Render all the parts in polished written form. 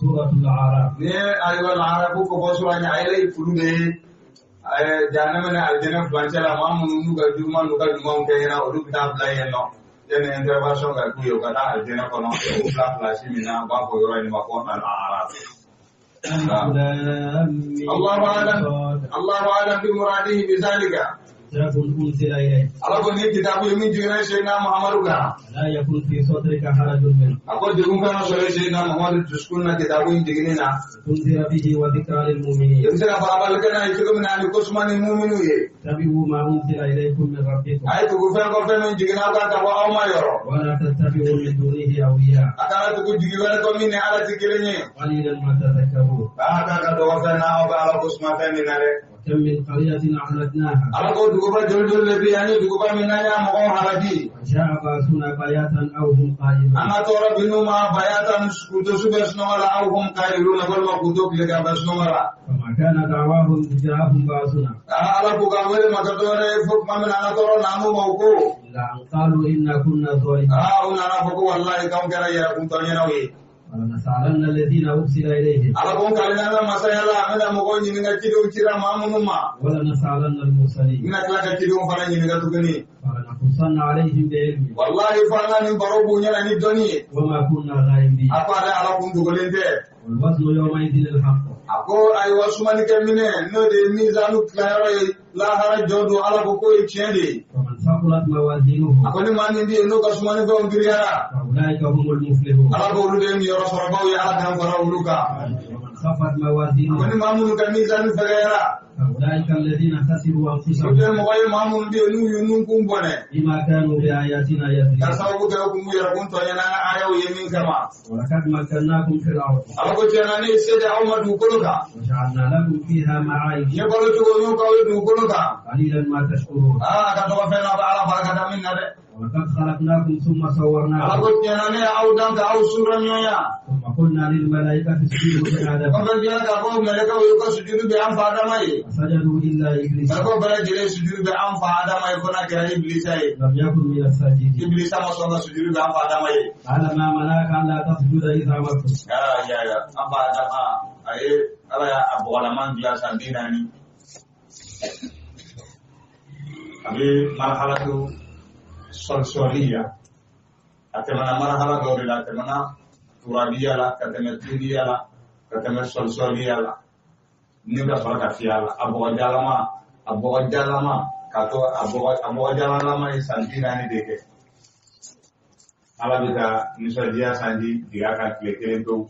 سورة الأعراف. Ni ye ayiwa lahara ko fɔ sura ɲɛ a yɛrɛ ye fulu de ye jahanama ni alijinɛ furancɛ la, maa minnu n'u ka juguman n'u ka ɲumanw kɛ ɲɛna, olu bɛ taa bila yen nɔ yanni intervention ka k'u ye, u ka taa alijinɛ kɔnɔ. U bila place min na, u b'a fɔ yɔrɔ in ma ko al-Araf. ألف لام ميم الله أعلم. صاد. الله أعلم بمراده بذلك. كتاب أنزل إليك. Ala ko ni kitabu ye min jiginna Seydina Muhammadu kan. لا يكن في صدرك حرج منه. A ko degun kana sɔrɔ Seydina Muhammadu dusukun na kitabu in jiginni na. تنذر به وذكرى للمؤمنين. I bɛ se ka farabali kɛ n'a ye cogo min na ani ko suma ni muminu ye. اتبعوا ما أنزل إليكم من ربكم. A ye tugu fɛn kɔ fɛn min jiginna aw kan ka bɔ aw ma yɔrɔ. ولا تتبعوا من دونه أولياء. A kana tugu jigi wɛrɛ kɔ min ni Ala tɛ kelen ye. قليلا ما تذكرون. Aa k'a ka dɔgɔ fɛn na aw bɛ Ala ko suma fɛn min na dɛ. وكم من قرية أهلكناها. Ala ko duguba joli joli de bɛ yen, an ye duguba min n'an y'a mɔgɔw halaki. وجاء بأسنا بياتا أو هم قائلون. An ka tɔɔrɔ bin'u ma bayatan, k'u to su bɛ sunɔgɔ la, aw hum qailuna, walima k'u to tilegan bɛ sunɔgɔ la. فما كان دعواهم إذ جاءهم بأسنا. Aa Ala k'u ka wele ma kɛ dɔwɛrɛ ye fo tuma min na an ka tɔɔrɔ nan'u ma, u ko. إلا أن قالوا إنا كنا ظالمين. Aa u nana fɔ ko walahi k'anw kɛra yɛrɛkuntɔɲɛnaw ye. ولنسألن الذين أرسل إليهم. Ala ko n kalina bɛ masaya la, an bɛna mɔgɔw ɲininka cidenw cira maa minnu ma. ولنسألن N المرسلين. bɛna tila ka cidenw fana ɲininka tuguni. فلنقصن عليهم بعلم. Walahi fo an ka nin baro b'u ɲɛna ni dɔnni ye. وما كنا غائبين. A ko ale Ala kun dogolen tɛ. والوزن يومئذ الحق. A ko ayiwa sumanikɛ minɛ n'o de ye mizanu tilayɔrɔ ye lahara jɔ don, Ala ko k'o ye tiɲɛ de ye. فمن ثقلت موازينه. A ko ni maa min bɛ yen n'o ka sumanifɛnw giriyara. فأولئك هم المفلحون. Ala ko olu de ye niyɔrɔ sɔrɔbaw ye, Ala k'an fara olu kan. ومن خفت A ko ni موازينه. maa minnu ka mizanu fɛgɛyara. فأولئك الذين خسروا O tɛ أنفسهم. mɔgɔ ye maa minnu bɛ yen n'u y'u nunkun bɔnɛ. بما كانوا بآياتنا Ka يظلمون. sababu kɛ u kun b'u yɛrɛ kun tɔɲɛ n'an ka ayaw ye min kama. ولقد مكناكم في الأرض. Ala ko tiɲɛ na ne ye se di aw ma dugukolo kan. وجعلنا لكم فيها N معايش. ye balo cogo n y'o k'aw ye dugukolo kan. قليلا ما تشكرون. Aa a ka dɔgɔ fɛn na a bɛ Ala barika da min na dɛ. ولقد خلقناكم ثم Ala صورناكم. ko tiɲɛ na ne y'aw dan ka aw sura ɲɔgɔnya. ثم قلنا للملائكة اسجدوا لآدم. Kɔfɛ diɲɛ k'a fɔ mɛlɛkɛw y'u ka sujudu bɛ an fa Adama ye. فسجدوا إلا إبليس. Mɛlɛkɛw bɛɛ lajɛlen sujudu bɛ an fa Adama ye fo n'a kɛra Ibilisa ye. لم يكن من الساجدين. Ibilisa ma sɔn ka sujudu bɛ an fa Adama ye. قال ما منعك ألا تسجد إذ أمرتك. Aa ya ya an fa Adama a ye Ala y'a bɔgɔlaman dilan san 40. A bɛ marhalatu sɔlisɔliya. A tɛmɛna marhala dɔw de la, a tɛmɛna turabiya la, ka tɛmɛ tiniya la, ka tɛmɛ sɔlisɔliya la. Ni ka sɔrɔ ka fiyɛ a la, a bɔgɔjalama, a bɔgɔjalama, k'a to a bɔgɔ a bɔgɔjalalama ye san 40 de kɛ. Ala bɛ ka nisɔndiya sanji jigin a kan tile kelen pewu.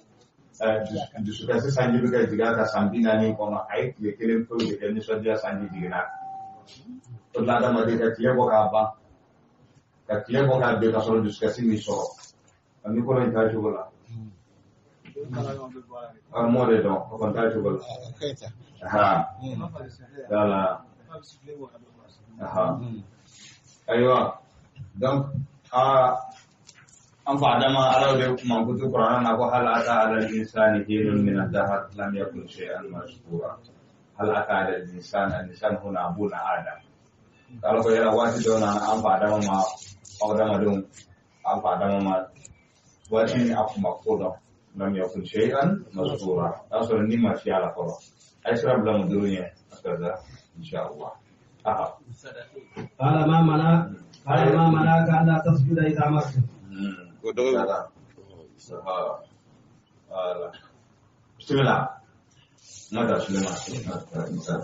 Dusukasi sanji bɛ ka jigin a kan san 40 kɔnɔ, a ye tile kelen pewu de kɛ nisɔndiya sanji jiginna a kan. O de la adamaden ka tile bɔ k'a ban, ka tile bɔ k'a ben ka sɔrɔ dusukasi m'i sɔrɔ. A mikoro in t'a cogo la. A m'o de dɔn, o kɔni t'a cogo la. Aha, voilà. Aha. Ayiwa, donc aa an fa Adama Ala de mankutu Kuranɛ na ko hal ata ala al-insani hinun min ad-dahr lam yakun shay'an mazkura. Hal ata ala al-insan, al-insan huna abuna Adam. Ala ko yala waati dɔ nana an fa Adama ma, aw adamadenw an fa Adama ma waati min a kun ma ko dɔn, lam yakun shay'an mazkura. O y'a sɔrɔ ni ma fiyɛ a la fɔlɔ. A ye sira bila muduru ɲɛ akaza insha Allah. Aha. قال ما منعك قال ما منعك ألا تسجد إذ أمرتك. Voilà. Voilà. Bismillah. Nada Suleiman.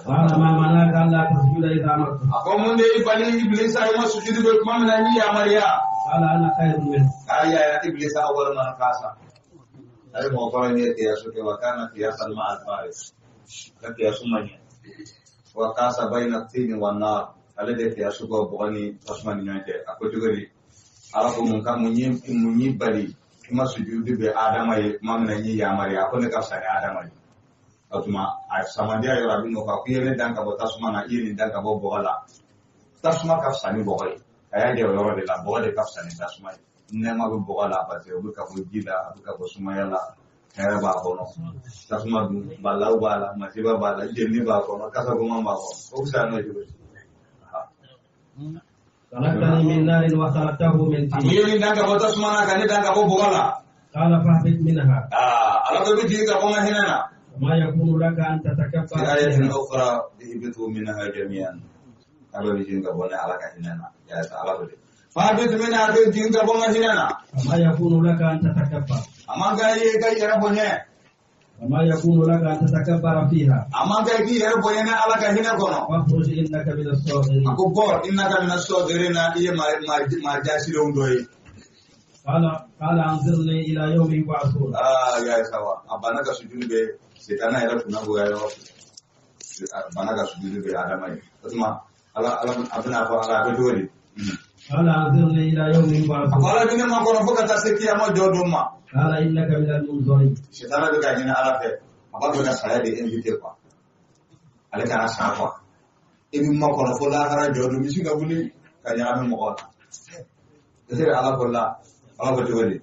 قال ما منعك ألا تسجد إذا أمرتك. A ko mun de y'i bali Ibilisa i ma sujudu bɛ tuma min na n y'i yamaruya. قال أنا خير منه. Aya ya Ibilisa awwal man kasa. Ayi mɔgɔ fɔlɔ in ye kiyasu kɛ wa kana kiyasan ma al-faris. Ka kiyasu man ɲɛ. Wa kasa bayna tini wa nar. Ale de kiyasu bɔ bɔgɔ ni tasuma ni ɲɔgɔn cɛ. A ko cogo di? Ala ko mun ka mun y'i bali i ma sujudu bɛ Adama ye tuma min na n y'i yamaruya, a ko ne ka fisa ni Adama ye. O tuma a samandiya yɔrɔ a bɛ n'o fɔ, a ko i ye ne dan ka bɔ tasuma na, i ye nin dan ka bɔ bɔgɔ la. Tasuma ka fisa ni bɔgɔ ye. A y'a jɛ o yɔrɔ de la, bɔgɔ de ka fisa ni tasuma ye. Nɛɛma bɛ bɔgɔ la parce que o bɛ ka bɔ ji la, a bɛ ka bɔ sumaya la, hɛrɛ b'a kɔnɔ. Tasuma dun balawu b'a la, masiba b'a la, jenini b'a kɔnɔ, kasagoman b'a kɔnɔ. O fisaya n'o ye cogo di? خلقتني من نار وخلقته من I طين. ye nin dan ka bɔ tasuma na ka ne dan ka bɔ bɔgɔ la. قال فاهبط منها. Ala ko bi jigin ka bɔ n ka hinɛ na. وما يكون لك أن تتكبر في آية فيها. أخرى اهبطوا منها جميعا. Ala bɛ jigin ka bɔ ni Ala ka hinɛ na. Ya sa Ala ko de. Fahbit minha bɛ jigin ka bɔ n ka hinɛ na. وما يكون لك أن تتكبر. A man kan ye ka yɛrɛ bonya. وما يكون لك أن تتكبر فيها. A man kan k'i yɛrɛ bonya ni Ala ka hinɛ kɔnɔ. فاخرج إنك من الصاغرين. A ko bɔ innaka mina sɔgirina i ye maa jaasilenw dɔ ye. قال قال أنظرني إلى يوم يبعثون. Ya sawa. A banna ka sujudi bɛ setana yɛrɛ kunna goya yɔrɔ. A banna ka sujudi bɛ Adama ye. O tuma Ala a bɛna fɔ Ala a bɛ cogo di? قال أنظرني إلى يوم A ko يبعثون. Ala bɛ ne makɔnɔ fo ka taa se kiyama jɔ don ma. قال إنك من المنظرين. Sitana bɛ ka ɲini Ala fɛ, a b'a fɛ ka saya de invité quoi. Ale kana sa quoi. I bɛ makɔnɔ fo lahara jɔ don, misi ka wuli ka ɲagami mɔgɔw la. Est-ce que Ala ko la, Ala ko cogo di?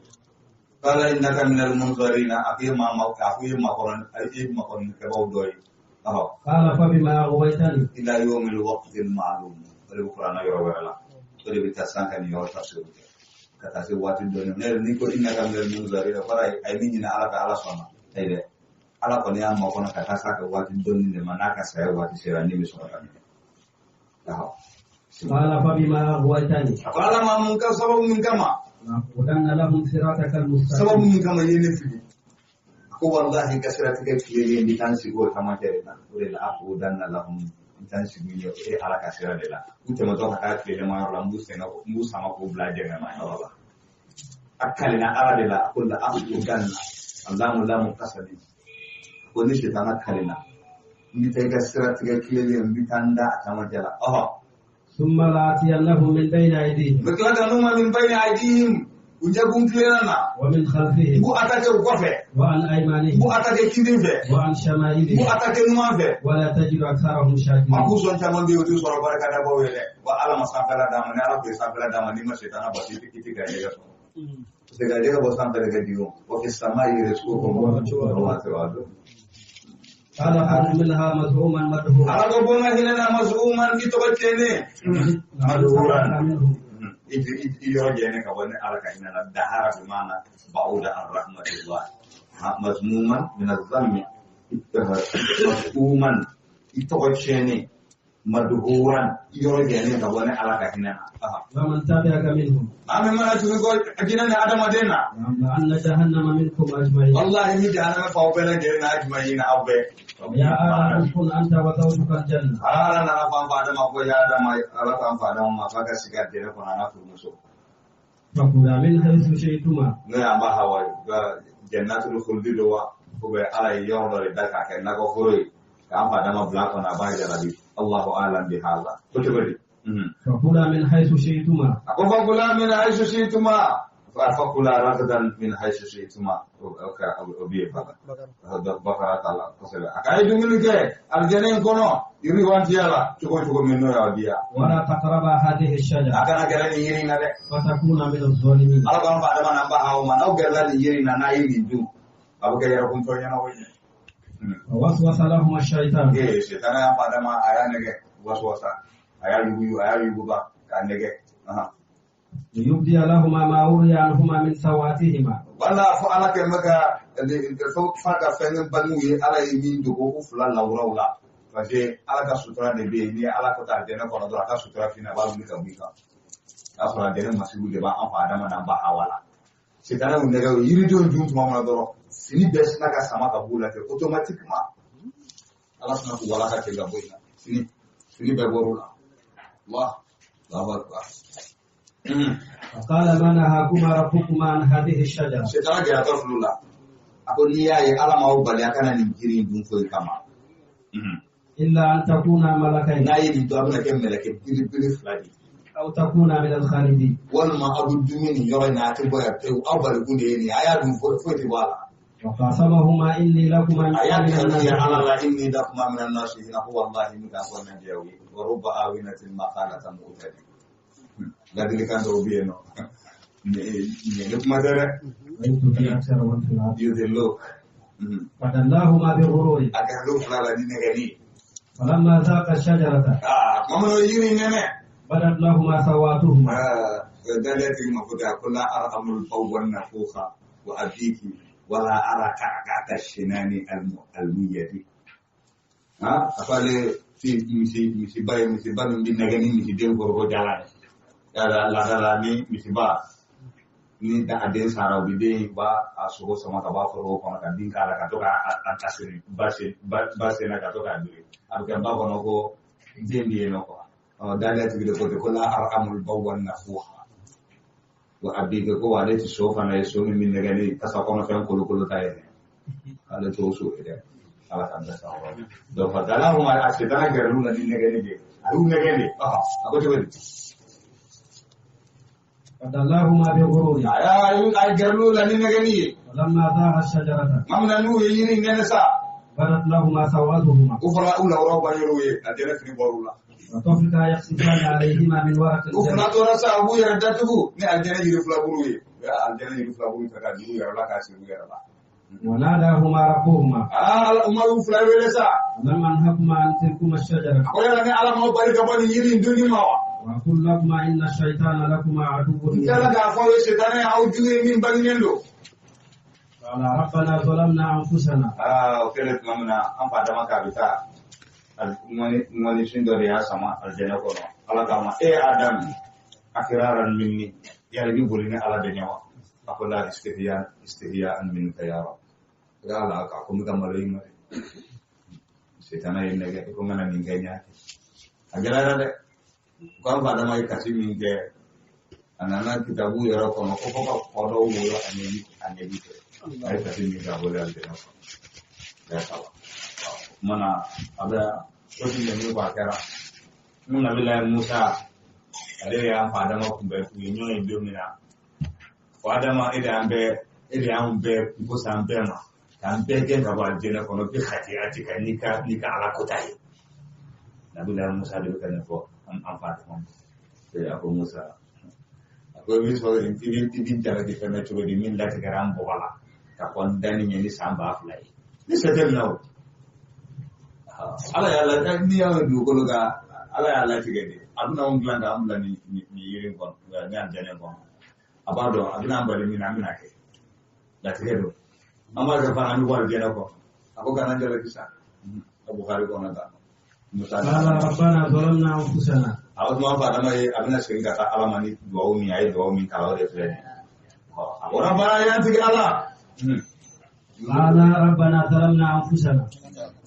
Qala innaka minal munzarina, a ko i ye maa ma, a ko i ye makɔnɔ, i ye makɔnɔkɛbaw dɔ ye. Ɔhɔ. قال فبما أغويتني. Ila yawmil waqtil ma'lum. O de bɛ kuranɛ yɔrɔ wɛrɛ la. O de bɛ taa san ka nin yɔrɔ tafsir kɛ. Ka taa se waati dɔ ne yɛrɛ n'i ko innaka minal munzarina kɔrɔ ye a ye min ɲini Ala fɛ Ala sɔnna. Ayi dɛ. Ala kɔni y'a makɔnɔ ka taa s'a ka waati dɔɔni de ma n'a ka saya waati sera ni bɛ sɔrɔ ka minɛ. Ɔhɔ. قال فبما أغويتني. A ko Ala ma mun ka sababu min kama. لأقعدن لهم صراطك Sababu المستقيم. min kama i ye ne fili. A ko walahi ka siratigɛ tilelen bɛ taa n sigi o camancɛ de la. O de la aqudanna lahum n taa n sigi ɲɛ e Ala ka sira de la. U tɛmɛtɔ ka taa tilelema yɔrɔ la n b'u sɛgɛn n b'u sama k'u bila jɛngɛma yɔrɔ la. A kalina Ala de la a ko la aqudanna Allahu lamu kasali. A ko ni sitana kalina n bɛ taa i ka siratigɛ tilelen n bɛ taa n da a camancɛ la. Ɔhɔ. ثم لآتينهم من بين أيديهم. N bɛ tila ka n'u ma min bayni aydihim u ɲɛkun tilenna na. ومن N خلفهم. b'u attaquer u kɔfɛ. وعن N b'u أيمانهم. attaquer kinin fɛ. وعن N b'u شمائلهم. attaquer numan fɛ. ولا تجد أكثرهم A شاكرين. k'u sɔn caman bɛ yen o t'u sɔrɔ barikadabaw ye dɛ. Wa Ala ma sanfɛla d'a ma ni Ala tun ye sanfɛla d'a ma n'i ma sitana basi i tɛ garijɛgɛ sɔrɔ. Parce que garijɛgɛ bɔ sanfɛ de ka di o. Wa fi samaa'i rizqukum wa ma tu'adun. قال اخرج منها مذءوما مدحورا. Ala ko bɔ n ka hinɛ na maz'uman i tɔgɔ tiɲɛnen. Madhuran. منهم. I yɔrɔ jɛnen ka bɔ ni Ala ka hinɛ na dahara bi maana ba'uda an rahmatillah. Mazmuman min az-zammi. Maz'uman i tɔgɔ tiɲɛnen. Madhuran i yɔrɔ jɛnen ka bɔ ni Ala ka hinɛ na. ومن تبعك منهم. Maa min mana tugu ko jinɛ ni adamaden na. لأملأن جهنم منكم أجمعين. Wallahi ni jahanama fa aw bɛɛ lajɛlen na ajma'ina aw bɛɛ. يا آدم اسكن أنت وزوجك الجنة. Ala nana fɔ an fa Adama ko ya Adama Ala k'an fa Adama ma k'a ka sigi alijɛnɛ kɔnɔ a n'a furumuso. فكلا من حيث شئتما. N'o y'an ba Hawa ye ka jannatul khuldi do wa ou bien Ala ye yɔrɔ dɔ de da k'a kɛ nakɔ foro ye k'an fa Adama bila a kɔnɔ a b'a jarabi. Allahu a'lam bi hadha. Ko cogo di? فكلا من حيث شئتما. A ko fakula min haythu shi'tuma. Fakula ragadan min haythu shi'tuma. O bi ye fana. Bakara t'a la kosɛbɛ. A ka ye dumuni kɛ alijɛnɛ in kɔnɔ yiriwantiya la cogo cogo min n'o y'aw diya. ولا تقربا هذه A الشجرة. kana gɛrɛ nin yiri in na dɛ. فتكونا من الظالمين. Ala k'an fa Adama n'an ba Hawa ma n'aw gɛrɛla nin yiri in na n'a ye nin dun a bɛ kɛ yɛrɛkuntɔ ɲɛna o ye. ووسوس لهما الشيطان. Ee sitana y'a fa Adama a y'a nɛgɛ waswasa a y'a yugu a y'a yuguba k'a nɛgɛ. ليبدي لهما ما وري عنهما من سواتهما. Wala fo Ala kɛ bɛ ka f'a ka fɛn bangew ye Ala ye min dogo u fila lawuraw la. Parce que Ala ka sutura de bɛ yen n'i ye Ala ko ta alijɛnɛ kɔnɔ dɔrɔn a ka sutura fina a b'a wuli ka bɔ i kan. O y'a sɔrɔ alijɛnɛ masigiw de b'an fa Adama n'an ba Hawa la. Sitana y'u nɛgɛ u ye yiridenw dun tuma min na dɔrɔn fini bɛɛ sinna ka sama ka b'u la ten automatiquement. Ala sina k'u walaka ten ka bɔ yen na fini bɛɛ bɔr'u la. Allah Allahu akbar. فقال ما نهاكما ربكما عن هذه الشجرة. Sitana gɛlɛyatɔ fil'u la. A ko n'i y'a ye Ala m'aw bali a kana nin jiri in dun foyi kama. إلا أن تكونا ملكين. N'a ye nin dun a bɛna kɛ mɛlɛkɛ belebele fila de ye. أو تكونا من الخالدين. Walima aw bɛ dumuni nin yɔrɔ in na a tɛ bɔ yan pewu aw balikun de ye nin ye a y'a dun foyi tɛ bɔ a la. وقاسمهما إني لكما A y'a من kanu ye Ala الناصحين. la inni lakuma mina nasihin ko wallahi n bɛ k'a fɔ nandiyaw ye wa rubba awinatin maqalatan mu'tadi. Ladilikan dɔw bɛ yen nɔ. Nin kuma tɛ dɛ. وإن تطيع أكثر من في الأرض. Yudilluk. فدلاهما بغرور. A kɛra dɔw fila la ni nɛgɛnni ye. فلما ذاقا الشجرة. Tuma min na o ye yiri in nɛnɛ. بدت لهما سواتهما. Daliya tigi ma ko ten a ko la arhamul bawwan nafuha Wa abiki wala ara ka'ka'ata shinani almuyadi. Ha afale ti misi misi bay misi ba min nagani misi den gorgo jalan. Ya la la ni misi ba ni da aden sara bi den ba a sogo sama ka ba foro kono ka bin kala ka to ka a ba se na ka to ka bi. Abuka ba kono ko den bi no ko. Dala tigi de ko ko la aramul bawan nafuha. Wa abika ko wale ti sofa na so min nagani kasa kono fen kolo kolo taye. Ale to so ede. Ala kan da sawa. Do fadala huma asedana garlu na ni nagani de. Alu nagani. Aha, ako to. فدلاهما بغرور. يا ay garlu la ni nagani. ولما ذاق الشجرة. Mamna nu yiri nene sa. بدت لهما سوآتهما. Ufra ula ura bayiruye adena fini borula. وطفقا يخصفان عليهما من ورق الجنة. Ufra tora sa abu yaradatuhu ni aljana yiri fula buruye. Ya aljana yiri fula buru ka juru yarala ka siru yarala. وناداهما ربهما. Ah umaru fula wele sa. لم أنهكما عن تلكما الشجرة. Akoya ni ala mo bari ka bani yiri nduni mawa. وأقول لكما إن الشيطان لكما عدو مبين. Kala ga fo shaytana au juye min bangendo. قال ربنا ظلمنا أنفسنا. Ah o kele mamna an fa dama ka bita. Ngoni sin do ya sama aljana kono. Ala kama e adam akhiraran minni ya rabi bolina ala de nyawa. Akola istihya an minka ya rab. Ala ka ko mi kamaro yima. Shaytana yenne ko ngana min ganya. Agara de ko an fa dama kasi min ke anana kitabu yoro kono ko ko ko do wo aneni ay kasi min ka bole aljana kono. Ya sawa. Mana ada wasu da ne ba kera mun nabi Musa ale ya fa dama kun be ku nyo e do mina fa dama ida ambe ida ambe ko sambe ma kan be gen ka ba jena kono bi khati ati kan ni ka ala ko tai nabi Musa de kan ko am fa dama e ako Musa ako mi so in tibi jara di fena to di min lati garam bo wala ka kon dani ni samba flai ni setel now ala ya la ni ya dugukolo ka ala ya latigɛ de a bɛna anw dilan k'an bila ni yiri kɔnɔ ni alijinɛ kɔnɔ a b'a dɔn a bɛna an bali min na an bɛna kɛ latigɛ don an b'a kɛ fana an bɛ bɔ alijinɛ kɔnɔ a ko kana jalaki sa a Bukhari kɔnɔ tan. Qala rabbana zalamna anfusana. A o tuma fa dama ye a bɛna segin ka taa ala ma ni duwawu min a ye duwawu min kalan o de filɛ nin ye. A ko rabbana y'an tigi ala. Qala rabbana zalamna anfusana.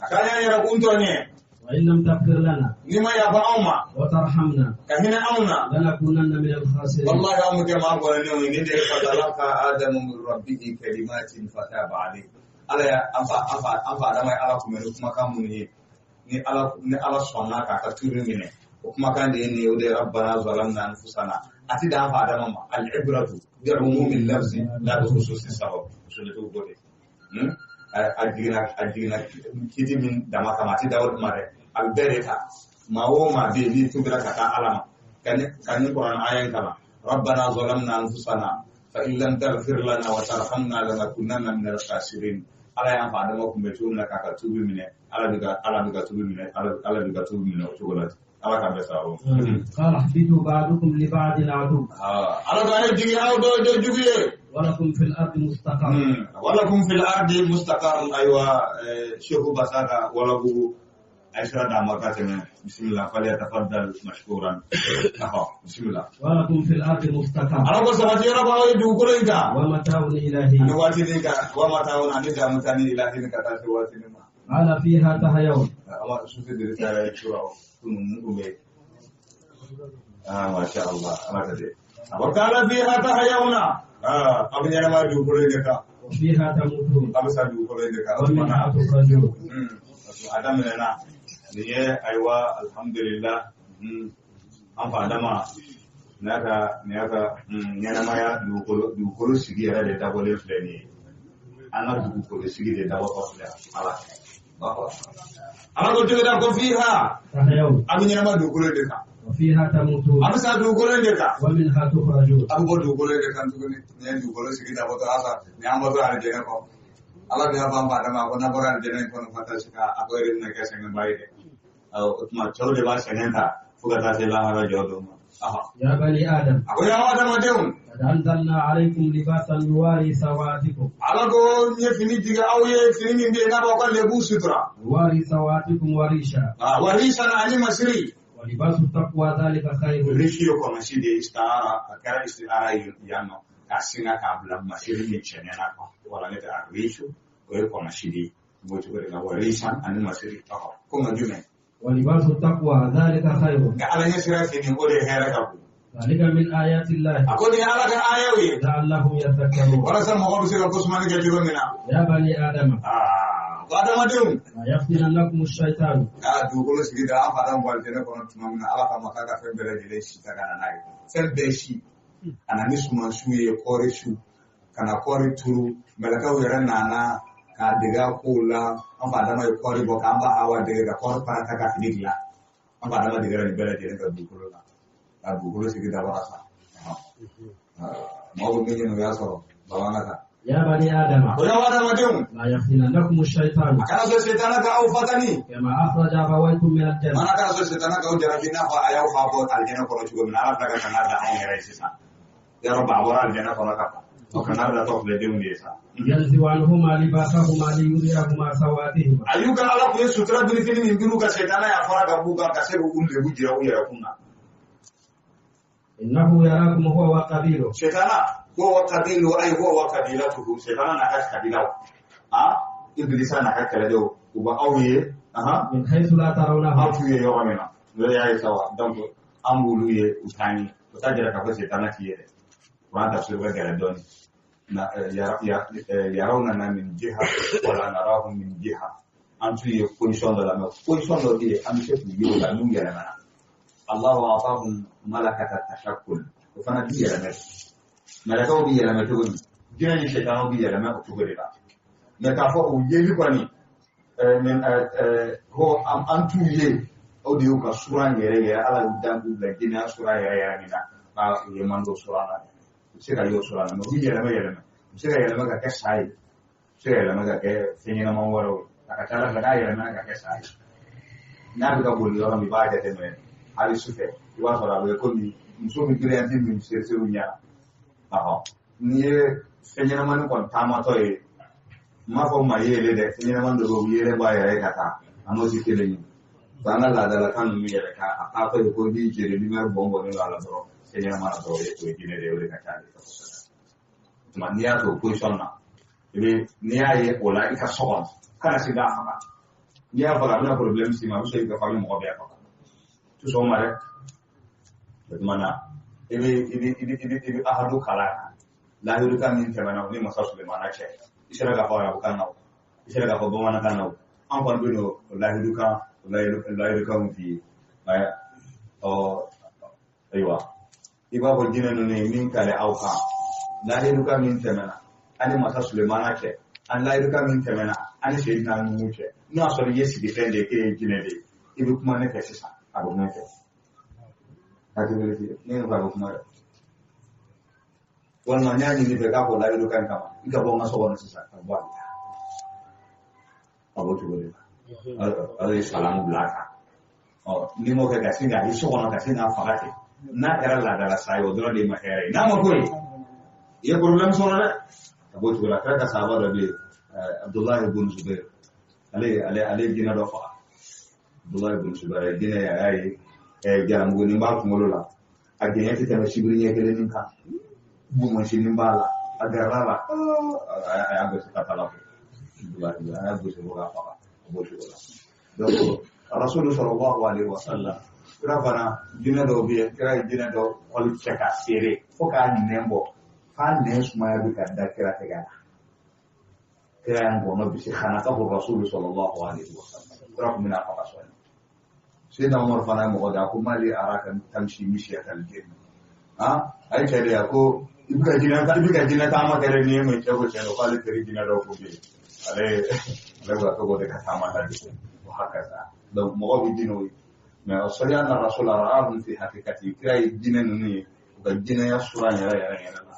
Kaya yɛrɛ kun tɔ ɲɛ. وإن لم تغفر لنا. نما يا فاوما. وترحمنا. كهنا أونا. لنكونن من الخاسرين. والله أمك ما أقول إنه ندري فتلقى آدم من ربه كلمات فتاب عليه. على أنفع أنفع أنفع لما يعرف من كم كم مني. ni ala ni ala sɔnna k'a ka turu minɛ o kumakan de ye nin ye o de ye rabbana zalamna anfusana a ti dan fa adama ma al-ibratu bi umumi lafzi la bi khususi sabab usulatu ko de a jiginna kiti min dama kama a ti da o ma dɛ a bɛ bɛɛ de ta maa o maa bɛ yen n'i tubira ka taa ala ma ka ni kuran aya in kalan rabbana zalamna anfusana fa in lam taghfir lana wa tarhamna lanakunanna min al-khasirin ala y'an fa adama kun bɛ cogo min na k'a ka tubi minɛ ala bɛ ka tubi minɛ ala bɛ ka tubi minɛ o cogo la ala k'an bɛɛ sababu. Qala ihbitu ba'dukum li ba'din adu. Ala ko a ye jigin aw dɔw de jugu ye. Walakum fil ardi mustaqar. Walakum fil ardi mustaqar ayiwa Shehu Basaka Walabugu a ye sira d'a ma ka tɛmɛ bisimilah falyatafaddal mashkuran. Bisimilah. Walakum fil ardi mustaqar. Ala ko sabati yɔrɔ b'aw ye dugukolo in kan. Wa mata'un ila hin. Ani waati nin kan wa mata'un ani damu tani ila hin ka taa se waati nin ma. Qala fiha tahyawun. Ama sufi de ta ye cura kunu mun bɛ. Masha Allah ala ka de. Wa qala fiha tahyawuna. A bɛ ɲɛnama dugukolo in de kan. Wa fiha tamutun. A bɛ sa dugukolo in de kan. Wa minha tukhrajun. A daminɛna nin ye ayiwa alhamdulillah an fa adama n'a ka ɲɛnamaya dugukolo sigi yɛrɛ de dabɔlen filɛ nin ye an ka dugukolo sigi de dabɔtɔ filɛ ala ala ko cogo da ko fiha a bɛ ɲɛnama dugukolo de kan fiha tamutun a bɛ sa dugukolo de kan wa minha tukhrajun a bɛ bɔ dugukolo de kan tuguni nin ye dugukolo sigi dabɔtɔ asa nin y'an bɔtɔ alijɛnɛ kɔ ala bɛ y'a fɔ an fa adama ko n'a bɔra alijɛnɛ in kɔnɔ ka taa se ka a ko yɛrɛ bɛna kɛ sɛgɛnba ye dɛ o tuma cɛw de b'a sɛgɛn ta Fo ka taa se lahara jɔ don ma. Ya bani Adam. A ko ya adamadenw. Qad anzalna alaykum libasan yuwari sawatikum. Ala ko n ye fini jigin aw ye, fini min bɛ yen n'a b'aw ka lebu sutura. Yuwari sawatikum warisha. Warisha ani masiri. Wa libasu taqwa dhalika khayrun. Rishi ye kɔlɔsi de ye, istiara a kɛra istiara ye yan nɔ k'a singa k'a bila masiri ni cɛnɛ na quoi. Wala ne tɛ a rishi o ye kɔlɔsi de ye. N b'o cogo de la warisha ani masiri. Ko nka jumɛn? Wa libasu taqwa dhalika khayrun. Nka Ala ɲɛsiran fini o de ye hɛrɛ ka bon. Dhalika min ayati llahi. A ko nin ye Ala ka ayaw ye. La'allahum yadhakkarun. Walasa mɔgɔ bɛ se ka kosumani kɛ cogo min na. Ya bani Adama. Ko adamadenw. La yaftinannakum ash-shaytan. Ka dugukolo sigi da an fa Adamu bɔ alijinɛ kɔnɔ tuma min na, Ala k'a ma k'a ka fɛn bɛɛ lajɛlen si ta ka na n'a ye. Fɛn bɛɛ si. A na ni sumansiw ye, kɔɔri su, ka na kɔɔri turu, mɛlɛkɛw yɛrɛ nana k'a dege a kow la. An fa Adama ye kɔɔri bɔ k'an ba Awa dege ka kɔɔri parata ka fini dilan. An fa Adama degera nin bɛɛ lajɛlen ka dugukolo la. Ka dugukolo sigi da walasa. Mɔgɔw bɛ min ɲini o y'a sɔrɔ bamanankan kan. Ya bani Adama. O y'aw adamadenw. La yaftinannakum ash-shaytan. A kana sɔn sitana ka aw fatani. Kama akhraja abawaykum min al-janna. Mana kana sɔn sitana ka aw jalaki i n'a fɔ a y'aw fa bɔ alijinɛ kɔnɔ cogo min na. Ala filɛ ka kangari da anw yɛrɛ ye sisan. Yarɔ ba a bɔra alijinɛ kɔnɔ ka ban. O kangari datɔ filɛ denw de ye sa. Yanzi'u anhuma libasahuma liyuriyahuma sawatihima. A y'u ka Ala kun ye sutura birifini min biri u kan, sitana y'a fara ka b'u kan ka se k'u lebu jira u yɛrɛ kun na. Innahu yarakum huwa wa qabiluhu. Sitana huwa wa qabiluhu ay huwa wa qabilatuhu. Sitana n'a ka kabilaw. Ibilisa n'a ka kɛlɛdenw u b'aw ye. Min haythu la tarawnahum. Aw t'u ye yɔrɔ min na. N'o y'a ye sa wa. Donc an b'olu ye u t'an ye. O t'a jira k'a fɔ sitana t'i ye dɛ. Kuran tafsir ka gɛlɛn dɔɔnin. Na yarawna min jiha wala narahum min jiha. An t'u ye position dɔ la, mais position dɔ bɛ yen an bɛ se k'u ye o la n'u yɛlɛmana. Allahu atahum malakata tashakkul. O fana b'i yɛlɛmɛ. Mɛlɛkɛw b'i yɛlɛmɛ cogo min, jinɛ ni sɛtanɛw b'i yɛlɛmɛ o cogo de la. Mais k'a fɔ u yeli kɔni, ko an t'u ye, o de y'u ka suran yɛrɛ yɛrɛ, Ala y'u dan k'u bila jinɛya suran yɛrɛ yɛrɛ min na, u ye man don suran na. U bɛ se ka ye o suran na, mais u b'i yɛlɛmɛ yɛlɛmɛ. U bɛ se ka yɛlɛmɛ ka kɛ sa ye, u bɛ se ka yɛlɛmɛ ka kɛ fɛn ɲɛnama wɛrɛw ye. A ka ca Ala fɛ n'a yɛlɛmana ka kɛ sa ye, n'a bɛ ka boli yɔrɔ min, i b'a jateminɛ. Hali sufɛ, i b'a sɔrɔ a bɛ kɛ komi muso bɛ giriyanti min sereserew ɲɛ na. N'i ye fɛn ɲɛnamanin kɔni taamatɔ ye, n m'a fɔ ma yeelen dɛ, fɛn ɲɛnamanin dɔ bɛ yen o bɛ yeelen bɔ a yɛrɛ ye ka taa, a n'o tɛ kelen ye. An ka laadalakan ninnu yɛrɛ kan, a taatɔ ye ko n'i jeli lumière bɔn bɔnnen don a la dɔrɔn, fɛn ɲɛnama na dɔrɔn, o ye jinɛ de ye, o de ka ca ale fɛ kosɛbɛ. Tuma n'i y'a to o position na, i bɛ n'i y'a ye o la i ka so kɔnɔ, kana se k'a faga. N'i y'a faga, a bɛna problème s'i ma, a bɛ se k'i ka famille mɔgɔ bɛɛ faga. Tɛ sɔn o ma dɛ. O tuma na, i bɛ ahadu kalan kan. Lahidukan min tɛmɛna o ni Masa Sulemana cɛ, i sera k'a fɔ arabukan na o, i sera k'a fɔ bamanankan na o, an kɔni bɛ n'o lahidukan, o lahidukanw f'i ye. Ayiwa, i b'a fɔ jinɛ ninnu ye min kale aw kan, lahidukan min tɛmɛna an ni Masa Sulemana cɛ, ani lahidukan min tɛmɛna an ni Seyidina Nuhu cɛ, n'o y'a sɔrɔ i ye sigifɛn de ye k'e ye jinɛ de ye, i bɛ kuma ne fɛ sisan, a bɛ kuma ne fɛ. Hakili bɛ ne fa bɛ kuma dɛ. Walima n y'a ɲini fɛ k'a fɔ layidukan kama, i ka bɔ n ka so kɔnɔ sisan ka bɔ a bɛ taa. A b'o cogo de la. Ala ye salamu bila a kan. N'i m'o kɛ ka sin k'a ye so kɔnɔ ka sin k'a faga ten, n'a kɛra laadala sa ye, o dɔrɔn de ye ma hɛrɛ ye. N'a ma k'o ye, i ye problème sɔrɔ dɛ. A b'o cogo la. Kira ka sahaba dɔ bɛ yen, Abdulahi ibn Zubair, ale ye jinɛ dɔ faga. Abdulahi ibn Zubair, a ye jinɛ ye, a y'a ye, jalamugunin b'a kunkolo la, a gɛɲɛ tɛ tɛmɛ sibiri ɲɛ kelen nin kan, bumasinin b'a la, a gɛrɛla la, a y'a gosi ka taa la. A y'a gosi fo k'a faga, a b'o cogo la. Donc Rasulu sallallahu alaihi wa sallam, kira fana jinɛ dɔw bɛ yen, kira ye jinɛ dɔ kɔli cɛ ka seere fo k'a nɛn bɔ, f'a nɛn sumaya bɛ ka da kira tɛgɛ la. Kira y'an gɔnɔ bisi khanaqahu Rasulu sallallahu alaihi wa sallam, kira kun bɛna a faga sɔɔni. Sayyidina Umar fana ye mɔgɔ da, a ko mali araka tamshi mishyata al-jinn. A ye cɛ de ye, a ko i bɛ ka jinɛ taama kɛ dɛ, n'i ye mun cɛ ko tiɲɛ don, k'ale teri jinɛ dɔw ko bɛ yen, ale bɛ ka to k'o de ka taama lajɛ. O hakaza. Donc mɔgɔ bɛ jinɛw ye, mais sɔli anna rasula ra'ahum fi haqiqati, kira ye jinɛ ninnu ye, u ka jinɛya sura yɛrɛ yɛrɛ yɛrɛ la,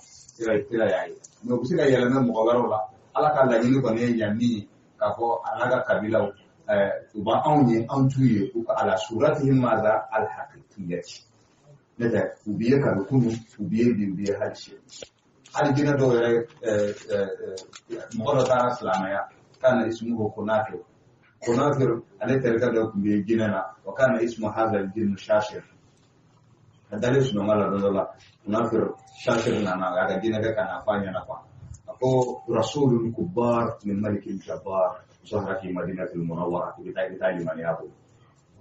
kira y'a ye. Mais u bɛ se ka yɛlɛmɛ mɔgɔ wɛrɛw la. Ala ka laɲini kɔni ye yan min ye, k'a fɔ a n'a ka kabilaw U b'anw ye, anw t'u ye, u ka ala suratihim maza alhaqiqiyati. Ne tɛ u b'i ye kabi kunun, u b'i ye bi, u b'i ye hali sini. Hali jinɛ dɔw yɛrɛ, mɔgɔ dɔ taara silamɛya, kana ismuhu Khunafir. Khunafir ale terikɛ dɔ tun bɛ jinɛ na, wa kana ismu hadha al-jinnu Shashir. A dalen sunɔgɔ la don dɔ la, Khunafir Shashir nana a ka jinɛ kɛ ka na fɔ a ɲɛna quoi. A ko rasulun kubbar min malikin jabbar zahara fi madinatil munawwara, i bɛ taa limaniya bolo.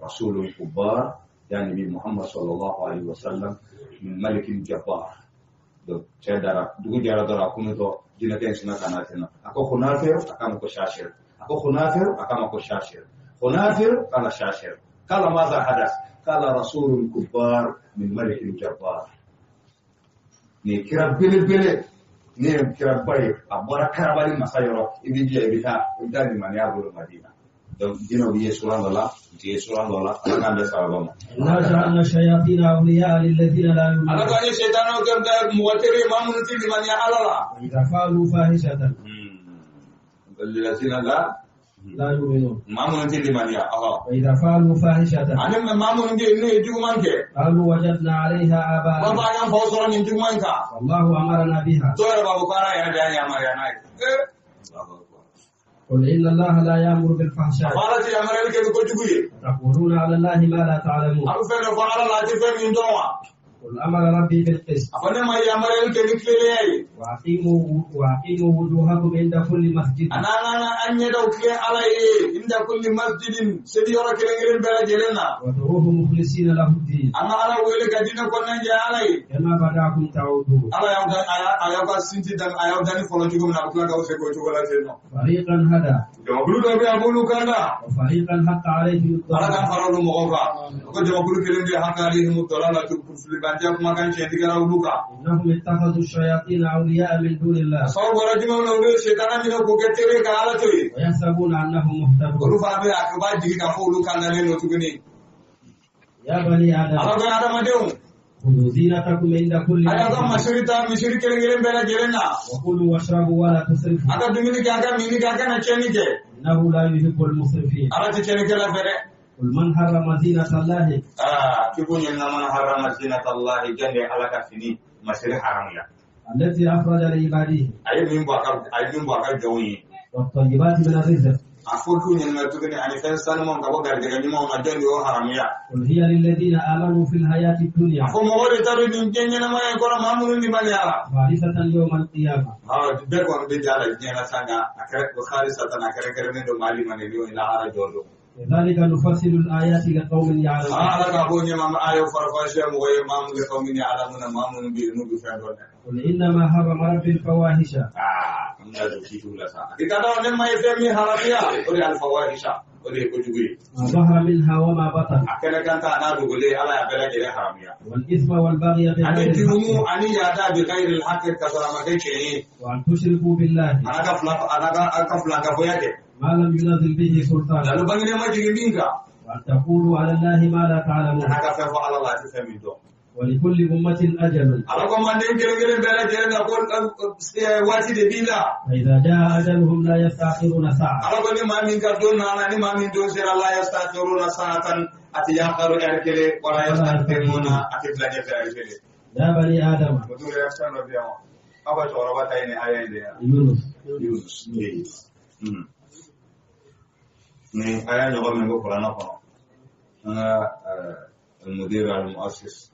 Rasulun kubbar, yani bi Muhammad sallallahu alaihi wasallam, min malikin jabbar. Donc cɛ dara, dugu jɛra dɔrɔn, a kunutɔ, jinɛkɛ in sinna ka na ten. A ko Khunafir, a k'a ma ko Shashir. A ko Khunafir, a k'a ma ko Shashir. Khunafir qala Shashir, qala maza hadas? Qala rasulun kubbar min malikin jabbar. Ni kira belebele, ne ye kiraba ye, a bɔra karabali masa yɔrɔ, i b'i jija, i bɛ taa limaniya bolo Madina. Donc jinɛw ye suran dɔ la, u ti ye suran dɔ la. Ala k'an bɛɛ sababa ma. إنا جعلنا الشياطين أولياء للذين لا Ala يؤمنون. ko an ye sɛtanɛw kɛ mɔgɔ teri ye, maa minnu ti limaniya Ala la. وإذا فعلوا فاحشة الذين لا لا يؤمنون. Maa minnu ti limaniya ɔhɔ. وإذا فعلوا فاحشة Ani maa minnu bɛ yen n'u ye juguman kɛ, قالوا وجدنا عليها u b'a آباءنا fɔ an y'an faw sɔrɔ nin juguman kan. والله أمرنا بها. Dɔw yɛrɛ b'a fɔ ko Ala yɛrɛ de y'an yamaruya n'a ye. Ee, Allahu akbar. قل إن الله لا يأمر بالفحشاء. A fɔ Ala tɛ yamaruyali kɛ ni kojugu ye. تقولون على الله ما لا تعلمون. A bɛ fɛn dɔ fɔ Ala la, a tɛ fɛn min dɔn wa? قل أمر ربي بالقسط. A fɔ ne ma yamaruyali kɛ ni tilennenya ye. وأقيموا وجوهكم عند كل مسجد. A n'an ka an ɲɛdaw tilen Ala ye, inda kulli masjidin, seli yɔrɔ kelen kelen bɛɛ lajɛlen na. وادعوه مخلصين له الدين. An ka Ala wele ka diinɛ kɔnɔna jɛ Ala ye. كما بدأكم تعودون. Ala y'aw da, a y'aw ka sinti dan, a y'aw danni fɔlɔ cogo min na, a bɛ tila k'aw segin o cogo la ten nɔ. فريقا هدى. Jamakulu dɔ bɛ yen, a b'olu kan da. وفريقا حق عليهم Ala k'an الضلالة. fara olu mɔgɔw kan. O ko jamakulu kelen bɛ yen, haka alayhimu dalalatu, filibantiya kumakan tiɲɛtigɛra olu kan. إنهم اتخذوا الشياطين أولياء من دون الله. Sababu bɔra jumɛn na? Olu ye sɛtana minɛ k'o kɛ teri ye ka Ala to yen. ويحسبون أنهم مهتدون. Olu fana bɛ a b'a jigi k'a fɔ olu kandalen don tuguni. يا بني آدم، Ala ko hadamadenw، خذوا زينتكم عند كل a y'aw ka مسجد. masiri ta misiri kelen kelen bɛɛ lajɛlen na. وكلوا واشربوا ولا تسرفوا. A ka dumuni kɛ, a ka minni kɛ, a kana tiɲɛni kɛ. إنه لا يحب المسرفين. Ala tɛ tiɲɛnikɛla fɛ dɛ. قل من حرم زينة الله Aa, k'i ko ɲininka: man harrama zinata Allahi, jɔn de ye Ala ka fini masiri haramuya? التي أخرج لعباده. A ye min bɔ a ka jɔnw ye. والطيبات من الرزق. A fɔ k'u ɲininka tuguni, ani fɛn sanumanw ka bɔ garijɛgɛ ɲumanw na, jɔn de y'o haramuya? قل هي للذين آمنوا في الحياة الدنيا A fɔ mɔgɔ de ta don nin diɲɛ ɲɛnamaya in kɔnɔ, maa minnu limaniyara. خالصة يوم القيامة. Ha, bɛɛ kɔni bɛ ja la diɲɛ na sa, nka a kɛra khalisatan, a kɛrɛnkɛrɛnnen don maa limaniyalen ye lahara jɔ don. كذلك نفصل الآيات لقوم يعلمون. Ala k'a fɔ ɲɛma a ye farafasiya mɔgɔ ye, maa mun liqawmin ya'lamuna, maa minnu bɛ yen n'u bɛ fɛn dɔn dɛ. قل إنما حرم ربي الفواحش. Aa, an bɛna don kitiw la sa. I ka dɔn ne ma ye fɛn min haramuya, o de ye alfawahisha, o de ye kojugu ye. ما ظهر منها وما بطن. A kɛnɛ kan ta n'a dogolen, Ala y'a bɛɛ lajɛlen haramuya. والإثم والبغي Ani بغير jurumu الحق. ani yaada bi ghayri alhaqi, ka sɔrɔ a ma kɛ tiɲɛ ye. وأن تشركوا بالله A n'a ka fila a n'a ka a ka filankafoya kɛ. ما لم ينزل به سلطانا. Dalu bangenen ma jigin min kan. وأن تقولوا على الله ما لا A تعلمون. n'a ka fɛn fɔ Ala la, a tɛ fɛn min dɔn. ولكل أمة أجل. Ala ko manden kelen kelen bɛɛ lajɛlen na ko waati de b'i la. فإذا جاء أجلهم لا يستأخرون ساعة. Ala ko ni maa min ka don nana, ni maa min don sera, la yastakhiruna sa'atan, a tɛ yankaro ɛri kelen, wala yastaqdimuna, a tɛ bila ɲɛfɛ ɛri kelen. يا بني آدم. Mutum yɛrɛ fɛn dɔ bɛ yan wa? Aw ka cɛkɔrɔba ta ye nin aya in de ye wa? يونس. Yunus. Ni aya ɲɔgɔn min bɛ kuranɛ kɔnɔ, an ka al-mudir al-muassis,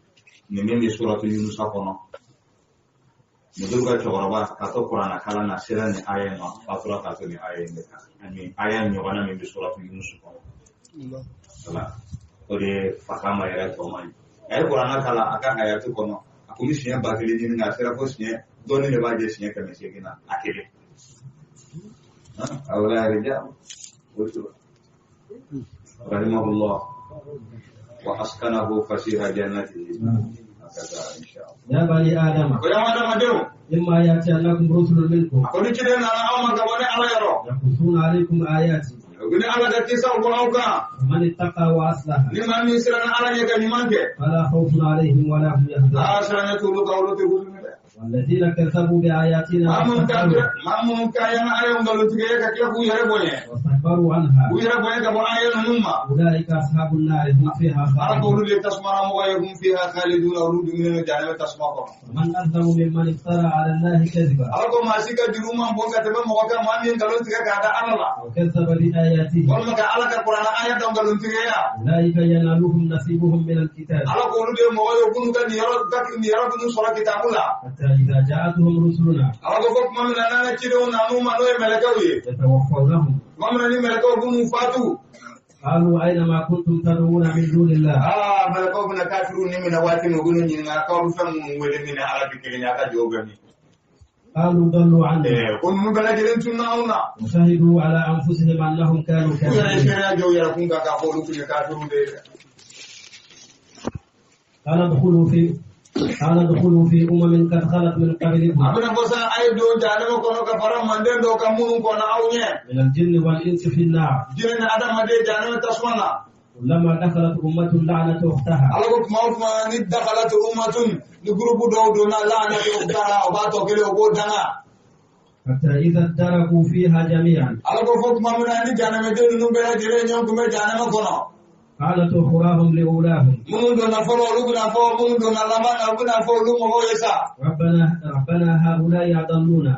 nin min bɛ suratu Yunusa kɔnɔ, mudir ka cɛkɔrɔba ka to kuranɛ kalan na sera nin aya in ma, fatura ka to nin aya in de kan, ani aya ɲɔgɔnna min bɛ suratu Yunus kɔnɔ. Wala o de ye fakama yɛrɛ tɔ man ɲi. A ye kuranɛ kalan a ka hayatu kɔnɔ, a kun bɛ siɲɛ 1000 ɲini, nka a sera fo siɲɛ dɔɔnin de b'a jɛ siɲɛ 800 na a kelen. هؤلاء رجال رحمه الله وأسكنه فسيح جنته هكذا إن شاء الله. يا بني آدم، Ko yan adamadenw، إما يأتينكم رسل منكم a ko ni ciden nana aw ma ka bɔ ne Ala yɔrɔ، يقصون عليكم آياتي، u ni Ala ka kisaw bɔ aw kan، فمن اتقى وأصلح ni maa min siranna Ala ɲɛ ka ɲuman kɛ، فلا خوف عليهم ولا هم يحزنون. Aa, siranɲɛ t'olu kan, olu tɛ huzuni dɛ. والذين كذبوا بآياتنا ما كان آية واستكبروا عنها أولئك أصحاب النار هم فيها خالدون. ومن أظلم ممن افترى على الله كذبا وكذب بآياته أولئك ينالهم نصيبهم من الكتاب حتى إذا جاءتهم رسلنا يتوفونهم قالوا أين ما كنتم تدعون من دون الله. قالوا ضلوا عنا وشهدوا على أنفسهم أنهم كانوا كافرين. قال ادخلوا في أمم قد خلت من قبلكم من الجن والإنس في النار كلما دخلت أمة لعنت أختها. حتى إذا ادركوا فيها جميعا قالت أخراهم لأولاهم ربنا هؤلاء يضلونا.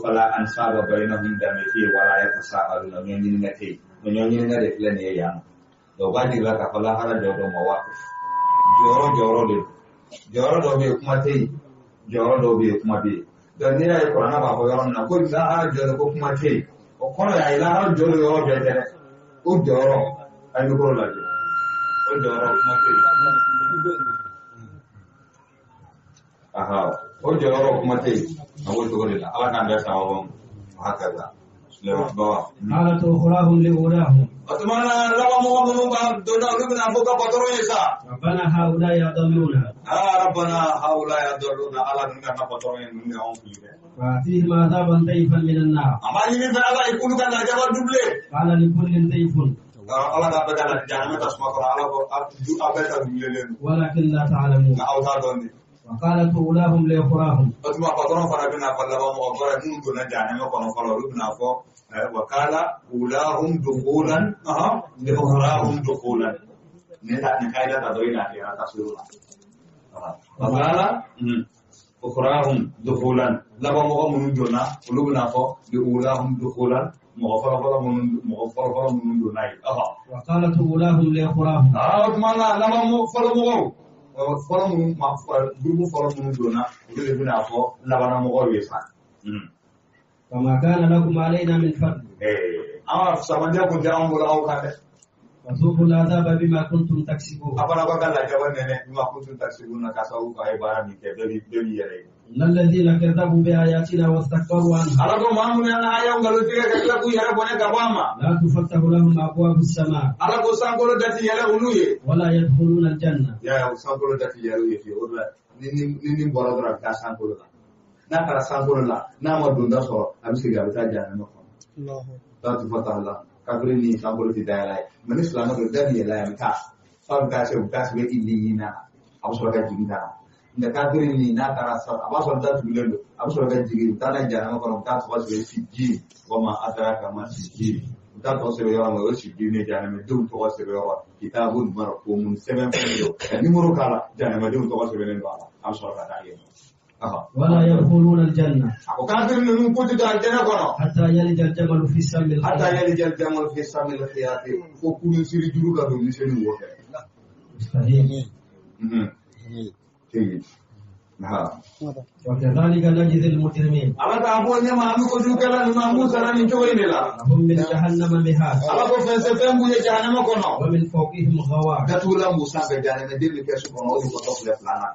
Fala ansaba bainahum damiti wala yatasaaluna ñoñinngate ñoñinngade filani ye yan do bajira ka fala hara joro mawaqif joro joro de joro do be kuma tei joro do be kuma be do ni ay qur'ana ba ko yoron na ko la hara joro ko kuma tei o kono ya ila hara joro yoro be tere o joro ay ko la o joro kuma tei aha o joro kuma tei أقول تقول لا أنا كان بس أقوم وهكذا قالت أخراهم لأولاهم أتمنى لو مؤمنون دون لبنا فوق بطريسا ربنا هؤلاء يضلون ربنا هؤلاء يضلون على ننا بطرين من يوم فأتيهم عذابا ضيفا من النار أما يمين فعلا يقول كان جواب دبلة قال لكل ضيف الله تعالى جهنم تسمع على ولكن لا تعلمون وقالت أولاهم لأخراهم أتما قطرون فربنا فلما مغفرة من دون جهنم قنفر وقال أولاهم دخولا لأخراهم دخولا نكاية تدوينا في تصويرنا وقال أخراهم دخولا لما مغفر دون قلوبنا فو لأولاهم دخولا مغفرة مغفرة من دون وقالت أولاهم لأخراهم أتما لما مغفر مغفر fɔlɔ minnu ma gurupu fɔlɔ minnu donna olu de bɛna fɔ labanna mɔgɔw ye sa. Fama kana lakum alayna min fadl. An ka samandiya kun tɛ anw bolo aw kan dɛ. Fadhuqul adhaba bima kuntum taksibun. A fana ko ka lajaba nɛnɛ bima kuntum taksibun na k'a sababu k'a ye baara min kɛ bɛɛ b'i yɛrɛ ye. Innal ladhina kadhabu bi ayatina wastakbaru anha. Ala ko maa minnu y'an ka ayaw nkalon tigɛ ka tila k'u yɛrɛ bɔnɛ ka bɔ a ma. La tufattahu lahum abwabu as-samaa. Ala ko sankolo da ti yɛlɛ olu ye. Wala yadkhuluna al-janna. Ya sankolo da ti yɛlɛ olu ye fiyewu o de la ni bɔra dɔrɔn a bɛ taa sankolo la. N'a taara sankolo la n'a ma donda sɔrɔ a bɛ segin a bɛ taa jahanama kɔnɔ. La tufattahu lahum kafiri ni sankolo ti dayɛlɛ a ye mɛ ni silamɛ don da bi yɛlɛ a ye a bɛ taa fa bɛ taa se u bɛ taa sɛbɛn i ni na a bɛ sɔrɔ ka jigin ka na. Nka kafiri ni n'a taara sa a b'a sɔrɔ da tugulen don a bɛ sɔrɔ ka jigin u bɛ taa n'a ye jahanama kɔnɔ u bɛ taa tɔgɔ sɛbɛn sijin walima adaraka ma sijin u bɛ taa tɔgɔ sɛbɛn yɔrɔ min o ye sijin ne jahanamadenw tɔgɔ sɛbɛn yɔrɔ kitabu marqumun sɛbɛn fɛn don ka nimoro k'a la jahanamadenw tɔgɔ sɛbɛnnen don a la a bɛ sɔrɔ ka taa yen. ولا يدخلون الجنة. وكافر من كنت الجنة كنا. حتى يلج الجمل في سم الخياط. حتى يلج الجمل في سم الخياط. وكل سير جروك دون سير وفاء. مستحيل. جيد. وكذلك نجزي المجرمين. على تعبون ما عمو كجوك لا نمو سرنا نجوين لا. هم من جهنم مهاد. على كفن بوجه جهنم كنا. ومن فوقهم غواش. كتولا موسى بجهنم دل كسب ونوذ وطفل فلانا.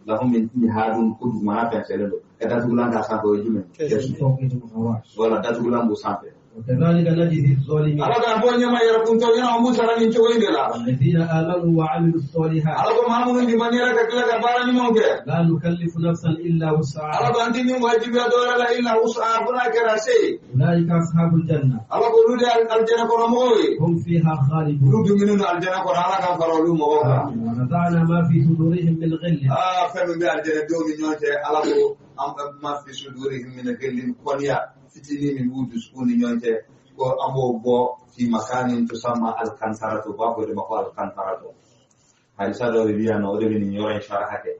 لهم من مهاد كل ما فعلوا. كتولا كاسا بوجه من. فوقهم غواش. ولا كتولا موسى. وكذلك نجزي الظالمين. Ala k'a fɔ ɲɛma yɛrɛ kuntɔ ɲɛna an b'u sara nin cogo in de la. والذين آمنوا وعملوا الصالحات Ala ko maa minnu limaniyara ka tila ka baara ɲumanw kɛ. لا نكلف نفسا إلا Ala وسعها ko an ti min wajibiya dɔ wɛrɛ la illa wusa fo n'a kɛra se ye. أولئك أصحاب الجنة Ala ko olu de ye alijana kɔnɔ mɔgɔw ye. هم فيها خالدون. Olu dumuni don alijana kɔnɔ, Ala k'an fara olu mɔgɔw kan. ونزعنا ما في صدورهم من غل. Aa, fɛn min bɛ alijana denw ni ɲɔgɔn cɛ, Ala ko an ma fi sudurihim min ghillin, kɔniya fitinin min b'u dusukun ni ɲɔgɔn cɛ, ko an b'o bɔ fi makanin tusamma alkantaratu, u b'a fɔ o de ma ko alkantaratu. Hadisa dɔ de bɛ yan nɔ, o de bɛ nin yɔrɔ in saraha kɛ.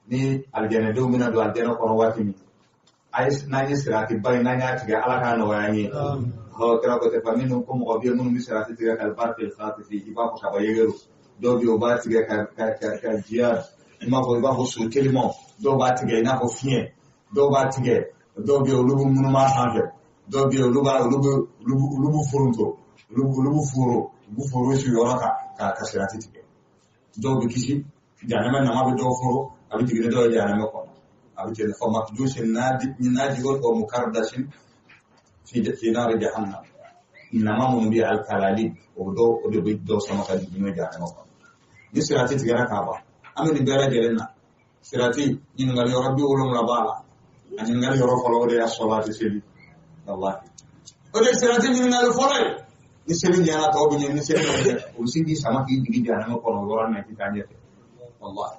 Ni alijanadenw bɛna don alijana kɔnɔ waati min, a ye n'an ye sirati ba in n'an y'a tigɛ, Ala k'a nɔgɔya an ye. Ɔ kira ko tɛ fa minnu ko mɔgɔ bɛ yen minnu bɛ sirati tigɛ kalibarikil khatifi, i b'a fɔ kaba yegeru. Dɔw bɛ yen u b'a tigɛ ka jiya, i b'a fɔ so telimanw. Dɔw b'a tigɛ i n'a fɔ fiɲɛ, dɔw b'a tigɛ, dɔw bɛ yen olu bɛ munumunu a sanfɛ, dɔw bɛ yen olu b'a olu bɛ olu bɛ foronto, olu bɛ foro, u bɛ foro sigiyɔrɔ kan ka sirati tigɛ. Dɔw bɛ kisi jahanama nama bɛ dɔw foro, a bɛ jigin ni dɔw ye jahanama kɔnɔ, a bɛ jɛn fɔ makjusin najigon wa mukardasin fi nari jahannam. Nama minnu bɛ alkalali, o dɔw o de bɛ dɔw sama ka jigin n'o ye jahanama kɔnɔ. Ni sirati tigɛra k'a ban, an bɛ nin bɛɛ lajɛlen na. Sirati ɲininkali yɔrɔ 70 b'a la. A ɲininkali yɔrɔ fɔlɔ, o de y'a sɔrɔ a tɛ seli. Walahi, o de ye sirati ɲininkali fɔlɔ ye. Ni seli ɲɛna, tɔw bɛ ɲɛ. Ni seli ma ɲɛ, o bɛ sin k'i sama k'i jigin jahanama kɔnɔ o yɔrɔnin na, i tɛ taa ɲɛfɛ. Walahi,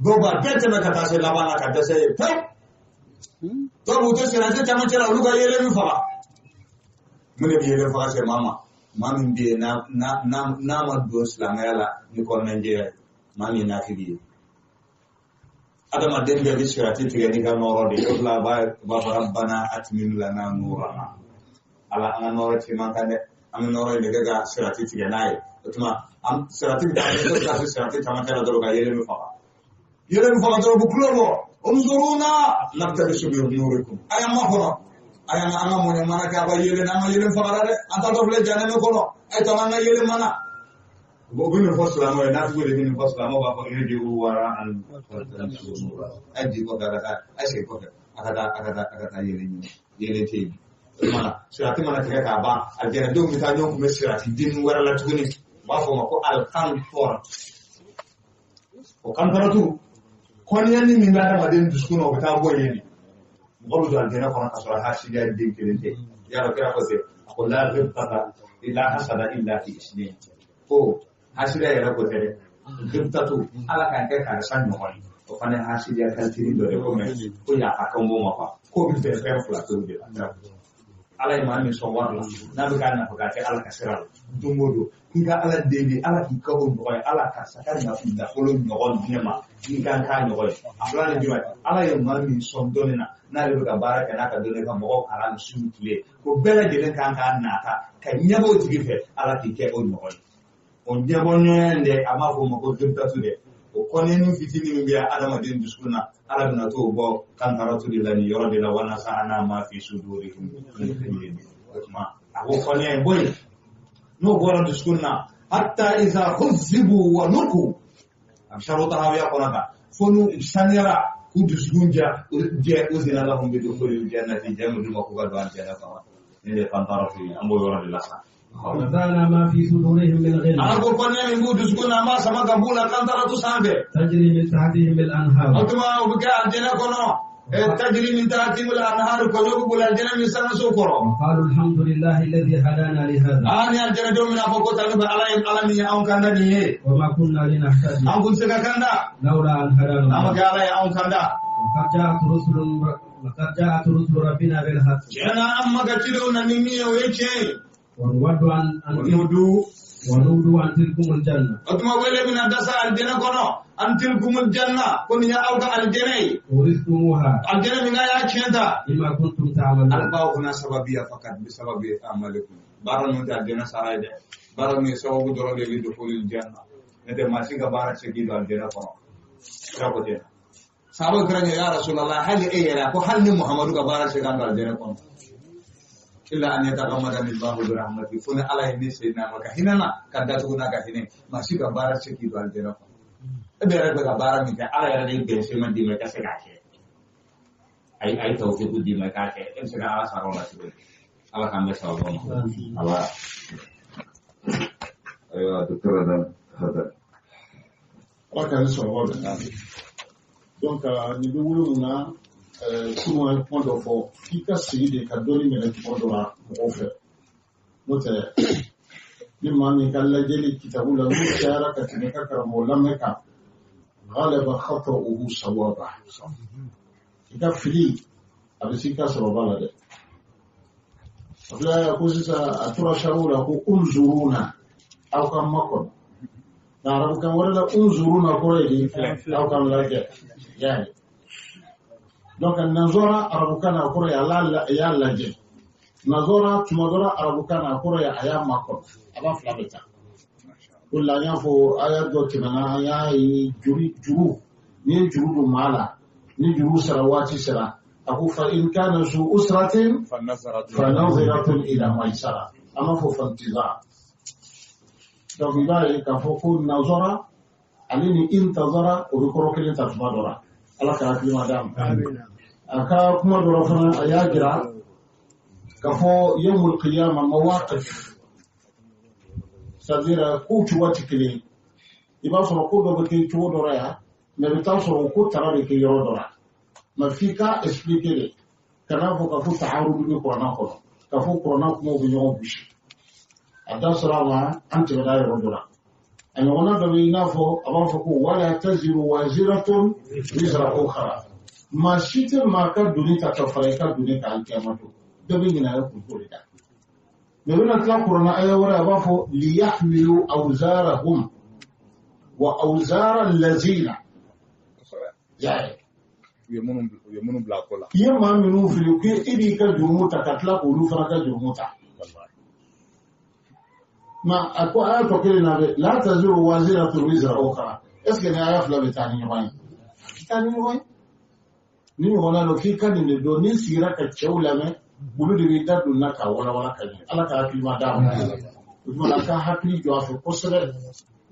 dɔw b'a bɛɛ tɛmɛ ka taa se laban na ka dɛsɛ yen pewu. Dɔw b'u to sirati camancɛ la, olu ka yelen bɛ faga. Mun de bɛ yelen faga se maa ma? Maa min bɛ yen n'a ma don silamɛya la ni kɔnɔnajɛya ye, maa min ye nafigi ye. Adamaden bɛɛ bɛ sirati tigɛ n'i ka nɔrɔ de ye. O de la a b'a fɔ rabbana atmim lana nurana. Ala, an ka nɔrɔ ci man kan dɛ, an bɛ nɔrɔ in de kɛ ka sirati tigɛ n'a ye. O tuma an sirati bɛ taa dɔ bɛ taa se sirati camancɛ la dɔrɔn ka yelen bɛ faga. Yelen bɛ faga dɔrɔn, u bɛ kulo bɔ: unzuruna naqtabisu bi nurikum. A y'an makɔnɔ, a y'an an ka mɔnɛ mana kɛ a ka yelen, an ka yelen fagara dɛ, an taatɔ filɛ jahanama kɔnɔ, a ye to an ka yelen mana. U bɛ nin fɔ silamɛw ye, nafigiw de bɛ nin fɔ silamɛw, b'a fɔ irji'u wara an a ye jigin kɔfɛ, a ka taa, a ye segin kɔfɛ, a ka taa, a ka taa, a ka taa yelen ɲini, yelen tɛ yen. O tuma na sirati mana tigɛ k'a ban, alijanadenw bɛ taa ɲɔgɔn kun bɛ sirati den wɛrɛ la tuguni, u b'a fɔ o ma ko alikanfɔr. O kanfaratu, kɔniyani min bɛ adamaden dusukun na, o bɛ taa bɔ yen de. Mɔgɔ bɛ don alijana kɔnɔ ka sɔrɔ hasidiya den kelen tɛ. Yarɔ kira ko ten, a ko la ghibtata la hasada illa fi isnin. Ko hasidiya yɛrɛ ko tɛ dɛ, ghibtatu, Ala k'an kɛ karisa ɲɔgɔn ye, o fana ye hasidiya kalitiri dɔ de ko mɛ ko yafa kan b'o ma kuwa, k'o bɛ bɛn fɛn fila pewu de la. Ala ye maa min sɔn wari la, n'a bɛ k'a nafa k'a kɛ Ala ka sira la don o don, k'i ka Ala deli, Ala k'i ka o ɲɔgɔn ye, Ala karisa ka nafolo ɲɔgɔn di ne ma, k'i ka k'a ɲɔgɔn ye. A filanan ye jumɛn ye? Ala ye maa min sɔn dɔnni na, n'ale bɛ ka baara kɛ n'a ka dɔnni ka mɔgɔw kalan ni su ni tile, ko bɛɛ lajɛlen kan k'a nata ka ɲɛbɔ o tigi fɛ, Ala k'i kɛ o ɲɔgɔn ye. O ɲɛbɔ ɲɔgɔnya in dɛ, a b'a fɔ o ma ko ghibtatu dɛ. O kɔnɛni fitinin min bɛ adamaden dusukun na, Ala bɛna t'o bɔ kantaratu de la nin yɔrɔ de la. Wa nasa'ana ma fi sudurihim min ghillin. O tuma a b'o kɔnɛya in bɔ yen. N'o bɔra dusukun na, hatta iza huzzibu wa nuku, a bɛ sariya tahawiya kɔnɔ kan, fo n'u saniyara k'u dusukun ja jɛ, uzina lahum bi dukhulil jannati, jɛ d'u ma k'u ka don alijana kɔnɔ. Nin de ye kantaratu ye, an b'o yɔrɔ de la sa. ونزعنا ما في صدورهم من غل. Ala ko kɔnɛ min b'u dusukun na, an b'a sama ka b'u la kantaratu sanfɛ. تجري من تحتهم الأنهار. O tuma u bɛ kɛ alijana kɔnɔ, tajri min tahtihim al-anhar, kɔɲɔ bɛ boli alijana min sangaso kɔrɔ. وقالوا الحمد لله الذي هدانا لهذا. Aa, ni alijana denw bɛna fɔ ko tanu bɛ Ala ye, Ala min ye anw kanda nin ye. وما كنا لنهتدي An kun se ka kanda لولا أن هدانا n'an ma الله. kɛ Ala ye anw kanda. وقد جاءت رسل ربنا بالحق. Tiɲɛ na, an ma ka cidenw na ni min ye, o ye tiɲɛ ye. ونود أن O أن n'o du ونودوا أن تلكم الجنة. O tuma wele bɛna dasa alijana kɔnɔ: an tilkumul janna, ko nin ye aw ka alijana ye. أورثتموها. Alijana min n'a y'a tiɲɛ ta. بما كنتم تعملون. Albaw huna sababiya fakat bi sababi amalikum. Baara ninnu tɛ alijana sara ye dɛ, baara ninnu ye sababu dɔrɔn de bi dukhulil janna. Ne tɛ maa si ka baara tɛ se k'i don alijana kɔnɔ. Kira ko ten, sahabaw kira ɲɛ: ya Rasulallah, hali e yɛrɛ? A ko hali ni Muhamadu ka baara tɛ se k'an don alijana kɔnɔ, illa an yataghammadani Allahu bi rahmati, fo ni Ala ye ne seydina ma ka hinɛ na ka datugu n'a ka hinɛ. Maa si ka baara tɛ se k'i don alijana kɔnɔ. E bɛ yɛrɛ bɛ ka baara min kɛ, Ala yɛrɛ de ye bɛnsen d'i ma i ka se k'a kɛ. A ye tawfiku d'i ma i k'a kɛ, e bɛ se ka Ala sara o la cogo di? Ala k'an bɛɛ sababa ma. Ala ayiwa, docteur Adam, tafadal. Ala k'an sɔrɔ bɛn. Donc nin bɛ wolo mun na, kunun an ye kuma dɔ fɔ k'i ka sigi de ka dɔnni minɛ tuma dɔ la mɔgɔw fɛ. N'o tɛ, ni maa min ka lajɛli kitabu la n'o cayara ka tɛmɛ i ka karamɔgɔ lamɛn kan, ghalaba khata'uhu sawaba, i ka fili a bɛ s'i ka sababa la dɛ. A filɛ ko sisan a tora sariw la ko unzuruna, aw ka makɔnɔ. Nka arabukan wɛrɛ la, unzuruna kɔrɔ ye di? Aw k'an lajɛ. Y'a ye, donc nazɔra arabukan na, a kɔrɔ ye a y'a lajɛ. Nazɔra tuma dɔ la arabukan na, a kɔrɔ ye a y'a makɔnɔ. A b'a fila bɛɛ ta. O de la an y'a fɔ aya dɔ tɛmɛna, an y'a ye juru, juru n'i ye juru don maa la, ni juru sara waati sera, a ko fa in kana zu usratin fa naziratun ila maisara, an b'a fɔ fantiza. Donc i b'a ye k'a fɔ ko nazɔra ale ni intazara, o bɛ kɔrɔ kelen ta tuma dɔ la. Ala ka hakili ma d'a ma. A ka kuma dɔ la fana, a y'a jira k'a fɔ yawmul qiyama mawaqif, c'est à dire kow cogoya tɛ kelen ye. I b'a sɔrɔ ko dɔ bɛ kɛ cogo dɔ la yan, mais i bɛ taa sɔrɔ o ko tara bɛ kɛ yɔrɔ dɔ la. Mais f'i ka expliquer de, kana fɔ k'a fɔ taharudu bɛ kuranna kɔnɔ, k'a fɔ kuranna kumaw bɛ ɲɔgɔn gosi. A da sɔrɔ a ma, an tɛmɛna yɔrɔ dɔ la. A ɲɔgɔnna dɔ bɛ i n'a fɔ a b'a fɔ ko wala taziru waziratun wizra ukhra, maa si tɛ maa ka doni ta ka fara i ka doni kan alikiyama don, dɔ bɛ ɲinɛ a yɛrɛ kunko de da. Mais bɛna tila kuranna aya wɛrɛ, a b'a fɔ liyahmilu awzarahum wa awzara allazina. Y'a ye, u ye minnu bila a ko la. I ye maa minnu fili ko e b'i ka jurumu ta ka tila k'olu fana ka jurumu ta. Ma a ko aya tɔ kelen na bɛ la taziru waziratun wizra ukhra. Est ce que ni aya fila bɛ taa ni ɲɔgɔn ye? Taa ni ɲɔgɔn ye. Ni ɲɔgɔnna don k'i ka nin de dɔn, n'i sigira ka cɛw lamɛn, olu de b'i da don na k'a walawala ka ɲɛ. Ala ka hakili ma d'a ma. O tuma na, ka hakili jɔ a fɛ kosɛbɛ.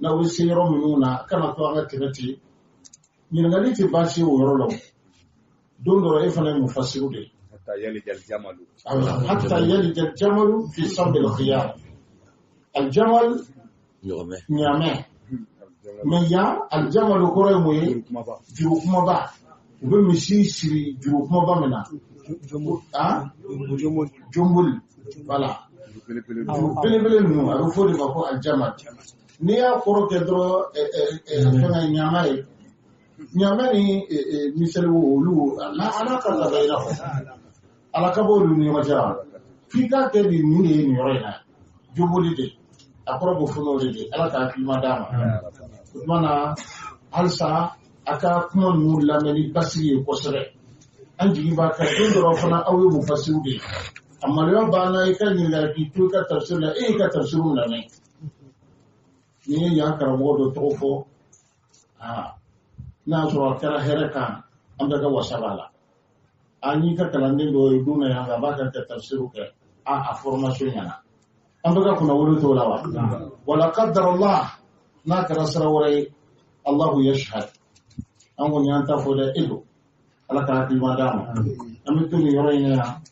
N'aw bɛ se yɔrɔ minnu na, kana to an ka tɛmɛ ten. Ɲininkali tɛ baasi ye o yɔrɔ la. O don dɔ la, e fana ye mufasiru de ye. Hatta yalija aljamalu. Hatta yalija aljamalu fi sammi alkhiyar. Aljamal, ɲaamɛ. Mais yan, aljamalu kɔrɔ ye mun ye? Juru kumaba. U bɛ misi siri juru kumaba min na, jomboli, voilà, juru belebele ninnu, a bɛ fɔ o de ma ko aljamal. N'i y'a kɔrɔ kɛ dɔrɔn, fɛngɛ ɲaamɛ ye, ɲaamɛ ni misɛli, olu ala ala ka laban i n'a fɔ ala ka bɔ olu ni ɲɔgɔn cɛ wa. F'i k'a kɛ de nin de ye nin yɔrɔ in na, joboli de a kɔrɔ bɛ fɔ n'o de ye. Ala ka hakilima d'a ma. O tuma na, halisa a ka kuma ninnu lamɛn ni basigi ye kosɛbɛ. An jigi b'a kan don dɔ fana, aw ye mufasiru de ye. A maloya b'an na i ka ɲininkali k'i to i ka tafsir la, e y'i ka tafsiru lamɛn. N'i ye yan karamɔgɔ dɔ tɔgɔ fɔ, aa, n'a y'a sɔrɔ a kɛra hɛrɛ kan, an bɛɛ ka wasa b'a la. An y'i ka kalanden dɔ ye don na yan, a b'a ka tafsiru kɛ, a formation ɲɛna, an bɛɛ ka kunnawolo t'o la wa. Wala qaddara Allah, n'a kɛra sira wɛrɛ ye, Allahu yashhad. An kɔni y'an ta fɔ dɛ, e don. Ala ka hakilima d'a ma. An bɛ to nin yɔrɔ in na yan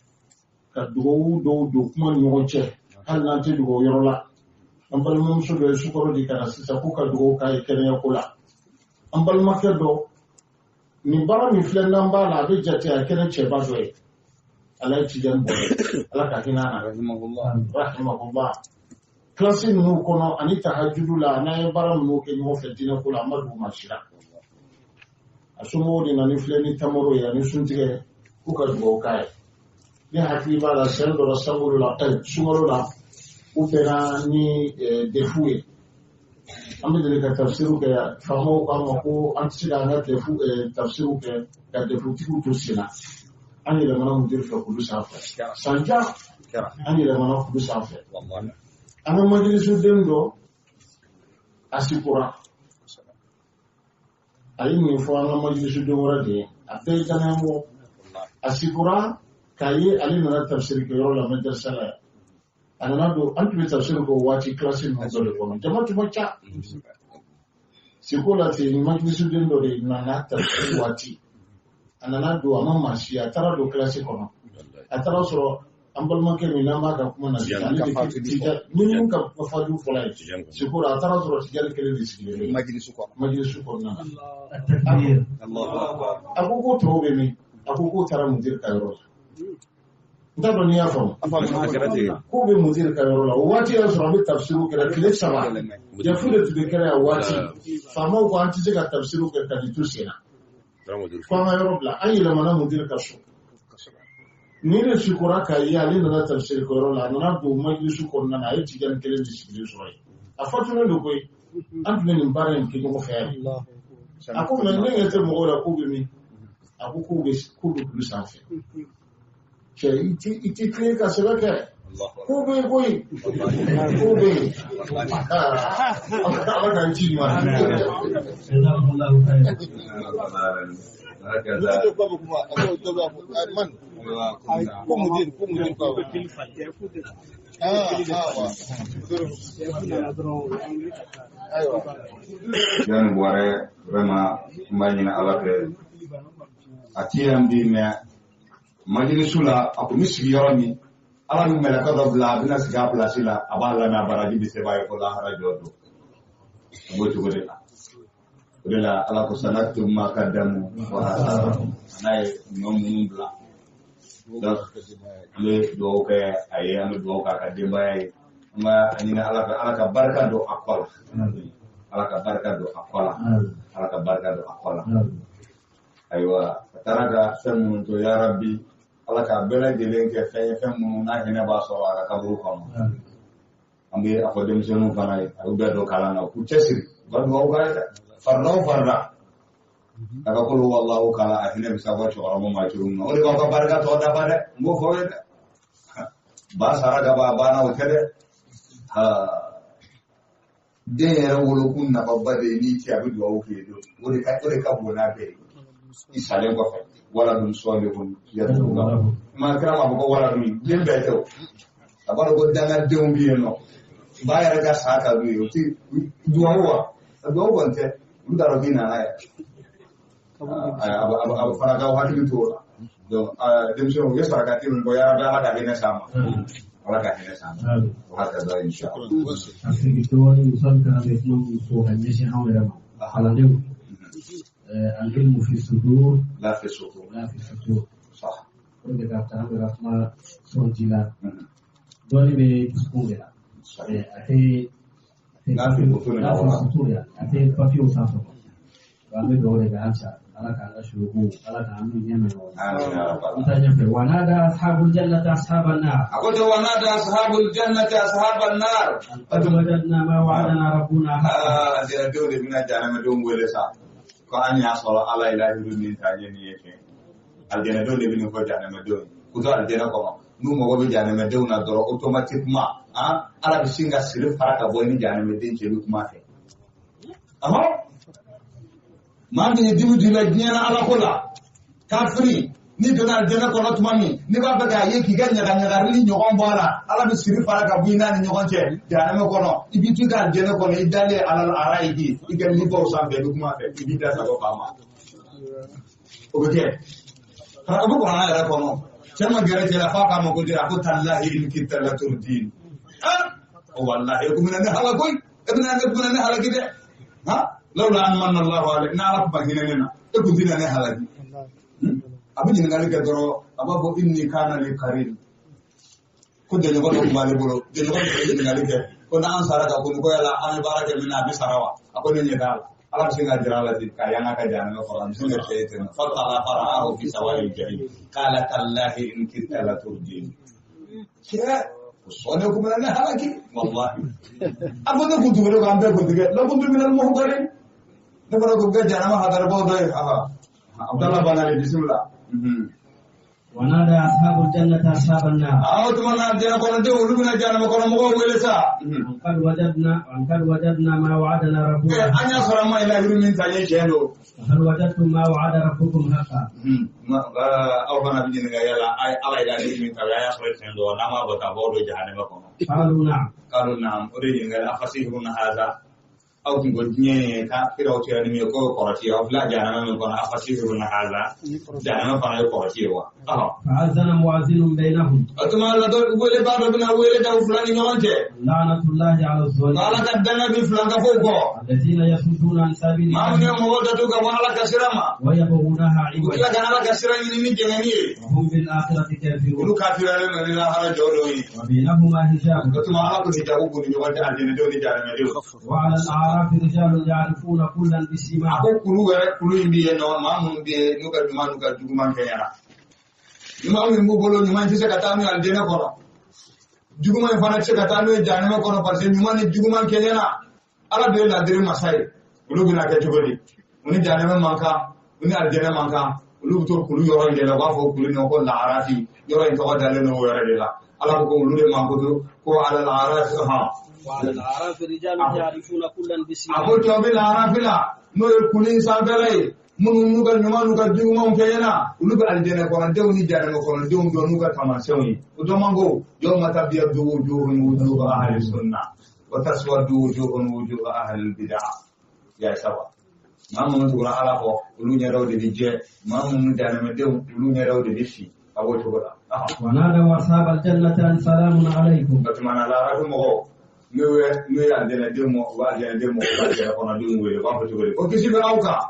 ka dugawu dɔw don kuma ni ɲɔgɔn cɛ, hali n'an tɛ dugawu yɔrɔ la. An balimamuso dɔ ye sukaro di ka na sisan k'u ka dugawu k'a ye kɛnɛya ko la. An balimakɛ dɔ, nin baara min filɛ n'an b'a la, a bɛ jate a kɛnɛ cɛba dɔ ye. Ala ye cijɛni bɔ, Ala ka hinɛ a na, rahimahullah. Kilasi ninnu kɔnɔ ani tahajudu la, n'an ye baara minnu kɛ ɲɔgɔn fɛ diinɛ ko la, an ma dugu maa si la. A somɔgɔw de nana ni filɛ ni tamaro ye ani suntigɛ k'u ka dugawu k'a ye. Ne hakili b'a la, sɛn dɔ la sankolo la, sunkalo la, u bɛnna ni defu ye. An bɛ deli ka tafsiriw kɛ, faamaw k'an ma ko an tɛ se k'an ka defu tafsiriw kɛ ka defutigiw to sen na. An yɛlɛmana mudiri fɛ kulu sanfɛ sanjan, an yɛlɛmana kulu sanfɛ. An ka majilisuden dɔ a sikora, a ye nin fɔ an ka majilisuden wɛrɛ de ye, a bɛɛ ye danayamɔgɔ. A sikora k'a ye, ale nana tafsiri kɛ yɔrɔ la madrasa la yan. A nana don, an tun bɛ tafsiri kɛ o waati kilasi ninnu dɔ de kɔnɔ, jama tun ma ca siko la ten. Majilisuden dɔ de nana tafsiri waati, a nana don, a ma maa si. A taara don kilasi kɔnɔ, a taara sɔrɔ An balimakɛ min n'an b'a ka kuma na sisan, ale de Tijani ni min ka faju fɔla ye Sikora, a taara sɔrɔ Tijani kelen de sigilen bɛ majilisu kɔnɔ. Majilisu kɔnɔna na. A ko ko tɔw bɛ min? A ko k'o taara mudiri ka yɔrɔ la. N t'a dɔn n'i y'a faamu. K'o bɛ mudiri ka yɔrɔ la. O waati y'a sɔrɔ an bɛ tafsiriw kɛra tile 3. Jafu de tun bɛ kɛra yan waati. Faamaw ko an tɛ se ka tafsiriw kɛ ka nin to sen na. Ko an ka yɔrɔ bila. An yɛlɛmana mudiri ka so. Ni de Sikora k'a ye, ale nana tafsiri kɛyɔrɔ la, a nana don majilisu kɔnɔna na, a ye Tijani kelen de sigilen sɔrɔ yen. A fatulen don koyi. An tun bɛ nin baara in kɛ ɲɔgɔn fɛ yan. A ko mɛ ne ɲɛ tɛ mɔgɔw la, k'u bɛ min? A ko k'u bɛ kulu sanfɛ. Cɛ, i ti tilen ka sɛbɛn kɛ. K'u bɛ yen koyi. K'u bɛ yen. Ala k'an ci ɲuman. Yani Buwarɛ, vraiment n b'a ɲini Ala fɛ, a ti yan bi, mɛ majilisu la a kun bɛ sigi yɔrɔ min, Ala bɛ mɛlɛkɛ dɔ bila, a bɛna sigi a pilasi la, a b'a lamɛn, a baraji bɛ se b'a ye ko lahara jɔ don. A b'o cogo de la. O de la Ala ko sanaktubu ma kaddamu wa atharahum, n'a ye ɲɔ minnu bila. Donc an bɛ dugawu kɛ a ye, an bɛ dugawu k'a ka denbaya ye, an b'a ɲini Ala fɛ, Ala ka barika don a kɔ la. Ala ka barika don a kɔ la. Ala ka barika don a kɔ la. Ayiwa, a taara ka fɛn minnu to, ya Rabbi, Ala k'a bɛɛ lajɛlen kɛ fɛn ye, fɛn minnu n'a hinɛ b'a sɔrɔ a ka kaburu kɔnɔ. An bɛ a fɔ denmisɛnninw fana ye, a y'u bɛɛ don kalan na, u k'u cɛsiri, u ka dugawu k'a ye dɛ. Farida o farida, a ka kolo wallahu kala, a hinɛ bɛ se aw ka cɛkɔrɔba ma cogo min na, o de b'aw ka barika tɔ dafa dɛ. N b'o fɔ aw ye dɛ. Ba sara ka ban, a banna, o tɛ dɛ. Den yɛrɛ wolokun nafaba de ye n'i cɛ, a bɛ dugawu k'i ye don. O de ka bon n'a bɛɛ ye. I salen kɔfɛ, wala dun sɔlihun yad'u lahu. Ma kira ma fɔ ko wala dun, den bɛɛ tɛ o. A b'a dɔn ko dangadenw bɛ yen nɔ. Ba yɛrɛ ka sa ka d'u ye, o ti dugawu wa? Dugawu kɔni tɛ, olu t'a dɔn k'i nana yɛrɛ. A fana k'aw hakili to o la. Donc denmisɛnninw, u ye sarakati min bɔ, yarabi Ala ka hinɛ s'a ma. Ala ka hinɛ s'a ma. O hakɛ dɔ inshallah. A segin dɔɔnin, muso kana bɛ kuma min fɔ ka ɲɛsin anw yɛrɛ ma, kalandenw. Al-ilmu fi sudur la fi sudur. La fi sudur. Sah. O de ka taa an bɛ ka kuma sɔn ji la. Dɔɔnin bɛ dusukun de la. A tɛ La fi butun la fi sudur ya. A tɛ papiyew sanfɛ. An bɛ dugawu de kɛ halisa. Ala k'an ka suruku, Ala k'an n'u ɲɛ mɛn ɲɔgɔn na. Amin ya rabbal An taa ɲɛfɛ. Wa nada ashabul jannati ashaban nar. A ko ten, wa nada ashabul jannati ashaban nar. Qad wajadna ma wa'adana rabbuna haqqan. Jɛnɛdenw de bɛna jahanamadenw wele sa. Ko an y'a sɔrɔ Ala ye lahidu min ta an ye nin ye tiɲɛ. Alijɛnɛdenw de bɛ nin fɔ jahanamadenw ye. K'u to alijɛnɛ kɔnɔ, n'u mago bɛ jahanamadenw na dɔrɔn automatiquement, Ala bɛ sin ka siri fara ka bɔ i ni jahanamaden cɛ, i bɛ kuma fɛ. Maa min ye dimi don i la diɲɛ na Ala ko la, kafiri, n'i donna alijɛnɛ kɔnɔ tuma min, n'i b'a fɛ k'a ye k'i ka ɲagaɲagarili ɲɔgɔn bɔ a la, Ala bɛ siri fara ka bɔ i n'a ni ɲɔgɔn cɛ jahanama kɔnɔ. I b'i to i ka alijɛnɛ kɔnɔ, i dalen Ala la arayiki, i ka libaw sanfɛ, i bɛ kuma fɛ, i b'i da sago ba ma. O bɛ kɛ. O bɛ kuranɛ yɛrɛ kɔnɔ. Cɛ ma gɛrɛ cɛ la f'a k'a ma ko jira, a ko talahi in kitta la turdin. O wallahi, e kun bɛna ne halaki koyi. E bɛna ne halaki dɛ. Lawla an manna Allahu alayhi, n'Ala kun ma hinɛ ne na, e kun tɛna ne halaki. A bɛ ɲininkali kɛ dɔrɔn, a b'a fɔ inni kana li qarin. Ko jɛɲɔgɔn dɔ tun b'ale bolo, jɛɲɔgɔn dɔ bɛ ɲininkali kɛ, ko n'an sara ka kunu, ko yala an bɛ baara kɛ min na, a bɛ sara wa? A ko ne ɲɛ t'a la. Ala bɛ se ka jira a la ten, k'a yanga ka jahanama kɔrɔ, a bɛ se ka cɛ ye ten. Fatala fara'ahu fi sawa'il jahim. Qala tallahi in kitta la turdin. Cɛ, o sɔnnen kun bɛna ne halaki, wallahi. A ko ne kun tugura k'an bɛɛ kun tigɛ, la kuntu minal muhdarin. Ne fana ko kɛ jahanama hadarabaw dɔ ye. Abdallah Banali, bisimila. ونادى أصحاب الجنة أصحاب النار. O tuma na alijɛnɛ kɔnɔdenw, olu bɛna jahanama kɔnɔ mɔgɔw wele sa. أن قد وجدنا ما وعدنا ربنا. An y'a sɔrɔ an ma lahidu min ta ye tiɲɛ don. هل وجدتم ما وعد ربكم حقا؟ Aw fana bɛ ɲininka yala Ala ye lahidu min ta, a y'a sɔrɔ tiɲɛ don, n'an m'a bɔ ka bɔ don jahanama kɔnɔ. قالوا نعم. قالوا نعم. O de ɲininkali afasihirun haza. Aw kun ko diɲɛ ye ka kiraw cɛra ni min ye k'o ye kɔrɔti ye, aw filɛ jahanama min kɔnɔ, afasihirun haza, jahanama fana ye kɔrɔti ye wa? فأذن مؤذن بينهم. O tuma la dɔ welebaa dɔ bɛna wele da u fila ni ɲɔgɔn cɛ. لعنة الله على الظالمين. Ala ka danga bi filankafow kɔ. الذين يصدون عن سبيل Maa minnu ye الله mɔgɔw datugu ka bɔ Ala ka sira ma, ويبغونها u tila عوجا ka Ala ka sira ɲini ni jɛngɛni ye. وهم بالآخرة كافرون. Olu kafiralen don ni lahara jɔ don ye. وبينهما حجاب. O tuma Ala ko hijabu b'u ni ɲɔgɔn cɛ, alijɛnɛdenw ni jahanamadenw. وعلى الأعراف رجال يعرفون كلا A بسيماهم. ko kulu wɛrɛ, kulu in bɛ yen nɔ, maa minnu bɛ yen n'u ka ɲuman n'u ka juguman kɛɲɛna. Ɲuman min b'u bolo, ɲuman tɛ se ka taa n'u ye alijɛnɛ kɔnɔ, juguman in fana tɛ se ka taa n'u ye jahanama kɔnɔ, parce que ɲuman ni juguman kɛɲɛna. Ala de ye ladiri masa ye. Olu bɛna kɛ cogo di? U ni jahanama man kan, u ni alijɛnɛ man kan. Olu bɛ to kulu yɔrɔ in de la, u b'a fɔ kulu in ma ko laharafi. Yɔrɔ in tɔgɔ dalen don o yɔrɔ de la. Ala ko ko olu de mankutu ko ala laharafi hɔn. وعلى الأعراف رجال يعرفون كلا A ko بسيماهم. cɛw bɛ laharafi la, n'o ye kulu in sanfɛla ye, minnu n'u ka ɲuman n'u ka jugumanw kɛɲɛna, olu bɛ alijɛnɛ kɔnɔdenw ni jahanama kɔnɔdenw dɔn n'u ka taamasiyɛnw ye. O dɔ man ko yawma tabyaddu wujuhun wujuhu ahli sunna wa taswaddu wujuhun wujuhu ahli bid'a. Ya saba, maa minnu tugura Ala kɔ, olu ɲɛdaw de bɛ jɛ. Maa minnu jahanamadenw, olu ɲɛdaw de bɛ fin. A b'o cogo la. ونادوا أصحاب الجنة أن سلام عليكم. O tuma na laharafi mɔgɔw, n'u ye alijɛnɛdenw mɔ, u bɛ alijɛnɛdenw mɔ, u bɛ alijɛnɛ kɔnɔdenw wele, u b'a fɔ cogo di ko kisi bɛ aw kan?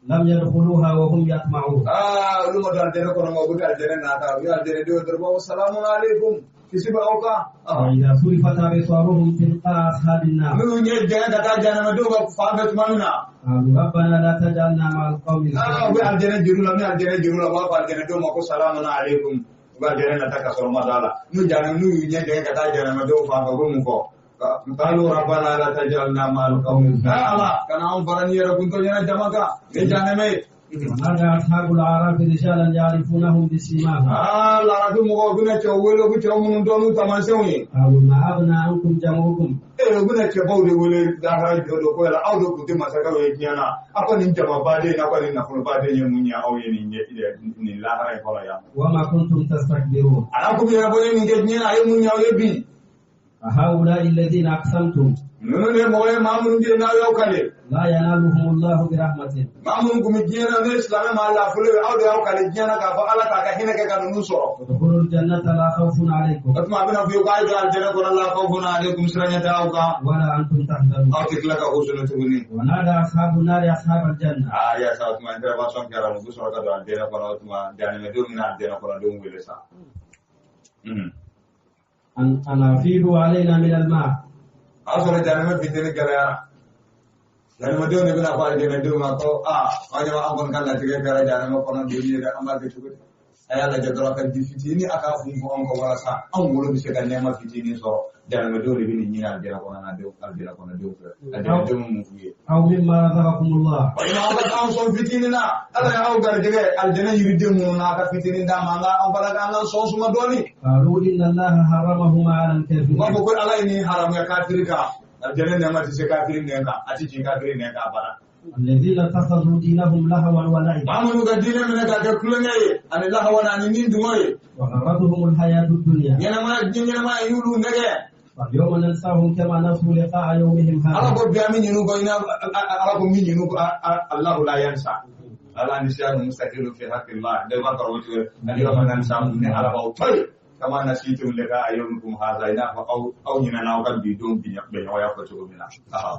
لم يدخلوها وهم يطمعون. Aa, olu ma don alijɛnɛ kɔnɔ, ma u bɛ ka alijɛnɛ nata, u ye alijɛnɛdenw dɔrɔn, u b'a fɔ salamu aleykum, kisi bɛ aw kan. وإذا صرفت أبصارهم تلقاء أصحاب النار. N'u ɲɛ jɛngɛ ka taa jahanamadenw ka fan fɛ tuma min na, قالوا ربنا لا تجعلنا مع القوم aa, u bɛ الظالمين. alijɛnɛ juru la, n'u ye alijɛnɛ juru la, u b'a fɔ alijɛnɛdenw ma ko salamu aleykum, u bɛ alijɛnɛ nata ka sɔrɔ ma don a la. N'u y'u ɲɛ jɛngɛ ka taa jahanamadenw fan fɛ, u bɛ mun fɔ? قالوا ربنا لا تجعلنا مع القوم الظالمين. الله كان عم فرني يركون تو جنا جماعة جهنم. ونادى أصحاب الأعراف رجالا يعرفونهم بسيماهم. Larafi mɔgɔw bɛna cɛw wele, u bɛ cɛw minnu dɔn n'u taamasiyɛnw ye. قالوا ما أغنى عنكم جمعكم. Ee, u bɛna cɛbaw de wele lahara jɔ don ko yala aw de tun tɛ masakɛw ye diɲɛ na, aw ka nin jamabaden, aw ka nin nafolobaden ye mun ɲɛ aw ye nin lahara in kɔnɔ yan? وما كنتم تستكبرون. Ala ko yɛrɛ bɔ ye nin kɛ diɲɛ na, a ye mun ɲɛ aw ye bi? فهؤلاء الذين أقسمتم. Ninnu de ye mɔgɔ ye, maa minnu bɛ yen n'aw y'aw kale. لا ينالهم الله برحمته. Maa minnu tun bɛ diɲɛ na, n'o ye silamɛ maa lafolo ye, aw de y'aw kale diɲɛ na k'a fɔ Ala k'a ka hinɛ kɛ ka ninnu sɔrɔ. ادخلوا الجنة لا خوف عليكم. O tuma a bɛna fɔ ye ko a ye don alijɛnɛ kɔnɔ, la khawfun alaykum, siran ɲɛ tɛ aw kan. ولا أنتم تحزنون. Aw tɛ tila ka husunu tuguni. ونادى أصحاب النار أصحاب الجنة. Aa, yaasa o tuma intervention kɛra, u bɛ sɔrɔ ka don alijɛnɛ kɔnɔ. O tuma jahanamadenw bɛna alijɛnɛ kɔnɔdenw wele sa. أن أفيضوا علينا من الماء. A y'a sɔrɔ jahanama fitini gɛlɛyara, jahanamadenw de bɛna fɔ alijɛnɛdenw ma ko aa, aw ɲɛ bɛ an kɔni ka latigɛ kɛra jahanama kɔnɔ donni ye dɛ, an b'a kɛ cogo di? A y'a lajɛ dɔrɔn ka ji fitinin a k'a funfun anw kan walasa anw bolo bɛ se ka nɛɛma fitinin sɔrɔ. Jahanamadenw de bɛ nin ɲini alijɛnɛ kɔnɔna denw, alijɛnɛ kɔnɔdenw fɛ. Alijɛnɛdenw mun f'u ye? أو مما رزقكم الله. Walima aw ka k'anw sɔn fitinin na, Ala y'aw garijɛgɛ alijɛnɛ yiriden minnu na, a ka fitinin d'an ma, an ka an fana k'an ka sɔn suma dɔɔni. قالوا إن الله حرمهما على U b'a الكافرين. fɔ ko Ala ye nin haramuya kafiri kan. Alijɛnɛ nɛɛma tɛ se kafiri nɛn kan, a tɛ jigin kafiri nɛn kan abada. الذين اتخذوا دينهم لهوا ولعبا. Maa minnu ka diinɛ minɛ k'a kɛ tulonkɛ ye ani lahawa ani ni dungɔ ye. وغرتهم الحياة الدنيا. Ɲɛnamaya, diɲɛ ɲɛnamaya y'olu nɛgɛ. فاليوم ننساهم كما نسوا لقاء يومهم Ala هذا. ko bi an bɛ ɲin'u kɔ, i n'a Ala ko min ɲin'u kɔ, Allahu la yansa. Ala nisyanu mustaqilu fi haqqillah. Dɛ b'a kɔrɔ o cogo ye. Al-yawma nansahum, ni Ala b'aw to yen. Kama nasitum liqa'a yawmikum hadha, i n'a fɔ aw ɲinɛna aw ka bi don bɛnɲɔgɔnya kɔ cogo min na.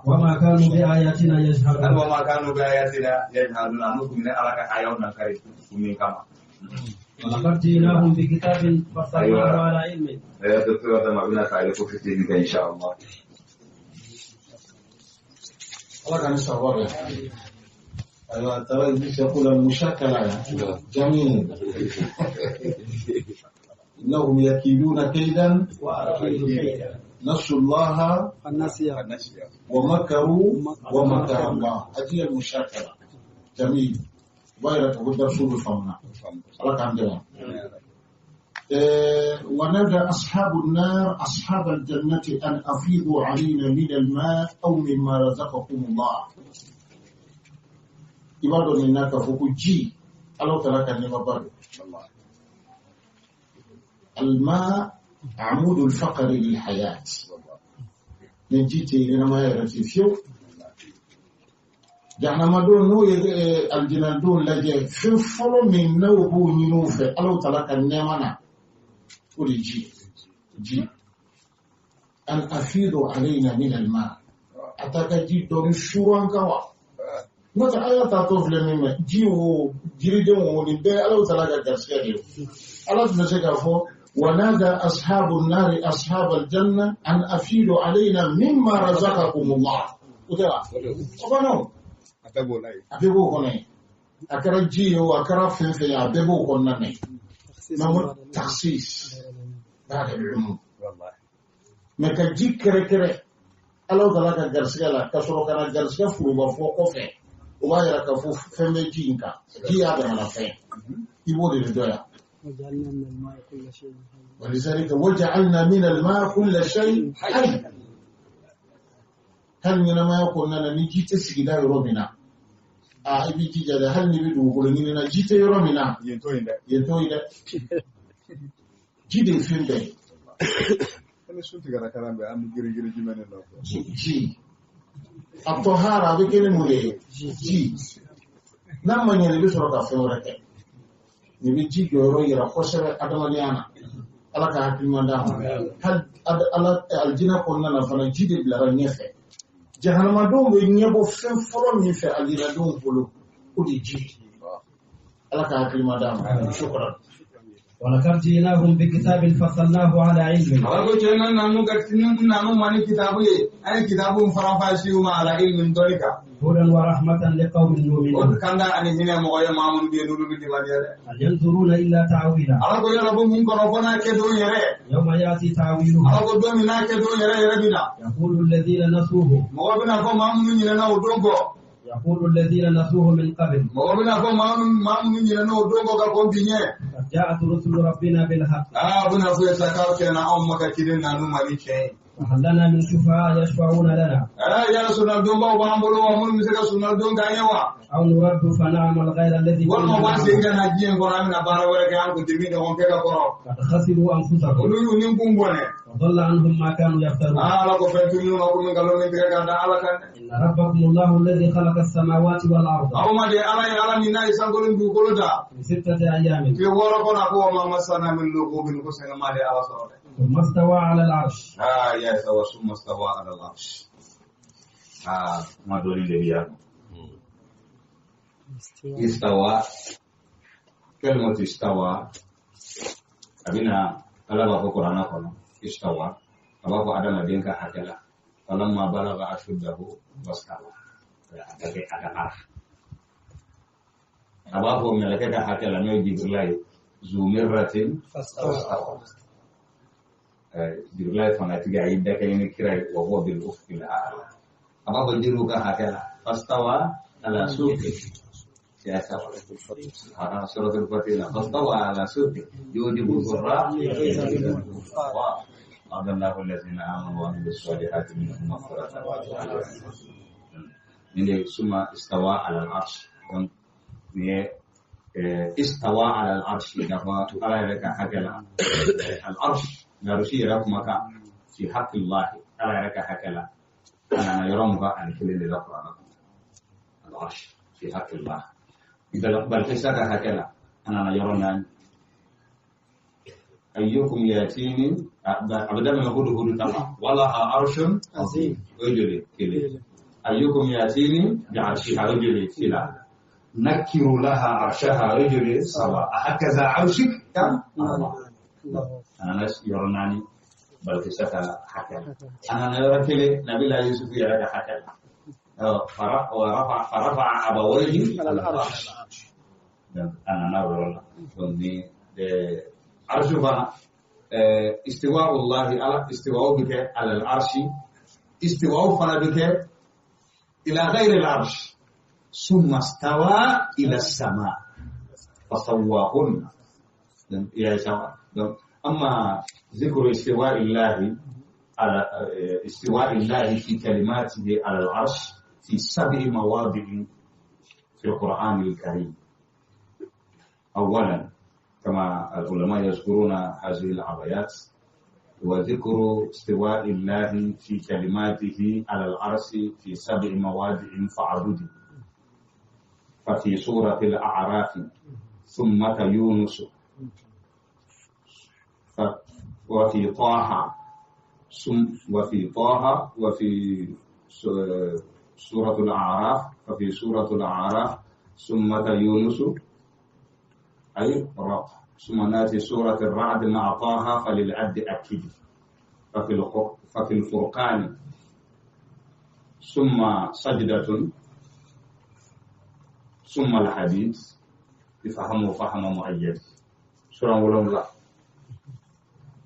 وما كانوا بآياتنا يجحدون. Wa ma kanu bi ayatina yajhaduna, n'u tun bɛ Ala ka ayaw nankari kun min kama. ولقد جئناهم بكتاب فصلناه على علم. Ya docteur Adama bɛna k'ale ko fitinin kɛ insha Allah. Ala ka ni sawaba bɛn. أيوة ترى إبليس يقول المشاكلة جميل. إنهم يكيدون كيدا وأكيد كيدا. نسوا الله النسي. ومكروا ومكر الله. هذه المشاكلة جميل. بايرة تقول درسوا بفهمنا. الله كان جميل. ونادى أصحاب النار أصحاب الجنة أن أفيضوا علينا من الماء أو مما رزقكم الله. I b'a dɔn nin na k'a fɔ ko ji, Ala taala ka nɛɛma ba don. الماء عمود الفقري للحياة. Ni ji tɛ yen, ɲɛnamaya yɛrɛ tɛ fiyewu. Jahanamadenw n'o ye alijinadenw lajɛ, fɛn fɔlɔ min n'o b'o ɲini u fɛ Alahu taala ka nɛɛma na, o de ji ji. An afidu alayna min alma, a ta ka ji dɔɔni suuru an kan wa. N'o tɛ an y'a taatɔ filɛ min mɛ, ji o jiriden o, nin bɛɛ Alahu taala ka garisigɛ de ye. Ala tun bɛ se k'a fɔ ونادى أصحاب النار أصحاب الجنة أن أفيدوا علينا مما رزقكم الله. وده أبانو A bɛɛ b'o la yen. A bɛɛ b'o kɔnɔ yen. A kɛra ji ye o, a kɛra fɛn fɛn ye, a bɛɛ b'o kɔnɔna na yen. Mais تخصيص بعد العموم. Wallahi. Mais ka ji kɛrɛkɛrɛ Alahu taala ka garisigɛ la, ka sɔrɔ ka na garisigɛ foroba fɔ kɔfɛ, o b'a yira k'a fɔ fɛn bɛ ji in kan. Ji y'a damana fɛn ye, i b'o de dɔn yan. وجعلنا من الماء كل شيء حي. ولذلك وجعلنا من الماء كل شيء حي. Hali ɲɛnamaya kɔnɔna na, ni ji tɛ sigida yɔrɔ min na, a i b'i jija dɛ. Hali n'i bɛ dugukolo ɲini na, ji tɛ yɔrɔ min na, Yen to yen dɛ. Yen t'o ye dɛ. Ji de ye fɛn bɛɛ ye. Ko ni sun tigɛra kalan bɛɛ, an bɛ girin girin jumɛn de nɔfɛ? Ji, ji a tɔhara a bɛ kɛ ni mun de ye? Ji. N'a ma ɲɛ, i bɛ sɔrɔ ka fɛn wɛrɛ kɛ. Nin bɛ ji jɔyɔrɔ yira kosɛbɛ adamadenya na. Ala ka hakili ɲuman d'a ma. Hali ala alijinɛ kɔnɔna na fana, ji de bilara ɲɛfɛ. Jahanamadenw bɛ ɲɛbɔ fɛn fɔlɔ min fɛ alijinɛdenw bolo, o de ye ji. Ala ka hakili ɲuman d'a ma. Shukran. ولقد جئناهم بكتاب فصلناه على علم. Ala ko cɛ nan nanu ka nanu ma ni kitabu ye, an ye kitabu in faranfasi u ma ala ilmin dɔnni kan. هدى ورحمة لقوم O يؤمنون. kanda ani hinɛ mɔgɔ ye, maa minnu bɛ yen n'olu bɛ limaniya dɛ. هل ينظرون إلا تأويله. Ala ko yala ko mun kɔnɔ fo n'a kɛ don yɛrɛ. يوم يأتي تأويله. Ala ko don min n'a kɛ don yɛrɛ yɛrɛ bɛ na. يقول الذين نسوه. Mɔgɔ bɛna fɔ maa minnu ɲinɛna o don kɔ. يقول الذين نسوه من قبل. Mɔgɔ bɛna fɔ maa minnu ɲinɛna o don kɔ ka kɔn bi ɲɛ. قد جاءت رسل ربنا بالحق. Aa, bɛna fɔ ye sa k'aw tiɲɛna, anw ma ka ciden nanu ma ni tiɲɛ ye. فهل لنا من شفعاء يشفعون لنا. Aa, yala sunnadonbaw b'an bolo wa, minnu bɛ se ka sunnadon k'an ye wa? أو نرد فنعمل غير الذي Walima كنا b'an segin نعمل. ka na diɲɛ in kɔnɔ, an bɛna baara wɛrɛ kɛ, an kun tɛ min ɲɔgɔn kɛ ka kɔrɔ. قد خسروا أنفسهم. Olu y'u ni kun bɔnɛ. وضل عنهم ما كانوا يفترون. Aa, Ala ko fɛn tunun ma ko min nkalon min tigɛ ka da Ala kan dɛ. إن ربكم الله الذي خلق السماوات والأرض. Aw ma de Ala ye, Ala min n'a ye sankolo ni dugukolo da. في 6 أيام. Tile 6 kɔnɔ, a ko wa ma masana min lugubin, ko sɛgɛn ma de Ala sɔrɔ dɛ. ثم استوى على العرش. Aa, ya sawa summa stawa ala al-arsh. Aa, kuma dɔɔni de bɛ yan. Istawa, kalimatu istawa, a bɛna Ala b'a fɔ kuranɛ kɔnɔ istawa, a b'a fɔ adamaden ka hakɛ la falamma balaga ashuddahu wastawa, a ka kɛ a ka ara. A b'a fɔ mɛlɛkɛ ka hakɛ la, n'o ye Jibirila ye, zumirratin fastawa. Jibirila ye fangatigi, a y'i da kɛ ni kira ye wa huwa bil ufuqil a'la. A b'a fɔ jiriw ka hakɛ la fastawa ala suqi, ya sawa suratul fatih la fastawa ala suqi yujibu zurra. وعد الله الذين آمنوا وعملوا الصالحات منهم مغفرة وأجرا. من ثم استوى على العرش. Donc ni استوى على العرش dafa Ala yɛrɛ ka hakɛ la العرش narusi yɛrɛ kumakan في حق الله, Ala yɛrɛ ka hakɛ la, a nana yɔrɔ 21 de la kuranɛ kɔnɔ. العرش في حق الله. Balkisa ka hakɛ la, a nana yɔrɔ 4. أيكم يأتيني أبدا من هدو هدو تما ولها عرش عظيم. رجل كلي أيكم يأتيني بعرشها رجل كلا نكر لها عرشها رجل سوا هكذا عرشك كم الله. الله. أنا ناس يرناني بل كسكا حكى أنا نرى كلي نبي الله يوسف يرى حكى ورفع فرفع أبويه على العرش. أنا نرى عرش فانا استواء الله على استواء بك على العرش، استواء فانا بك إلى غير العرش. ثم استوى إلى السماء فسواهن يا سواء. أما ذكر استواء الله على استواء الله في كلماته على العرش في 7 مواضع في القرآن الكريم. أولا كما العلماء يذكرون هذه الآيات، وذكر استواء الله في كلماته على العرش في 7 مواضع فعدد. ففي سورة الأعراف ثم يونس وفي طه وفي طه وفي سورة الأعراف ففي سورة الأعراف ثم يونس أي رق ثم نأتي سورة الرعد مع طه فللعد أكيد ففي الفرقان ثم سجدة ثم الحديث يفهمه فهم مؤيد سورة ولولا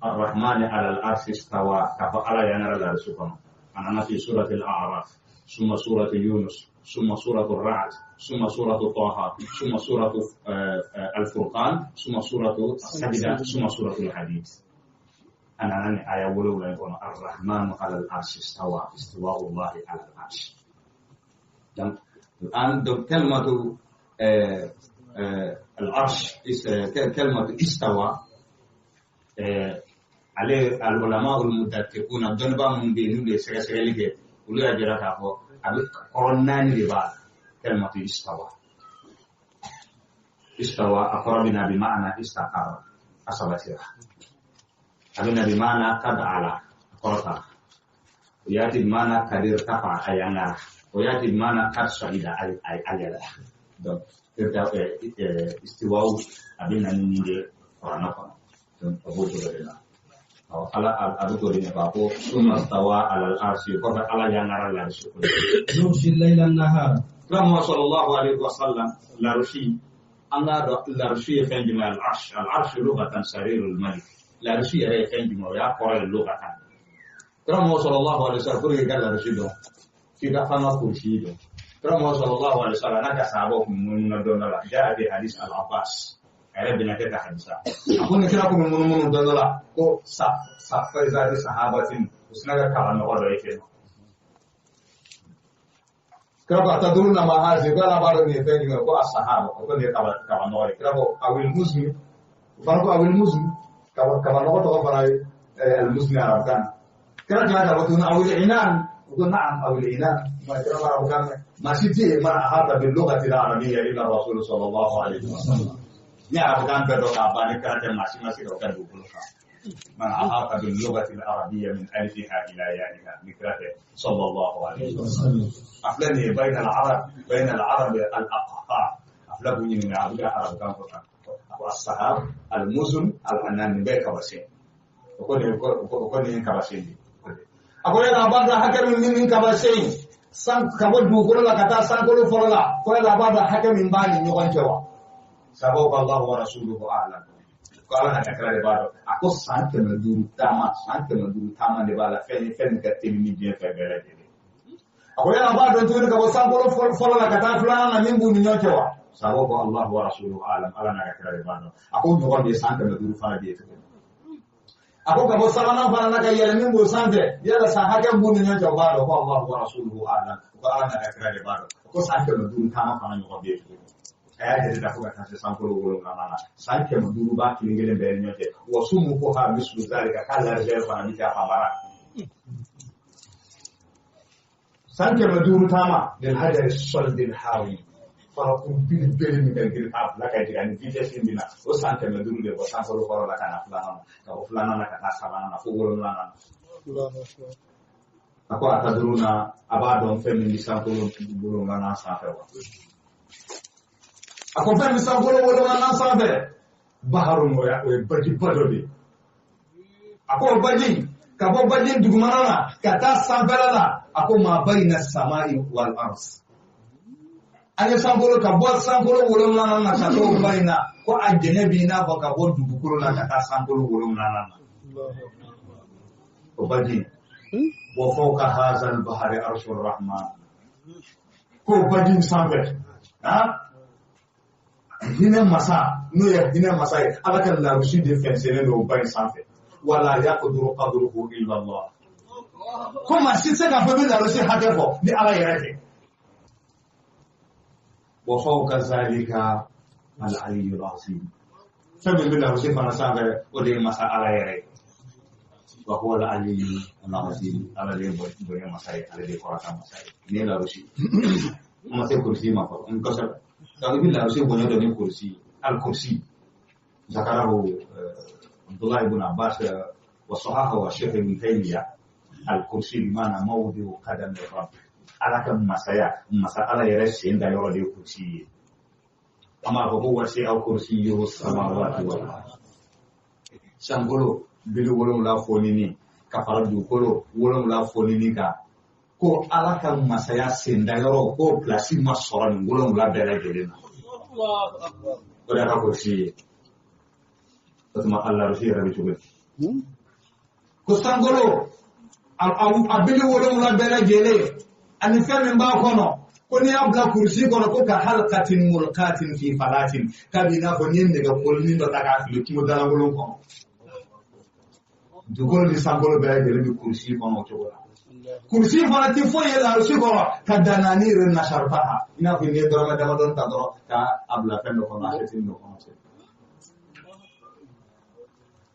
الرحمن على العرش استوى كفألا ينرى العرش أنا في سورة الأعراف ثم سورة يونس ثم سورة الرعد ثم سورة طه ثم سورة الفرقان ثم سورة السجدة ثم سورة الحديث أنا آية ولولا يقول الرحمن على العرش استوى استواء الله على العرش. الآن كلمة العرش كلمة استوى عليه العلماء المدققون الجنبا من بينهم لسرسرلك ولو أجرى كافو أبي قرنان لبعض كلمة استوى استوى أقربنا بمعنى استقر أصبتها أبينا بمعنى قد على قرطة ويأتي بمعنى قد ارتفع أي أنار ويأتي بمعنى قد صعد أي أيلا. Donc استواء أبينا نيجي قرآن donc أبو تقولنا على أبو تقولنا بابو ثم استوى على العرش قال على ينار العرش يغشي الليل النهار كما صلى الله عليه وسلم العرشي أن العرشي فين العرش العرش لغة سرير الملك العرشي هي فين يا قرآن اللغة كما صلى الله عليه وسلم كل قال العرشي ده في كفنا كرسي ده كما صلى الله عليه وسلم أنا كسابه من دون الله جاء في حديث العباس عربنا كده حديثا أقول نكرا من دون الله كو سافر صحابة وسنجا كلام نقول إيه كرا تدرون ما هذه قال بارني فين كو الصحابة أقول لك كلام نقول كرا أو المسلم فرق أو المسلم كما نقول طبعا المسلم عرب كان كرا كلا كلا أو العنان يقول نعم أو العنان ما كرا عرب كان ما شتي ما أحاط باللغة العربية إلا الرسول صلى الله عليه وسلم يعرف كان بدو كاباني كرا ما شي ما شي كان بقول من أحاط باللغة العربية من ألفها إلى يائها نكرته صلى الله عليه وسلم أفلني بين العرب الأقطاع أفلني من العرب العرب كان الصحاب المزن العنان بيك وسين وكل كبسين أقول أنا بعد حكم من كبسين سان كبر دوكرلا كتا سان كلو فرلا كل بعد حكم من باني نيوان جوا سبب الله ورسوله أعلم قال أنا كلا بعد أقول سان كمدور تاما سان كمدور تاما دبلا فين فين كتير من جيل فبلا جيل أقول أنا بعد أنتوا كبر سان كلو فرلا كتا فلان أنا من بني نيوان جوا سبب الله ورسوله أعلم قال أنا كلا بعد أقول نقول بسان كمدور فانا بيت أقول كبر سلام فانا كيال من بوسان ده يلا سان حكم بني نيوان جوا الله ورسوله أعلم قال أنا كلا بعد أقول سان كمدور تاما فانا نقول بيت aya da ko ka se sankolo wolo na na sanke mo duru ba kilingele be nyote wasumu ko ha mislu zalika kala rjel fa ni ta famara sanke mo duru tama del hajar soldil hawi faraqu bil bil mi del bil ab la kay digan vitesse indina o sanke mo duru de bo sankolo ko la kana fulana ka o fulana na ka ta sabana na fo wolo na na Allahu akbar ako ataduruna abadon femi sankolo wolo na sa fa wa a ko fɛn min sankolo wolonwula sanfɛ baharun o ye bajiba dɔ de ye a ko baji ka bɔ baji dugumana na ka taa sanfɛla la a ko maa bayna samai wal ars an ye sankolo ka bɔ sankolo wolonwula na ka t'o ba in na ko a jɛnɛ b'i n'a fɔ ka bɔ dugukolo la ka taa sankolo wolonwula na o baji wa fawqa hadha al bahri arshur rahman ko baji sanfɛ ah hinɛ masa n'o ye hinɛ masa ye ala ka larusi de fɛnsɛnnen don o ba in sanfɛ wala yaqdiru qadruhu illa Allah ko maa si tɛ se k'a fɔ i bɛ larusi hakɛ fɔ ni ala yɛrɛ tɛ wa fawqa zalika al-aliyyul azim fɛn min bɛ larusi fana sanfɛ o de ye masa ala yɛrɛ ye wa huwa al-aliyyul azim ala de ye bonya masa ye ale de ye kɔrɔta masa ye nin ye larusi an ma se kurusi ma fɔlɔ n kosɛbɛ Donc i bɛ larusi bonya dɔ ni kursi al-kursi ذكره عبد الله بن عباس وصححه الشيخ ابن تيمية الكرسي بمعنى موضع قدم الرب على كم مسايا مسألة يرسي عند يرى الكرسي أما هو وسع كرسيه السماوات والأرض sankolo bili wolonwula fonini ka fara dugukolo wolonwula fonini kan ko ala ka masaya senda yɔrɔ ko pilasi ma sɔrɔ nin wolonwula bɛɛ lajɛlen na o de y'a ka kurusi ye o tuma alarusi yɛrɛ bɛ cogo di ko sankolo a bili wolonwula bɛɛ lajɛlen ani fɛn min b'a kɔnɔ ko n'i y'a bila kurusi kɔnɔ ko ka halkatin mulkatin fi falatin k'a b'i n'a fɔ n'i ye nɛgɛ kolinin dɔ ta k'a fili kungo dalankolon kɔnɔ dugukolo ni sankolo bɛɛ lajɛlen bɛ kurusi kɔnɔ o cogo la kurusi fana tɛ foyi ye larusi kɔrɔ ka dan naani yɛrɛ nasarita i n'a fɔ n'i ye dɔrɔmɛ damadɔni ta dɔrɔn ka a bila fɛn dɔ kɔnɔ a fitinin dɔ kɔnɔ ten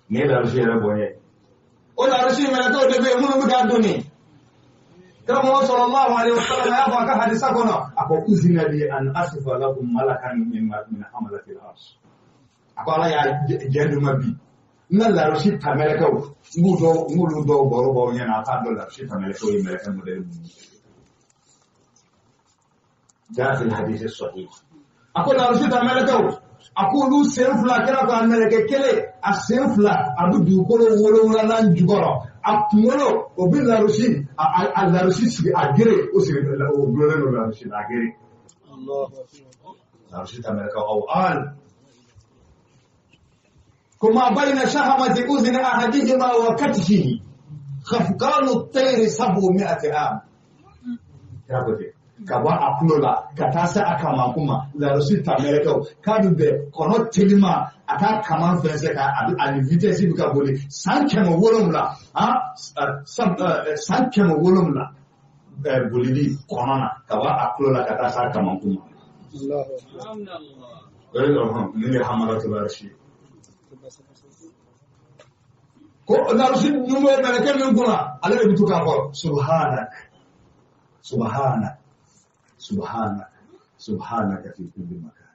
nin ye larusi yɛrɛ bonya ye o larusi mɛlɛkɛw de bɛ yen minnu bɛ k'a donni karamɔgɔ sallallahu alaihi wasallam y'a fɔ a ka hadisa kɔnɔ a ko uzina li an asifa lakum malakan min hamalati al-arsh a ko ala y'a jɛn d'u ma bi n ka larusi ta mɛlɛkɛw n b'u dɔw n b'olu dɔw baro b'aw ɲɛna a k'a dɔn larusi ta mɛlɛkɛw ye mɛlɛkɛ modɛli minnu ye jaa fil hadisi sahih a ko larusi ta mɛlɛkɛw a ko olu sen fila kɛra ko a mɛlɛkɛ kelen a sen fila a bɛ dugukolo wolonwulanan jukɔrɔ a kunkolo o bɛ larusi a larusi sigi a gere o sigi o dulonnen don larusi la a gere larusi ta mɛlɛkɛw aw al كما بين شحمة أذن أحدهما وكتفه خفقان الطير 700 عام ka bɔ a kulo la ka taa se a kamakun ma larusi ta mɛlɛkɛw k'a bɛ bɛn kɔnɔ telima a k'a kaman fɛnsɛ ka a ni vitesse bɛ ka boli san 700 san 700 bolili kɔnɔ na ka bɔ a kulo la ka taa se a kamakun ma. O de la nin de hamalatu larusi ko larusi ninnu bɛ mɛlɛkɛ min kunna ale de bɛ to k'a fɔ subhanak subhanak subhanak subhanaka fi kulli makan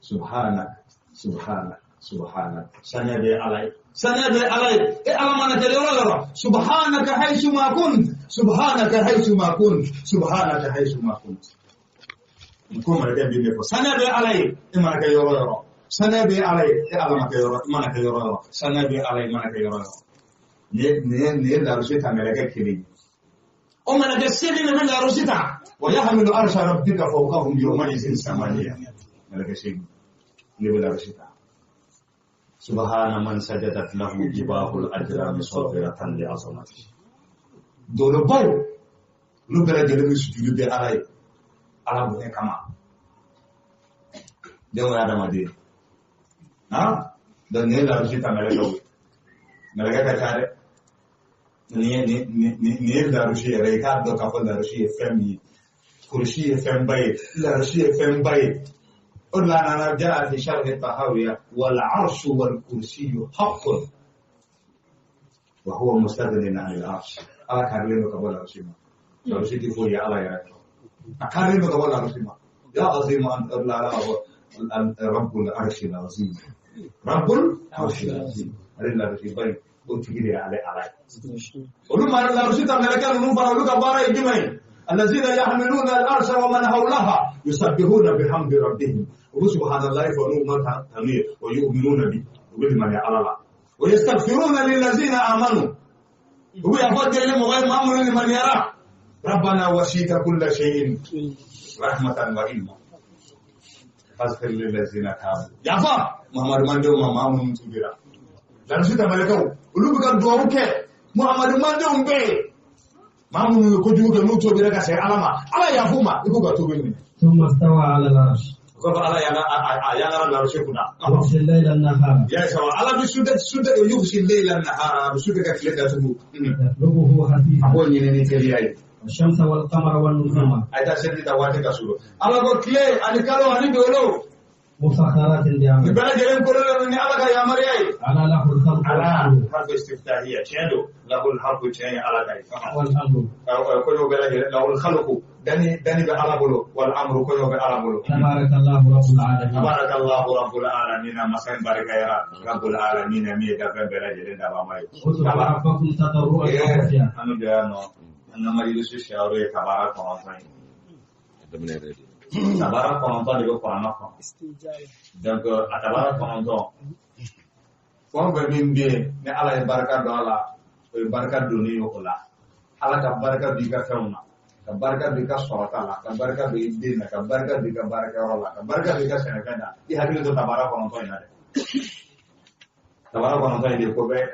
subhanak subhanak subhanak saniya bɛ ala ye saniya bɛ ala ye e ala mana kɛ yɔrɔ yɔrɔ subhanaka haythu ma kunt subhanaka haythu ma kunt subhanaka haythu ma kunt ko mɛlɛkɛ bɛ min fɔ saniya bɛ ala ye e mana kɛ yɔrɔ yɔrɔ saniya bɛ ala ye e ala ma kɛ yɔrɔ mana kɛ yɔrɔ yɔrɔ saniya bɛ ala ye mana kɛ yɔrɔ yɔrɔ nin ye larusi ta mɛlɛkɛ kelen ye o mɛlɛkɛ seegin de bɛ larusi ta wa yahmilu arsha rabbika fawqahum yawma idhin samaniya mɛlɛkɛ seegin ne bɛ larusi ta subhana man sajadat lahu jibahul ajrami sabiratan li azamati dolobaw olu bɛɛ lajɛlen bɛ sujudu bɛ ala ye ala bonya kama denw ye adamaden ha donc nin ye larusi ta mɛlɛkɛw ye mɛlɛkɛ ka ca dɛ nin ye larusi yɛrɛ ye k'a dɔn k'a fɔ larusi ye fɛn min ye kurusi ye fɛnba ye larusi ye fɛnba ye o de la a nana jaa fi sharhi tahawiya wal arshu wal kursiyu haqqun wa huwa mustaghnin anil arsh ala karilen don ka bɔ larusi ma larusi tɛ foyi ye ala yɛrɛ a karilen don ka bɔ larusi ma ya azimu anta rabbul arshil azim rabbul arshil azim ale larusi ba ye o tigi de y'ale ala ye olu ma larusi ta mɛlɛkɛ ninnu fana olu ka baara ye jumɛn ye allazina yahmiluna al-arsha wa man hawlaha yusabbihuna bihamdi rabbihim u bɛ subhanallahi fɔ n'u ma tanu ye wa yu'minuna bi u bɛ limaniya ala la wa yastaghfiruna lillazina amanu u bɛ yafa deli mɔgɔ ye maa minnu limaniyara rabbana wasita kulla shay'in rahmatan wa ilma faghfir lillazina tabu yafa Muhammadu mandenw ma maa minnu tubira larusi ta mɛlɛkɛw olu bɛ ka duwawu kɛ Muhammadu mandenw bɛɛ ye maa minnu ye kojugu kɛ n'u tubira ka segin ala ma ala yafu ma i k'u ka tubi minɛ. ثم استوى على العرش. O kɔfɛ ala y'an ka larusi kunna. يغشي الليل النهار. Ya sawa ala bɛ su yughshi al-layla an-nahara a bɛ su kɛ ka tile datugu. يطلبه حثيثا. A b'o ɲini ni teliya ye. والشمس والقمر والنجوم. A ye taa seli ta waati ka surun. Ala ko tile ani kalo ani dolo. مسخرات Nin بأمره bɛɛ lajɛlen kololen don ni Ala ka yamaruya ye. على له الخلق Ala والأمر harfu istiftahiyya tiɲɛ don lahul harfu tiɲɛ ye Ala ta ye. والأمر Koɲɔw bɛɛ lajɛlen lahul khalqu dani bɛ Ala bolo wal amru koɲɔw bɛ Ala bolo. تبارك الله رب العالمين Tabarakallahu rabbul alamin masa in barika yara rabbul alamin min ye dafɛn bɛɛ lajɛlen dabama ye. ادعوا ربكم تضرعا وخفيا An bɛ yan nɔ an ka majilisi siyɔrɔ ye tabara 9 ye. Tabara 9 de bɛ kuranɛ kɔnɔ. Donc a tabara 9 fɛn o fɛn min bɛ yen ni Ala ye barika don a la o ye barika donni ye o la. Ala ka barika don i ka fɛnw na ka barika don i ka sɔrɔta la ka barika don i den na ka barika don i ka baarakɛyɔrɔ la ka barika don i ka sɛnɛfɛn na i hakili to tabara 9 in na dɛ. Tabara 9 in de ko bɛɛ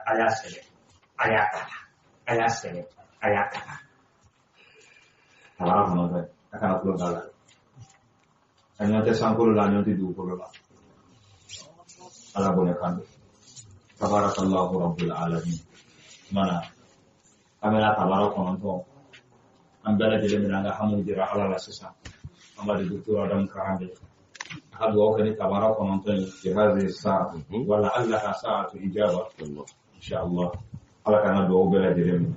a y'a sɛbɛn a y'a kala a y'a sɛbɛn a y'a kala. Tabara 9 a kana tulo k'a la. A ɲɔgɔn tɛ sankolo la a ɲɔgɔn tɛ dugukolo la. Ala bonya kan don. Tabarakallahu rabbul alamin. Mana an bɛna tabara 9 an bɛɛ lajɛlen bɛna an ka hamiw jira Ala la sisan. An b'a di docteur Adamu Karande. A ka dugawu kɛ ni tabara 9 ye fi hadhihi saa wa la'allaha sa'atu ijaba insha Allah. Ala k'an ka dugawu bɛɛ lajɛlen minɛ.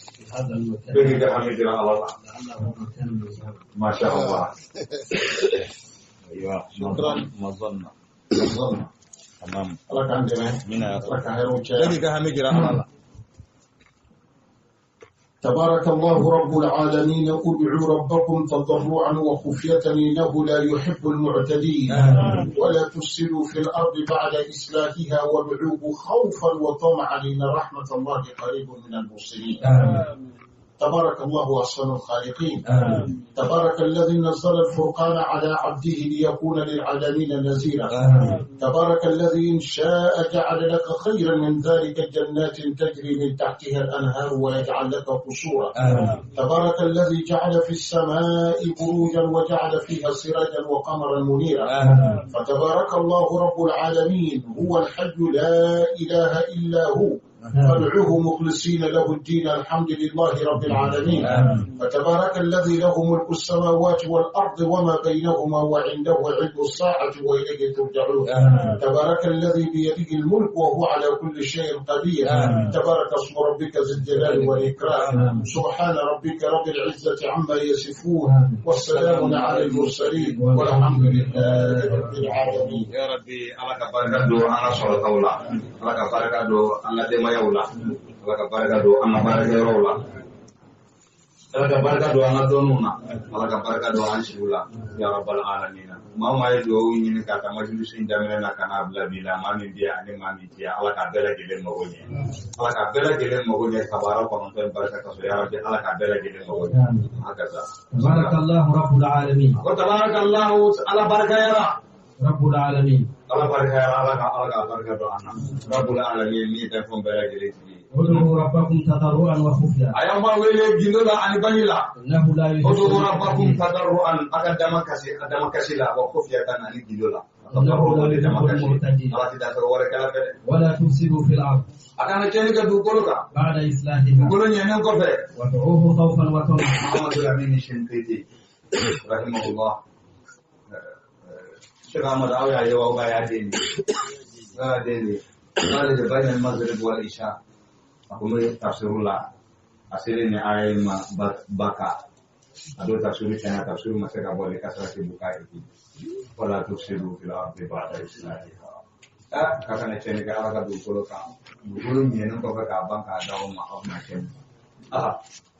في هذا المكان Bɛɛ k'i ka hami jira Ala la. لعله مكان الإجابة ما شاء الله. أيوة. شكراً. مظنة. Zan. تمام. Ala k'an dɛmɛ. Mina ya Ala ka hɛrɛw Bɛɛ caya. k'i ka hami jira Ala la. تبارك الله رب العالمين ادعوا ربكم تضرعا وخفية إنه لا يحب المعتدين ولا تفسدوا في الأرض بعد إصلاحها وادعوه خوفا وطمعا إن رحمة الله قريب من المحسنين تبارك الله أحسن الخالقين تبارك الذي نزل الفرقان على عبده ليكون للعالمين نذيرا تبارك الذي إن شاء جعل لك خيرا من ذلك جنات تجري من تحتها الأنهار ويجعل لك قصورا تبارك الذي جعل في السماء بروجا وجعل فيها سراجا وقمرا منيرا فتبارك الله رب العالمين هو الحي لا إله إلا هو فادعوه مخلصين له الدين الحمد لله رب العالمين فتبارك الذي له ملك السماوات والأرض وما بينهما وعنده علم الساعة وإليه ترجعون تبارك الذي بيده الملك وهو على كل شيء قدير تبارك اسم ربك ذي الجلال والإكرام سبحان ربك رب العزة عما يصفون والسلام على المرسلين والحمد لله رب العالمين. Ya Rabbi, Ala ka barika don an ka sɔrɔtaw la. Ala ka barika don an ka denbayaw la. Ala ka barika don an ka baarakɛyɔrɔw la. Ala ka barika don an ka dɔnniw na. Ala ka barika don an siw la. Ya Rabbal alamin. Maa o maa ye dugawu ɲini ka taa majilisi in daminɛ na ka n'a bila bi la maa min bɛ yan ani maa min tɛ yan Ala k'a bɛɛ lajɛlen mago ɲɛ. Ala k'a bɛɛ lajɛlen mago ɲɛ tabara 9 in barika kasɔrɔ ya Rabbi Ala k'a bɛɛ lajɛlen mago ɲɛ. Hakaza. تبارك الله رب العالمين Ko tabarakallahu Ala barika yara. رب العالمين Ala barika yara Ala ka barika don an na. Rabbul alamin min ye danfɛnw bɛɛ lajɛlen tigi ye. ادعوا ربكم تضرعا وخفيا A y'an b'a wele gindo la ani bange la. إنه لا يحب Ud'u rabbakum المعتدين tadarruan a ka dama kasi a dama kasi la wa khufyatan ani gindo la. إنه لا de dama يحب kasi. المعتدين Ala ti dan sɔrɔ wɛrɛ kɛla fɛ dɛ. ولا تفسدوا في الأرض A kana tiɲɛni kɛ dugukolo kan. بعد إصلاحها Dugukolo ɲɛnen kɔfɛ. وادعوه خوفا وطمعا Muhammadu Lamini Shinkiti rahimahullah. Sheikh Ahmad aw y'a ye wa aw y'a den de. Aw y'a den de. K'ale de bayna al-maghrib wal isha. A kun bɛ tafsiru la. A selen ni aya in ma baka. A don tafsiru tiɲɛna tafsiru ma se ka bɔ kasarati bukai. Wala tufsidu fil ardi ba'da islahiha. Ka kana tiɲɛni kɛ Ala ka dugukolo kan. Dugukolo ɲɛnen kɔfɛ k'a ban k'a d'aw ma aw bɛna tiɲɛni. Ah.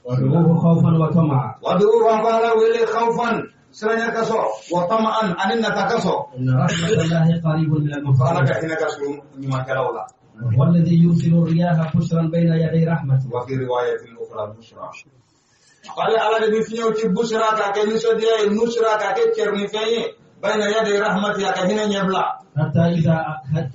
وادعوه خوفا وطمعا Wad'u rabbana wele khawfan siranya kaso wa tama'an ani nata kaso. إن رحمة الله قريب من Ko Ala المحسنين ka hinɛ ka surun ɲumankɛlaw la. والذي يرسل الرياح بشرا بين يدي رحمته Wa fi riwayatin ukhra bushra. K'ale Ala de bɛ fiɲɛw ci bushra k'a kɛ nisɔndiya ye nusra k'a kɛ cɛrinifɛn ye bayna yaday rahmati a ka hinɛ ɲɛbila. حتى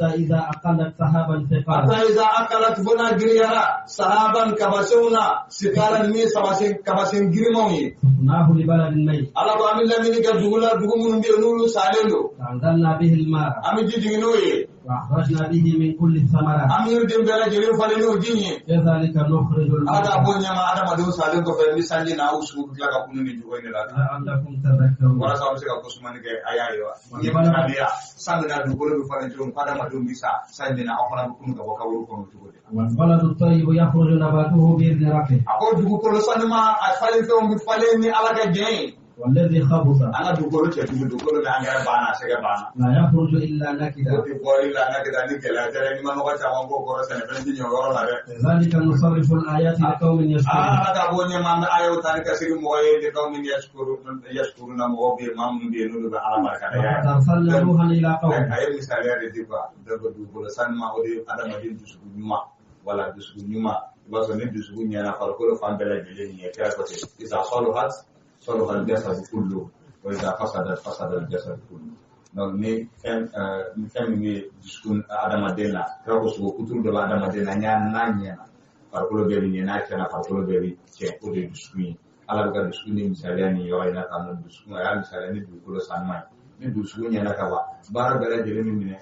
إذا أقلت سحابا Hatta ثقالا iza akalat fo n'a giriyara sahaban kabasenw na sikaran min sabasen kabasen girimanw ye. سقناه لبلد ميت Ala ko an bɛ lamini kɛ dugu la dugu minnu bɛ yen n'olu salen don. فأنزلنا به الماء An bɛ ji jigin n'o ye. وأخرجنا به من كل الثمرات. An bɛ yiriden bɛɛ lajɛlen falen n'o ji ye. كذلك نخرج Ala k'a الموتى ko ɲɛma adamadenw salen kɔfɛ n bɛ sanji na aw su bɛ tila ka kunun nin cogo in de la. لعلكم تذكرون. Walasa aw bɛ se ka ko sumani kɛ a y'a ye wa. N ye misaliya san bɛna dugukolo bɛ falen cogo min ko adamadenw bɛ sa san bɛna aw fana bɛ kunun ka bɔ kaburu kɔnɔ o cogo de la. والبلد الطيب يخرج نباته بإذن ربه. A ko dugukolo sanuma a falen fɛnw bɛ falen ni Ala ka jɛn ye. والذي خبث An ka dugukolo cɛjugu dugukolo bɛ angɛrɛ banna sɛgɛ banna. لا يخرج إلا نكدا. O tɛ bɔ i la n'a kɛra ni gɛlɛya tɛ dɛ n'i ma nɔgɔ caman k'o kɔrɔ sɛnɛfɛn ti ɲɛ o yɔrɔ la dɛ. كذلك نصرف الآيات لقوم يشكرون. Ala ka bɔ ɲɛma an bɛ ayaw ta ni ka sigi mɔgɔ ye de kaw min yasukuru na mɔgɔw bɛ yen maa minnu bɛ yen n'olu bɛ Ala barika da. ولقد أرسلنا نوحا إلى قومه. A ye misaliya de di quoi donc dugukolo sanuma o de ye adamaden dusukun ɲuman wala dusukun ɲuman i b'a sɔrɔ ni dusukun ɲɛna farikolo fan bɛɛ lajɛlen ɲɛ kira ko ten iza saluhat saluha al-jasadu kullu wa iza fasadat fasada al-jasadu kullu. Donc ni fɛn ni fɛn min bɛ dusukun adamaden na kira ko sogo kuturu dɔ bɛ adamaden na n'a ɲɛna farikolo bɛɛ bɛ ɲɛ n'a tiɲɛna farikolo bɛɛ bɛ tiɲɛ o de ye dusukun ye. Ala bɛ ka dusukun ni misaliya nin yɔrɔ in na tan nɔ dusukun a y'a misaliya ni dugukolo sanuman ye ni dusukun ɲɛna ka ban baara bɛɛ lajɛlen bɛ minɛ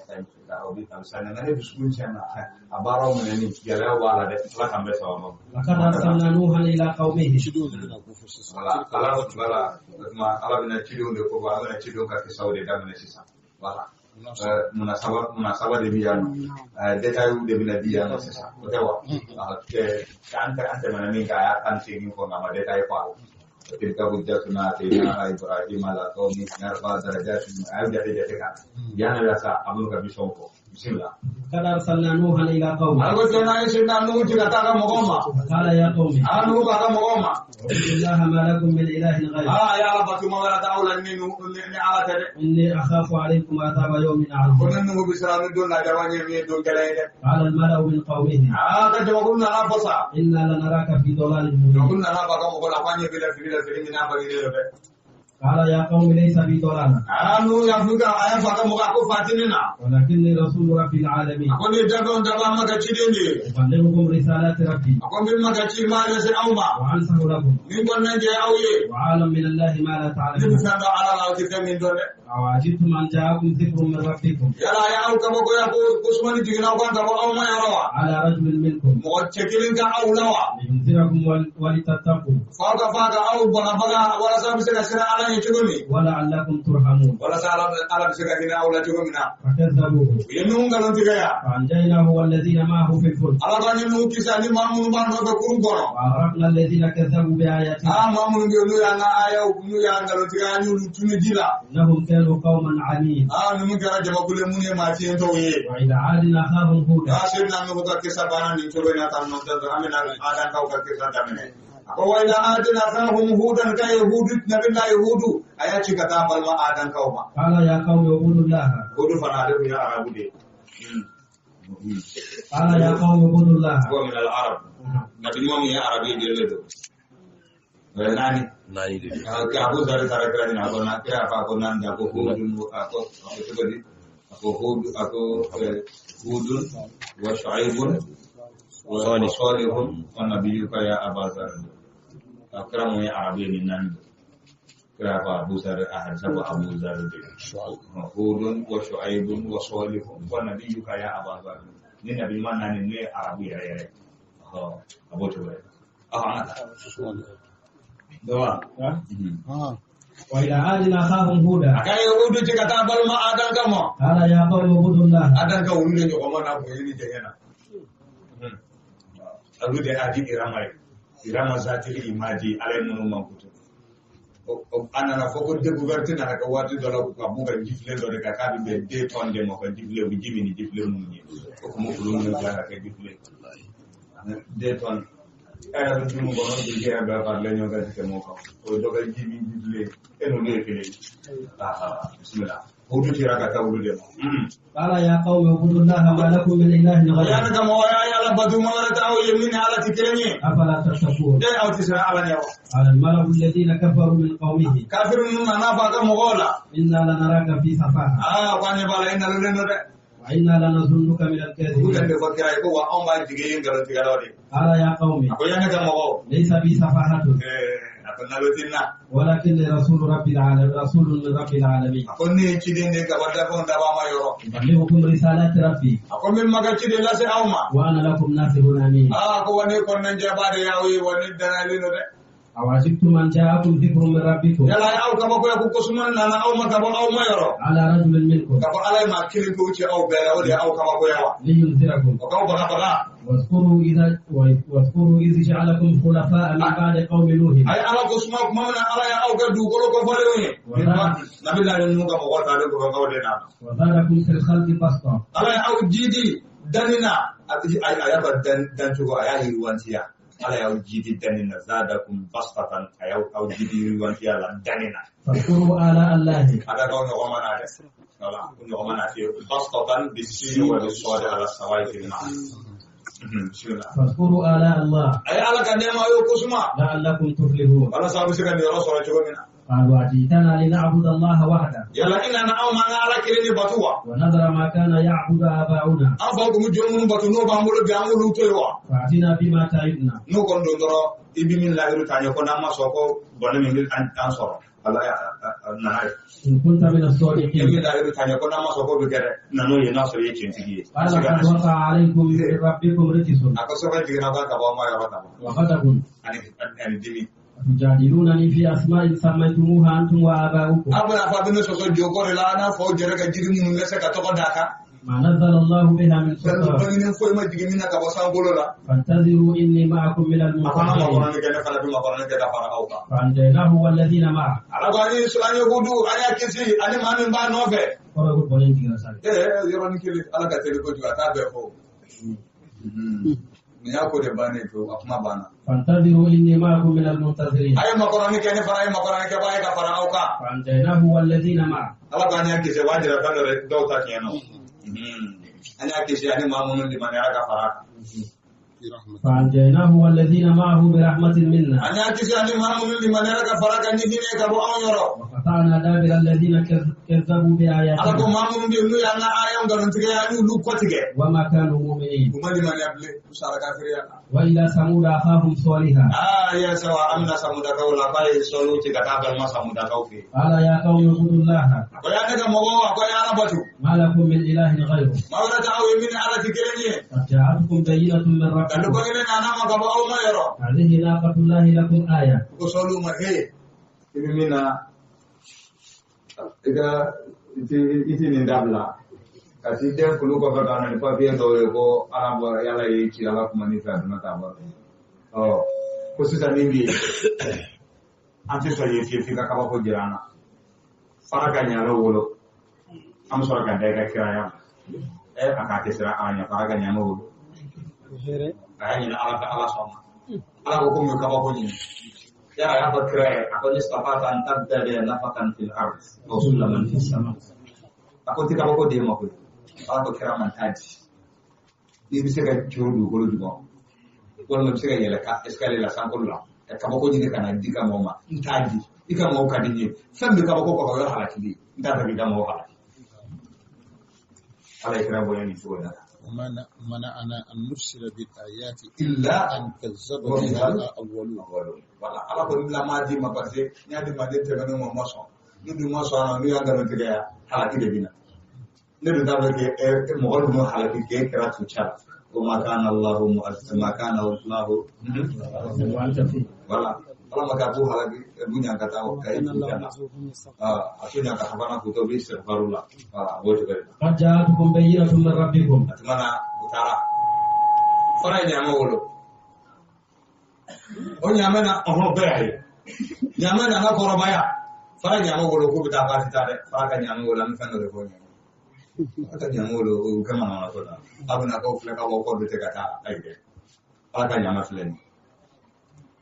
ka o bɛ a bɛ saniya nka ni dusukun tiɲɛna a baaraw minɛni gɛlɛyaw b'a la dɛ Ala k'an bɛɛ sababa ma. لقد أرسلنا نوحا إلى قومه. Wala ala wala o tuma Ala bɛna cidenw de ko fɔ an bɛna cidenw ka kisaw de daminɛ sisan wala munasaba de bɛ yan nɔ détail de bɛna di yan nɔ sisan o tɛ wa an tɛmɛna min kan a y'a 18 fɔ nka a ma détail fɔ a la. تلك حجتنا آتيناها إبراهيم على قومه نرفع درجات jate jate kan yan la sa a b'olu ka mission fɔ bisimila. لقد أرسلنا نوحا إلى قومه. Ala ko tiɲɛ na an ye Seydina Nuhu ci ka taa a ka mɔgɔw ma. قال يا قوم A Nuhu k'a ka mɔgɔw ma. اعبدوا الله ما لكم من إله غيره. A ye Ala bato ma wɛrɛ t'aw la ni ni Ala tɛ dɛ. إني أخاف عليكم عذاب يوم Ko عظيم. ni Nuhu bɛ siran ni don lajaba ɲɛ min ye don gɛlɛn ye dɛ. قال الملأ من قومه. A ka jamakulu nana fɔ sa. إنا لنراك في ضلال مبين. Jamakulu nana fɔ a ka mɔgɔw la k'an ɲɛ b'i la fili la fili min n'a bangenen don dɛ. قال يا قوم ليس بي ضلالة. A Nuhu y'a fɔ a y'a fɔ a ka mɔgɔ a ko fatini na. ولكني رسول رب العالمين. A ko ne dabɔn daba ma ka ciden de ye. أبلغكم رسالات ربي. A ko n bɛ ma ka ci ma lase aw ma. وأنصح لكم. Min kɔni jɛ aw ye. وعالم من الله ما لا Ne bɛ تعلمون. fɛn dɔn Ala la aw tɛ fɛn min dɔn dɛ. أوعجبتم أن جاءكم ذكر من ربكم. Yala a y'aw kabakoya ko sumani jiginna aw kan ka bɔ aw ma yɔrɔ wa. على رجل منكم. Mɔgɔ cɛ kelen ka aw la wa. لينذركم ولتتقوا. F'aw ka f'a ka aw bagabaga walasa aw bɛ se ka siran Ala ɲɛ cogo min. ولعلكم ترحمون. Walasa Ala bɛ se ka hinɛ aw la cogo min na. فكذبوه. U ye Nuhu nkalon tigɛ yan. فأنجيناه والذين معه في الفلك. Ala k'an ye Nuhu kisi ani maa minnu b'a nɔfɛ kurun kɔnɔ. وأغرقنا الذين كذبوا بآياتنا. Aa maa minnu bɛ yen n'u y'an ka ayaw n'u y'an nkalon tigɛ an y'olu tunu ji la. إنهم كانوا قوما عمين. Aa ninnu kɛra jamakulu ye minnu ye maa fiyentɔw ye. وإلى عاد أخاهم هودا. Aa Seydina Nuhu ka kisa banna nin cogo in na tan nɔ an bɛna Adankaw ka kisa daminɛ. A ko wa ila adin akhahum hudan ka yahudu nabila yahudu a y'a ci ka taa balima Adankaw ma. قال يا قوم اعبدوا الله. Hudu fana ale tun ye arabu de ye. قال يا قوم اعبدوا الله. Huwa min al-arab. Nabi ɲuman min ye arabu ye jeli de don. O ye naani. Naani de. Ka Abu Zar taara kira ɲini a ko na kira fa ko naani a ko hudun a ko cogo di a ko hudu a ko hudun wa shu'aibun wa salihun wa nabiyuka ya Aba Zar. A kira mun ye arabu ye nin naani de. Kira fa Abu Zar a hadisa ko Abu Zar de. Hudun wa shu'aibun wa salihun wa nabiyuka ya Aba Zar. Ni nabi ɲuman naani n'o ye arabu yɛrɛ yɛrɛ. A b'o cogo ye. An ka taa. Dawa. وإلى عاد أخاهم هودا. A ka yahudu ci ka taa balima Adan kama. قال يا قوم اعبدوا الله. Adan ka olu de ɲɔgɔn ma n'a bonya ni jɛngɛ na. Olu de adi irama ye. Irama zatili imadi Ala ye minnu mankutu. A nana fɔ ko découverte nana kɛ waati dɔ la ka b'u ka jifilen dɔ de kan k'a bɛ bɛn 2 tonnes de ma ka jifilen u bɛ ji min ni jifilen minnu ye. O kuma olu minnu bila ka kɛ jifilen. 2 tonnes. E yɛrɛ bɛ dumuni kɔnɔ bi yɛrɛ bɛɛ faralen ɲɔgɔn kan tɛmɛ o kan. O ye dɔ ka ji min jifilen e n'olu ye kelen ye. Bisimila. Hudu cira ka taa olu de ma. قال يا قوم اعبدوا الله ما لكم من إله غيره. Yanni ka mɔgɔ y'a Ala bato ma wɛrɛ t'aw ye min ni Ala tɛ kelen ye. أفلا تتقون. E aw tɛ siran Ala ɲɛ wa. قال الملأ الذين كفروا من قومه. Kafiri ninnu nana fɔ a ka mɔgɔw la. إنا لنراك في سفاهة. Aa ko an ɲɛ b'a la e nalonnen don dɛ. وإنا لنظنك من Olu ka الكاذبين. nin fɔ kira ye ko wa anw b'a jigi ye nkalontigɛlaw de. قال يا قوم A ko yanni ka mɔgɔw. ليس بي سفاهة. A A ko nalo tɛ n na. ولكني رسول رب العالمين، رسول من رب العالمين. A ko ne ye ciden de ye ka bɔ dafɛnw dabaa ma yɔrɔ. أبلغكم رسالات ربي. A ko min ma ka ciden lase aw ma. وأنا لكم ناصح أمين. Aa, ko wa ne kɔnɔnajɛba de y'aw ye, wa ne danayalen don dɛ. أوعجبتم أن جاءكم ذكر من ربكم Yala aw kabakoya ko kosuma nana aw ma ka bɔ aw ma yɔrɔ. على رجل منكم Ka fɔ Ala ye maa kelen pewu ci aw bɛɛ la, o de ye aw kabakoya wa? لينذركم. O k'aw baga baga. واذكروا إذ جعلكم خلفاء من بعد قوم نوح. A ye Ala ko suma tuma min na Ala ye aw kɛ dugukolo kɔfɔlenw ye. Nabila ni Nuhu ka mɔgɔw taalen kɔfɛ k'aw de nana. وزادكم في الخلق بسطة. Ala ye aw jidi danni na, a y'a ka dancogo, a y'a yiriwantiya. Ala y'aw jidi danni na, zadakum bastatan, a y'aw aw jidi yiriwantiya la danni na. فاذكروا آلاء الله. A ka k'aw ɲɔgɔn ma na dɛ. Wala, o ɲɔgɔn ma na fiyewu. Bastatan bisini wa bisɔdi ala sawayi fil ma'ana. Bismillah. فاذكروا آلاء الله. A ye Ala ka nɛɛma y'o ko suma. لعلكم تفلحون. Walasa aw bɛ se ka niyɔrɔ sɔrɔ cogo min na. قالوا أجئتنا لنعبد الله وحده. Yala i nana anw ma an ka Ala kelen de batu wa? ونذر ما كان يعبد آباؤنا. An faw tun bɛ jɔn minnu batu n'o b'an bolo bi, an k'olu to yen wa? فأتنا بما تعدنا. N'o kɔni don dɔrɔn, i bɛ min layiru ta ɲɛ ko n'an ma sɔn ko bɔnɛ min bɛ an sɔrɔ. Ala y'a nana ye. إن كنت من I bɛ الصادقين. layiru ta ɲɛ ko n'an ma sɔn k'o bɛ kɛ dɛ, na n'o ye n'a sɔrɔ i ye tiɲɛtigi ye. قال قد وقع عليكم من ربكم رجس. A ko sɛbɛn jiginna ba ka bɔ aw ma yɔrɔ ta bɔ. وغضب. Ani dimi. تجادلونني في أسماء سميتموها أنتم وآباؤكم. Aw bɛna fɔ a bɛ ne sɔsɔ joko de la, n'a fɔ aw jɛra ka jiri minnu dɛsɛ ka tɔgɔ d'a kan. ما نزل الله بها من Fɛn سلطان. bangenen foyi ma jigin min na ka bɔ sankolo la. فانتظروا إني معكم من A ko n'a المنتظرين. makɔnɔni kɛ, ne fana bɛ makɔnɔni kɛ ka fara aw kan. فأنجيناه والذين معه. Ala ko an ye an ye Hudu, an y'a kisi ani maa min b'a nɔfɛ. Kɔrɔ ko bɔlen jiginna sa. Ee, yɔrɔnin kelen, Ala ka teli kojugu, a t'a bɛɛ fɔ. Nin y'a ko de bannen pewu, a kuma banna. فانتظروا إني معكم من المنتظرين. A ye makɔnɔni kɛ, ne fana ye makɔnɔni kɛ, b'a ye ka fara aw kan. فأنجيناه والذين معه. Ala ko an y'a kisi, o b'a jira fɛn dɔ de dɔw ta tiɲɛ na. An y'a kisi ani maa minnu limaniyara ka fara a kan. فأنجيناه والذين معه برحمة منا. An y'a kisi ani maa minnu limaniyara ka fara a kan ni hinɛ ye ka bɔ anw yɔrɔ. وقطعنا دابر الذين كذبوا Ala ko بآياتنا. maa minnu bɛ yen n'u y'an ka aayaw nkalontigɛ, an y'olu kɔtigɛ. وما كانوا مؤمنين. U ma limaniya bilen, u sara kafiriya la. وإلى ثمود أخاهم صالحا. Aa, ya sawa, an bɛna samudakaw la, k'a ye sɔliw ci ka taa balima samudakaw fɛ yen. قال يا قوم اعبدوا الله. A ko ya ne ka mɔgɔw, a ko ya Ala batu. ما لكم من إله غيره. Maa wɛrɛ tɛ aw ye min ni Ala tɛ kelen ye. قد جاءتكم بينة من Dalu ربكم. bangenen nana ma ka bɔ aw ma yɔrɔ. هذه ناقة الله لكم آية. Ko sɔliw ma, he, i bɛ min na, i ka i ti nin dabila. Ka t'i den kulu kɔfɛ ka na ni papiye dɔw ye ko Ala bɔra, Ala y'i ci, Ala kuma n'i fɛ, a donna k'a bɔ. Ɔ, ko sisan min bɛ yen, an tɛ sɔn yen fiyewu f'i ka kabako jira an na. Fara ka ɲa wolo, an bɛ sɔrɔ ka da i ka kiraya ma. Ɛ, a k'a tɛ siran Ala ɲɛ, fara ka ɲa wolo. A y'a ɲini Ala fɛ, Ala sɔnna. Ala ko mun ye kabako ɲini? Yala a y'a fɔ kira ye, a ko ni safata an tabtaghi nafakan fil ard aw sulaman fis sama. A ko tɛ kabako d'e ma koyi. Ala ko kira man t'a di. N'i bɛ se ka juru dugukolo jukɔrɔ, walima i bɛ se ka yɛlɛ ka escalier la sankolo la, ka kabako ɲini ka na di ka mɔgɔw ma, n t'a di. I ka mɔgɔw ka di n ye. Fɛn min kabako kɔfɛ, o ye halakili ye. N t'a fɛ k'i ka mɔgɔw halaki. Ala ye kira bonya nin cogo in na. وما منعنا أن نرسل بالآيات إلا أن كذب بها الأولون. Wala, Ala ko ni lam'a di ma parce que n y'a di ma den tɛmɛnenw ma, u ma sɔn. N'u dun ma sɔn a ma, n'u y'a nkalon tigɛ yan, halaki de bɛ na. Ne dun t'a fɛ k'e mɔgɔ ninnu halaki k'e kɛra tu ca la. Ko ma kana Allahu mu'azzib, ma kana Allahu. وأنت فيه. Wala, Ala ma k'a b'u halaki, b'u ɲankata ka e tu ca la. A to ɲankata fana k'u to u bɛ istighfaru la. A b'o cogo de la. قد جاءتكم بينة من ربكم. A tuma na u taara. Fara ye ɲaamɛ wolo. O ɲaamɛ na, ɔhɔn, bɛɛ y'a ye. Ɲaamɛ nana kɔrɔbaya. Fara ɲaamɛ wolo k'u bɛ taa baasi t'a dɛ. Fara ka ɲaamɛ wolo, an bɛ fɛn dɔ de fɔ ɲaamɛ. Fara ka ɲaamɛ wolo, o kɛ manamana ko la. A bɛna k'aw filɛ k'aw kɔ don tɛ ka taa ayi dɛ. Ala ka ɲaamɛ filɛ nin ye.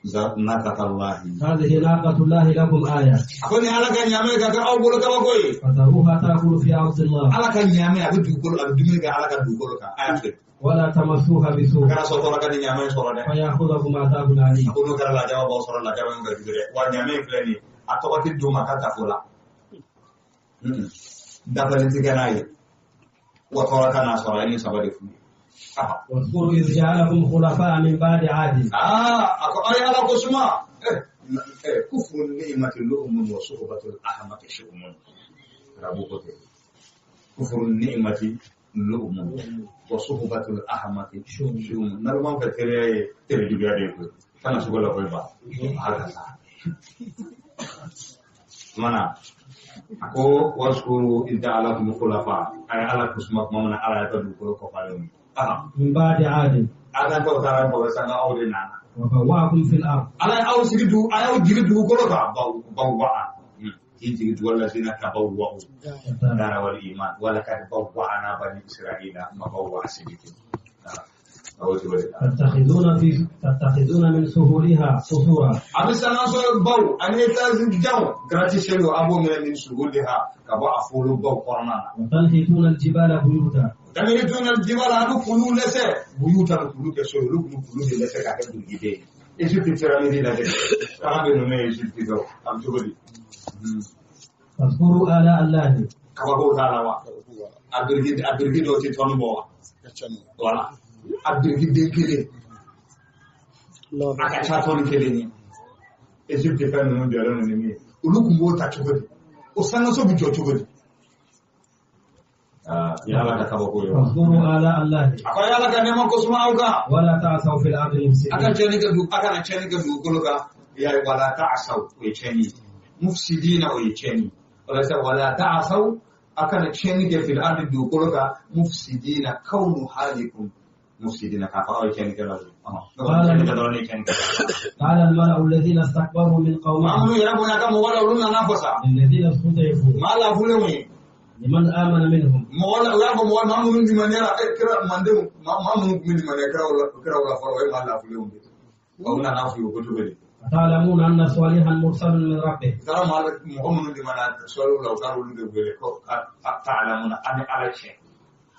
Naqatallahi. هذه ناقة الله لكم آية. A ko ni Ala ka ɲaamɛ ka kɛ aw bolo kabako ye. فذروها تأكل في أرض الله. Ala ka ɲaamɛ, a bɛ dugukolo, a bɛ dumuni kɛ Ala ka dugukolo kan. A y'a filɛ. ولا تمسوها بسوء. Kana sɔn tɔɔrɔ ka ni ɲaamɛ in sɔrɔ dɛ. فيأخذكم عذاب أليم. A ko n'o kɛra lajaba b'aw sɔrɔ, lajaba min ka jugu dɛ. Wa ɲaamɛ in filɛ nin ye, a tɔgɔ tɛ d'u ma k'a ta fo la. Dafalen tɛ kɛ n'a ye. Wa tɔɔrɔ ka n'a sɔrɔ, a ye nin saba de f'u ye. واذكروا إذ جعلكم خلفاء من بعد عاد. Aa, a ko aw ye Ala ko suma. Kufru ni'mati lu'mun wa suhbatul ahmaqi shu'mun. Arabu ko ten. Kufru ni'mati lu'mun wa suhbatul ahmaqi shu'mun. Naloma fɛ teriya ye teri juguya de ye koyi. Kana sugo la koyi ba. Haka sa. Mana a ko waskuru idh ja'alakum khulafa a ye Ala kusuma tuma min na Ala y'a ka dugukolo kɔfalen ye. Min ba'di 'adin. Ala ko taara kɔfɛ sa nka aw de nana. Wa bawwa'akum fil ard. Ala ye aw sigi dugu a y'aw jigi dugukolo kan bawwa'a. K'i jigi dugu allazina tabawwa'u dara wal iman wa laqad bawwa'na bani isra'ila mabawwa'a sidiqin. تتخذون من سهولها قصورا. A bɛ sangaso baw ani étage janw gratte-ciel a b'o minɛ min suhuliha ka bɔ a folo baw kɔnɔna na. وتنحتون الجبال بيوتا. تنحتون الجبال a bɛ kulu lɛsɛ buyutan kulu kɛ so ye olu kun bɛ kulu de lɛsɛ k'a kɛ birikiden ye. Égypte pyramide lajɛ kalan bɛ ninnu ye Égypte dɔw a bɛ cogo di. فاذكروا آلاء الله. Kabako t'a la wa a biriki dɔw tɛ tɔni bɔ wa. Voilà. A birikiden kelen a ka ca tɔni kelen ye. Égypte fɛn ninnu jɔlen don ni min ye olu tun b'o ta cogo di o sangaso bɛ jɔ cogo di. Ye Ala ka kabako ye wa. فاذكروا آلاء الله. A ko a ye Ala ka nɛɛma ko suma aw kan. ولا تعثوا في الأرض مفسدين. A ka tiɲɛni kɛ dugu a kana tiɲɛni kɛ dugukolo kan. I y'a ye wala ta'asaw o ye tiɲɛni ye. Mufsidina o ye tiɲɛni ye. Walasa wala ta'asaw a kana tiɲɛni kɛ fil ardi dugukolo kan mufsidina kawnu halikum. مفسدين كفار كان كذا. قال الملأ الذين استكبروا من قومهم الذين استضعفوا لمن آمن منهم أتعلمون أن صالحا مرسل من ربه.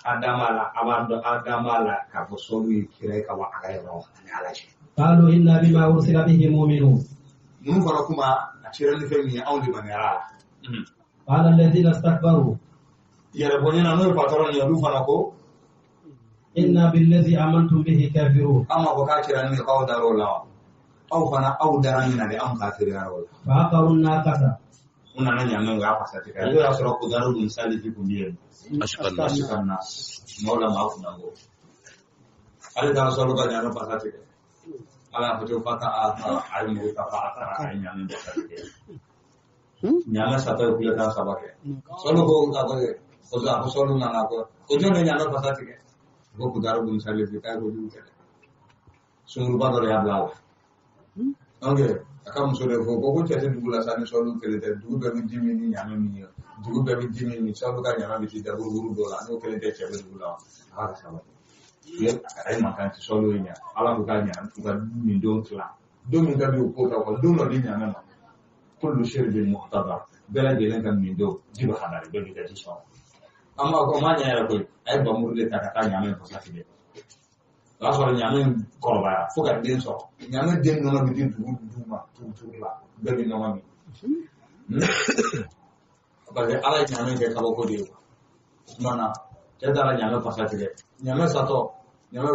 Adama la k'a fɔ sɔlu ye kira ye ka bɔ a ka yɔrɔ ani Ala cɛ. قالوا إنا بما أرسل به مؤمنون. Ninnu fana kuma a cira ni fɛn min ye anw de maniyara la. قال الذين استكبروا. Yɛrɛ bonya na n'o ye patɔrɔn ye olu fana ko. إنا بالذي آمنتم به كافرون. An ma fɔ k'a cira ni min ye k'aw dar'o la wa. Aw fana aw dara min na dɛ anw kafiriyara o la. فعقروا الناقة. U nana ɲamɛ u y'a fasa tigɛ. N'o y'a sɔrɔ Kudaru dun Salifi kun bɛ yen. Ashkan nas. Maaw la maa kunna ko. Ale taara sɔrɔ ka ɲamɛ fasa tigɛ. Ala y'a fɔ cogo fata a a ye mugu ta fa a taara a ye ɲamɛ fasa tigɛ. Ɲamɛ satɔ ye kulekan saba kɛ. Sɔlu ko a ko a ko sɔlu nana ko ko jɔn de ɲamɛ fasa tigɛ. Ko Kudaru dun Salifi k'a ye kojugu kɛ dɛ. Sunkuruba dɔ de y'a bila a la. Donc a ka muso de fɔ ko cɛ tɛ dugu la sa ni sɔlu kelen tɛ dugu bɛɛ bɛ ji min ni ɲamɛ min ye dugu bɛɛ bɛ ji min min sɔlu ka ɲamɛ bɛ t'i da buruburu dɔ la n'o kelen tɛ cɛ bɛ dugu la wa a ka sabali a ye mankan ci sɔlu ye ɲa Ala ko k'a ɲa u ka nin don tila don min ka di u ko ta kɔ don dɔ di ɲamɛ ma kullu shirbin muhtadar bɛɛ lajɛlen ka min don ji bɛ hadari bɛɛ b'i ka ji sɔrɔ an b'a fɔ m'a ɲɛ yɛrɛ koyi a ye bamuru de ta ka taa ɲamɛ fasa tigɛ. O y'a sɔrɔ ɲamɛ kɔrɔbaya fo ka den sɔrɔ ɲamɛ den nɔnɔ bɛ di dugu du ma turu la bɛɛ bɛ nɔnɔ min parce que Ala ye ɲamɛ kɛ kabako de ye o tuma na cɛ taara ɲamɛ fasa tigɛ ɲamɛ satɔ ɲamɛ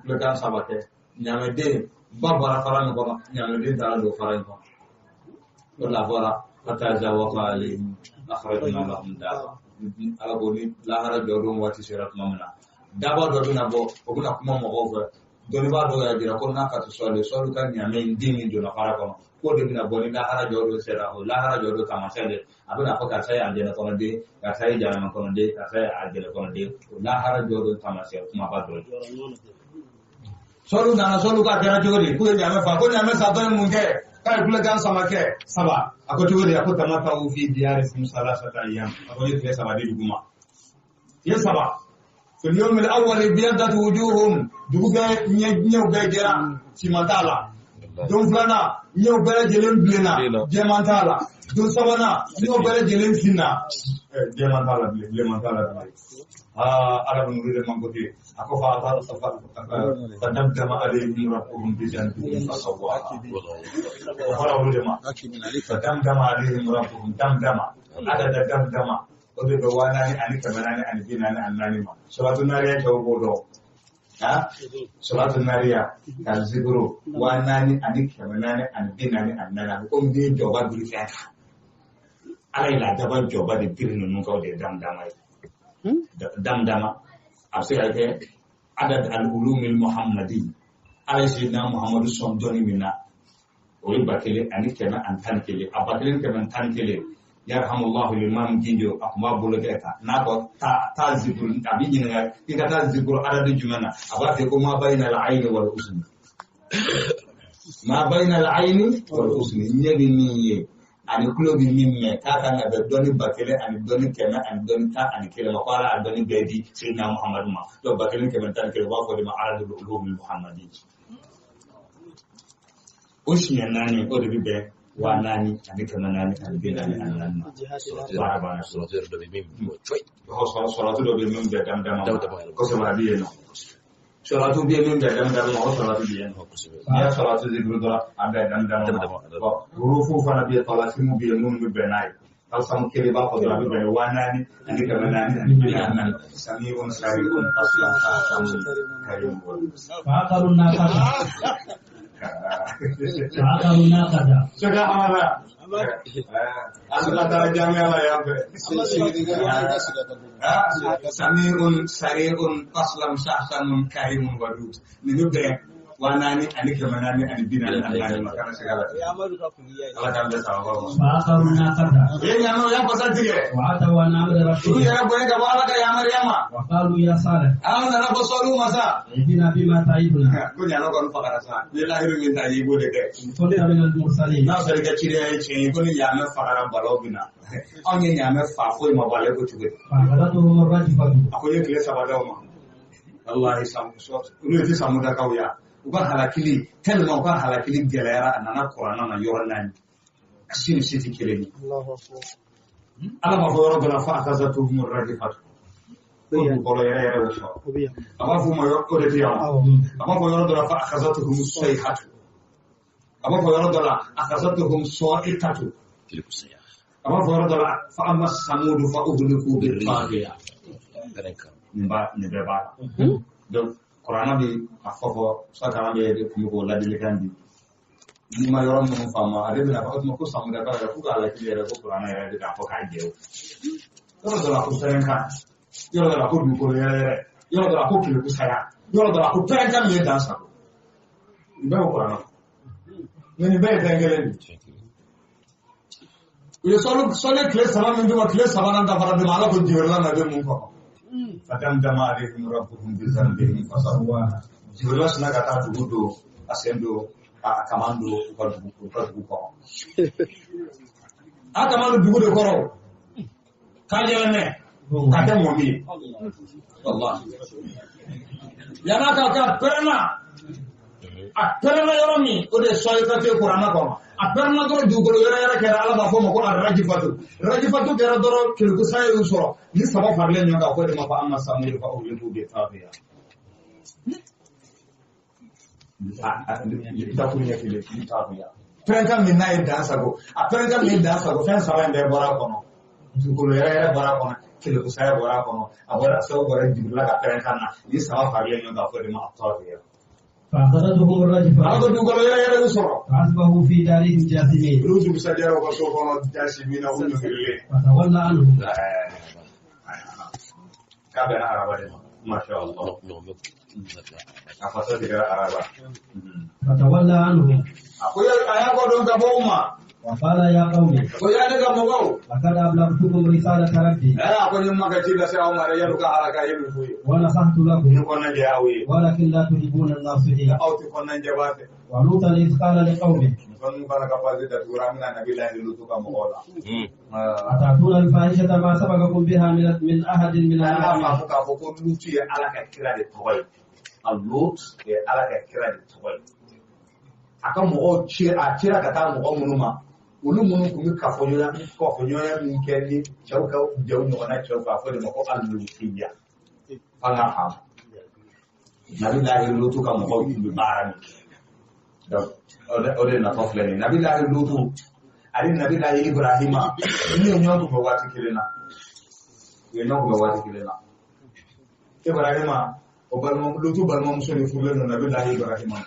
kulekan saba kɛ ɲamɛden ba bɔra fara min kɔnɔ ɲamɛden taara don fara in kɔnɔ o de la fɔra fataza waqa alayhim akhrajna lahum daba Ala ko ni lahara jɔ don waati sera tuma min na daba dɔ bɛna bɔ o bɛna kuma mɔgɔw fɛ dɔnnibaa dɔw y'a jira ko n'a ka to sɔli sɔli ka ɲamɛ in den min donna fara kɔnɔ k'o de bɛna bɔ ni lahara jɔ don sera o lahara jɔ don taamasiyɛn de a bɛna fɔ karisa ye alijɛnɛ kɔnɔ den karisa ye jahanama kɔnɔ den karisa ye alijɛnɛ kɔnɔ den o lahara jɔ don taamasiyɛn kumaba dɔ ye. Sɔli nana sɔli k'a kɛra cogo di k'u ye ɲamɛ fa ko ɲamɛ satɔ ye mun kɛ k'a ye kulekan sama kɛ saba a ko cogo di a ko tamataw fi diyarikum salasata ayyam a ko ne tile saba di dugu ma tile saba. في اليوم الأول ابيضت وجوههم dugu bɛɛ ɲɛw bɛɛ jɛra siman t'a la don filanan ɲɛw bɛɛ lajɛlen bilenna jɛman t'a la don sabanan ɲɛw bɛɛ lajɛlen finna jɛman t'a la bilen bilenman t'a la bilen aa Ala bɛ nuru de mankote a ko fa fadamdama alayhim rabbuhum bi dhanbihim fasawwaha o fɔra olu de ma fadamdama alayhim rabbuhum damdama adada damdama o de bɛ 4440 ani 44 ma salatu naariya cɛw b'o dɔn Ha salatu nariya ka zikuru 4444 a bɛ komi n'i ye jɔba biri fɛn kan. Ala ye ladaba jɔba de biri ninnu kan, o de ye damdama ye. Damdama a bɛ se ka kɛ adad al-ulumil muhammadi, Ala ye Seydina Muhammadu sɔn dɔnni min na, o ye 1111, a 1111. Yarhamullahu limam Ginjo, a tun b'a bolo kɛ tan n'a ko taa zikuru, a b'i ɲininka k'i ka taa zikuru adadu jumɛn na, a b'a fɔ ko ma bayna al-ayni wal usni, ma bayna al-ayni wal usni, ɲɛ bɛ min ye ani tulo bɛ min mɛn, k'a kan ka bɛn dɔnni 1000 ani dɔnni 100 ani dɔnni 11 ma, ko Ala y'a dɔnni bɛɛ di Seydina Muhammadu ma. Donc 1111, u b'a fɔ de ma adadul ulumil muhammadi. O siɲɛ 4, o de bɛ bɛn 4444 ma. Baara banna. Sɔrɔtu yɛrɛ dɔ bɛ min bɔ coyi. Sɔrɔtu dɔ bɛ min bɛn damdama ma. Damdama yɛrɛ. Kosɛbɛ, a bɛ yen nɔ. Sɔrɔtu bɛ yen min bɛn damdama ma, o sɔrɔtu bɛ yen nɔ. Kosɛbɛ. N'i y'a sɔrɔtu zikuru dɔrɔn, a bɛn damdama ma. Damdama. Bon, hurufu fana bɛ yen, talasimu bɛ yen minnu bɛ bɛn n'a ye. Talsamu kelen b'a fɔ dɔrɔn, a bɛ bɛn 4444. Sami'un sari'un aslan ahsamun karimun. فعقروا الناقة فعقروا الناقة. Saka Amara. An ka taara jami'a la yan fɛ. Sami'un sari'un aslam sahsanun karimun wadud. Nin bɛ bɛn 4444 ma, kana se ka la. Ala k'an bɛn sababa ma. فعقروا الناقة. U ye ɲaamɛ, u y'a fasa tigɛ. وعتوا عن أمر Olu ربهم. yɛrɛ bonya ka bɔ Ala ka yamaruya ma. وقالوا يا صالح An nana fɔ sɔliw ma sa. ائتنا بما تعدنا Ko ɲaamɛ kɔni fagara sa. Ni lahiru min ta ye, i b'o de kɛ. إن كنت من المرسلين. N'a sɔrɔ i ka cidenya ye tiɲɛ ye, ko ni ɲaamɛ fagara balaw bɛ na. Anw ye ɲaamɛ fa, foyi ma bɔ ale ko cogo di? فأخذتهم الرجفة. A ko n ye tile 3 d'aw ma. Walahi, olu ye tɛ samudakaw ya. U ka halakili tellement, u ka halakili gɛlɛyara, a nana kuranna na yɔrɔ 4. A si ni si tɛ kelen ye. Ala b'a fɔ yɔrɔ dɔ la fa akhazatuhum rajifatu. Ko dugukolo yɛrɛ yɛrɛ y'o sɔrɔ. A b'a fɔ o ma yɔrɔ o de tɛ yan wa? A b'a fɔ yɔrɔ dɔ la fa akhazatuhum sayhatu. A b'a fɔ yɔrɔ dɔ la akhazatuhum sa'iqatu. Kile kusaya. A b'a fɔ yɔrɔ dɔ la fa amma samudu fa uhliku bi-taghiya. Pɛrɛn kan. Nin b'a nin bɛɛ b'a la. Donc kuranna bi a fɔ sakaran bɛ kun bɛ k'o ladilikan di. N'i ma yɔrɔ minnu faamu, ale bɛna fɔ o tuma ko samudakaw yɛrɛ k'u k'a lakili yɛrɛ, ko kuranna yɛrɛ bɛ k'a fɔ k'a jɛ o. Yɔrɔ dɔ la ko pɛrɛnkan, yɔrɔ dɔ la ko dugukolo yɛrɛ yɛrɛ, yɔrɔ dɔ la ko kelekusaya, yɔrɔ dɔ la ko pɛrɛnkan min ye dan sago. Nin bɛɛ bɛ kuranna kɔnɔ. Mais nin bɛɛ ye fɛn kelen de ye. U ye sɔli tile 3 min d'u ma, tile 3nan dafara d'u ma, Ala ko Jibirila na bɛ mun kɔnɔ? Fadamdama alayhim rabbuhum bi dhanbihim fasawwaha. Jibirila sinna ka taa dugu don, a sen don, a kaman don u ka dugu kɔrɔ. A kaman don dugu de kɔrɔ. K'a yɛlɛmɛ, k'a kɛ mɔmi ye. Walahi. Yan'a ka kɛ, a pɛrɛnna. A pɛrɛnna yɔrɔ min, o de ye sɔli ka te kuranna kɔnɔ. A pɛrɛnna dɔrɔn, dugukolo yɛrɛ yɛrɛ kɛra, Ala b'a fɔ o ma ko arajifatu. Rajifatu kɛra dɔrɔn, kelekusaya y'u sɔrɔ. Ni 3 faralen ɲɔgɔn kan, ko de ma ko amma samudu fa uhliku bi-taghiya. Dakuru ɲɛ kelen bi-taghiya. Pɛrɛnkan min n'a ye dan sago, a pɛrɛnkan min ye dan sago, fɛn 3 in bɛɛ bɔra a kɔnɔ. Dugukolo yɛrɛ yɛrɛ bɔra a kɔnɔ, kelekusaya bɔra a kɔnɔ, a bɔra sababu bɔra Jibirila ka pɛrɛnkan na. Ni 3 faralen ɲɔgɔn kan, ko de ma a-taghiya. فأخذتهم الرجفة. Ala ko dugukolo yɛrɛ yɛrɛ y'u sɔrɔ. فأصبحوا في دارهم جاثمين. Olu dugusajɛra u ka so kɔnɔ jasi min na, u ɲɔngirilen. فتولى عنهم. K'a bɛnna araba de ma. Masha Allah. Ɲɔgɔn bɛ A fasa tigɛra araba. فتولى عنهم. A ko a y'a kɔ don ka bɔ u ma. وقال يا قوم Ko ya ne ka mɔgɔw. لقد أبلغتكم رسالة ربي. A ko ni ma ka ci lase aw ma dɛ, yan'u ka halaka ye min f'u ye. ونصحت لكم. Ni kɔnɔna jɛ aw ye. ولكن لا تحبون الناصحين. Aw tɛ kɔnɔna jɛ b'a fɛ. ولوطا إذ قال لقومه. Muso ninnu fana ka pase datugura, an bɛna Nabilahi Lutu ka mɔgɔw la. أتأتون الفاحشة ما سبقكم بها من أحد من An b'a العالمين. faamu k'a fɔ ko Lutu ye Ala ka kira de tɔgɔ ye. A Lut ye Ala ka kira de tɔgɔ ye. A ka mɔgɔw ci, a cira ka taa mɔgɔ minnu ma, olu minnu tun bɛ kafoɲɔgɔnya min kɛ ni cɛw ka jɛw ɲɔgɔnna cɛw fɛ, a fɔ de ma ko alutiya. An ka faamu. Nabilahi Lutu ka mɔgɔw tun bɛ baara min kɛ. Donc o de nafa filɛ nin ye. Nabilahi Lutu ani Nabilahi Ibrahima, ninnu ye ɲɔgɔn kunbɛn waati kelen na. U ye ɲɔgɔn kunbɛn waati kelen na. Ibrahima O balima Lutu balimamuso de furulen don Nabi Lahi Ibrahima.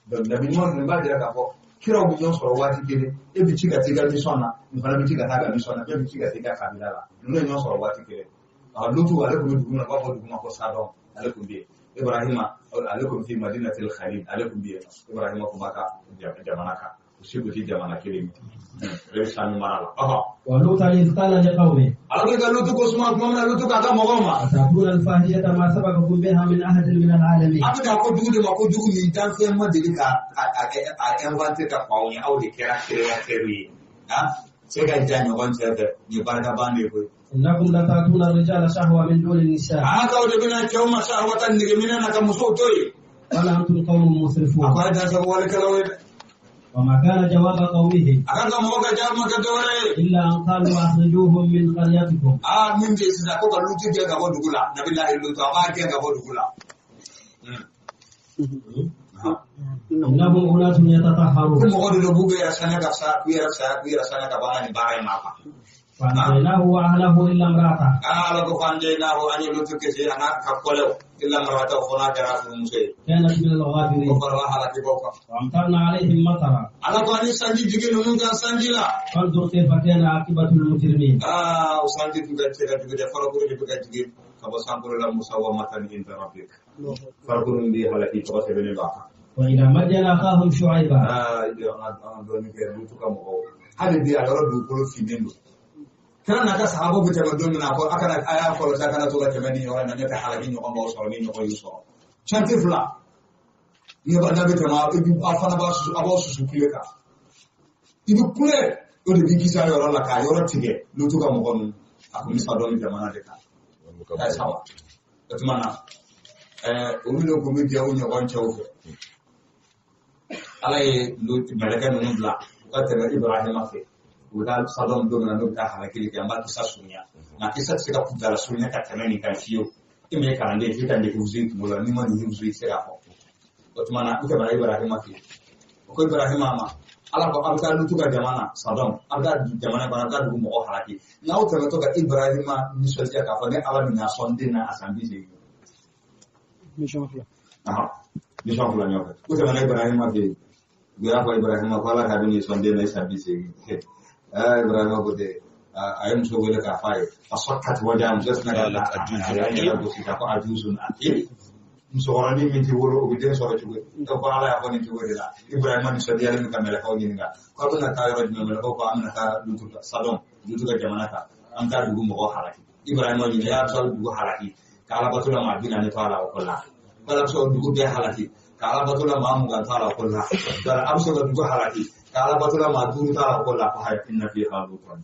Donc Nabi ɲuman ninnu b'a jira k'a fɔ kiraw bɛ ɲɔgɔn sɔrɔ waati kelen, e bɛ ci ka t'i ka mission na, nin fana bɛ ci ka taa ka mission na, bɛɛ bɛ ci ka t'i ka kabila la. Ninnu ye ɲɔgɔn sɔrɔ waati kelen. Lutu ale tun bɛ dugu min na, u b'a fɔ dugu ma ko Sadɔn, ale tun bɛ yen. Ibrahima ale tun bɛ Madinatil Khalil, ale tun bɛ yen. Ibrahima tun b'a ka jamana kan. U si tun tɛ jamana kelen ye. Ale bɛ Sami mara la. ولوطا إذ قال لقومه Ala ko ka Lutu ko suma tuma min na Lutu k'a ka mɔgɔw ma. أتأتون الفاحشة ما سبقكم بها من أحد من العالمين A bɛ k'a fɔ dugu de ma ko dugu min danfɛn ma deli ka a inventé ka kɔn aw ɲɛ, aw de kɛra créateur ye. Se ka ja ɲɔgɔn cɛ fɛ, nin ye barikaban de ye koyi. إنكم لتأتون الرجال شهوة من دون النساء A k'aw de bɛna cɛw ma shahwata nɛgɛminɛ na ka musow to yen. بل أنتم قوم A مسرفون ko a ye dansago walekɛlaw ye dɛ. وما كان جواب قومه A kan ka mɔgɔ ka jaabi ma kɛ dɔwɛrɛ ye. إلا أن قالوا أخرجوهم من قريتكم Aa min bɛ yen sisan ko ka Lutu gɛn ka bɔ dugu la, Nabilahi Lutu a b'a gɛn ka bɔ dugu la. إنهم أناس Ko يتطهرون mɔgɔ de don b'u yɛrɛ saniya ka fisa k'u yɛrɛ fisaya k'u yɛrɛ saniya ka bɔ an ka nin baara in ma quoi. فأنجيناه وأهله إلا امرأته Ala ko fanjaynahu an ye Lutu kisi a n'a ka kɔlɛw illa imra'atahu fo n'a kɛra furumuso ye. كانت من O الغابرين farala halakibaaw kan. وأمطرنا عليهم مطرا Ala ko ani sanji jigin ninnu kan sanji la. فانظر كيف كان عاقبة المجرمين Aa o sanji tun ka cɛ ka jugu dɛ, farakuru de bɛ ka jigin ka bɔ sankolo la musawwamatan inda rabbik. Farakuru min bɛ halaki tɔgɔ sɛbɛnnen b'a kan. وإلى مدين أخاهم شعيبا Aa i jɔ an ka dɔɔnin kɛ Lutu ka mɔgɔw. Hali bi a yɔrɔ dugukolo finnen don. Kira n'a ka sahabaw bɛ tɛmɛ don min na a ko a kana a y'a kɔlɔsi a kana to ka tɛmɛ nin yɔrɔ in na n'o tɛ halaki ɲɔgɔn b'aw sɔrɔ ni ɲɔgɔn y'u sɔrɔ. Chantier fila. Ni ba n'a bɛ tɛmɛ a fana b'a susu a b'aw susu kule kan. I bɛ kule o de b'i kisi a yɔrɔ la k'a yɔrɔ tigɛ Lutu ka mɔgɔ ninnu. A kun bɛ Sadɔn jamana de kan. K'a sawa. O tuma na olu de kun bɛ jɛ u ɲɔgɔn cɛw fɛ. Ala ye mɛlɛkɛ ninnu bila u ka tɛmɛ Ibrahima fɛ. U bɛ taa Sadɔn don min na n'u bɛ taa halakili kɛ, an b'a kisa surunya. Nka kisa tɛ se ka kuntala surunya ka tɛmɛ nin kan fiyewu. E min ye kalanden ye f'i ka nin hifuzu i kunkolo la, n'i ma nin hifuzu i tɛ se k'a fɔ. O tuma na u tɛmɛna Ibrahima fɛ. O ko Ibrahima ma, Ala ko a bɛ taa Lutu ka jamana na Sadɔn, a bɛ taa jamana kɔnɔ, a bɛ taa dugu mɔgɔw halaki. N'aw tɛmɛtɔ ka Ibrahima nisɔndiya k'a fɔ ne Ala bɛna sɔn den na a san 80. Mission fila. Mission fila ɲɔgɔn fɛ. U tɛmɛna Ibrahima fɛ yen. U y'a fɔ Ibrahima ko Ala ka bɛ nin sɔn den na i san 80. Ibrahima ko ten, a ye muso wele k'a f'a ye. A sɔrɔ kati wajan muso sina ka a y'a yɛrɛ gosi k'a fɔ ajuzun aqim. Musokɔrɔnin min t'i wolo o bɛ den sɔrɔ cogo di? Ko Ala y'a fɔ nin cogo de la. Ibrahima nisɔndiyalen bɛ ka mɛlɛkɛw ɲininka. K'aw bɛna taa yɔrɔ jumɛn? Mɛlɛkɛw ko an bɛna taa Lutu ka Sadɔn, Lutu ka jamana kan. An bɛ taa dugu mɔgɔw halaki. Ibrahima ɲininka y'a sɔrɔ dugu halaki. Ka Ala bato la maa 40 to a la o ko la. Ko Ala bɛ se ka dugu bɛɛ halaki. Ka Ala bato la maa 20 to a la o ko la. A bɛ se ka dugu halaki. Ka Ala bato la maa 5 to a la o ko la. Ko hayi inna fiha lutan.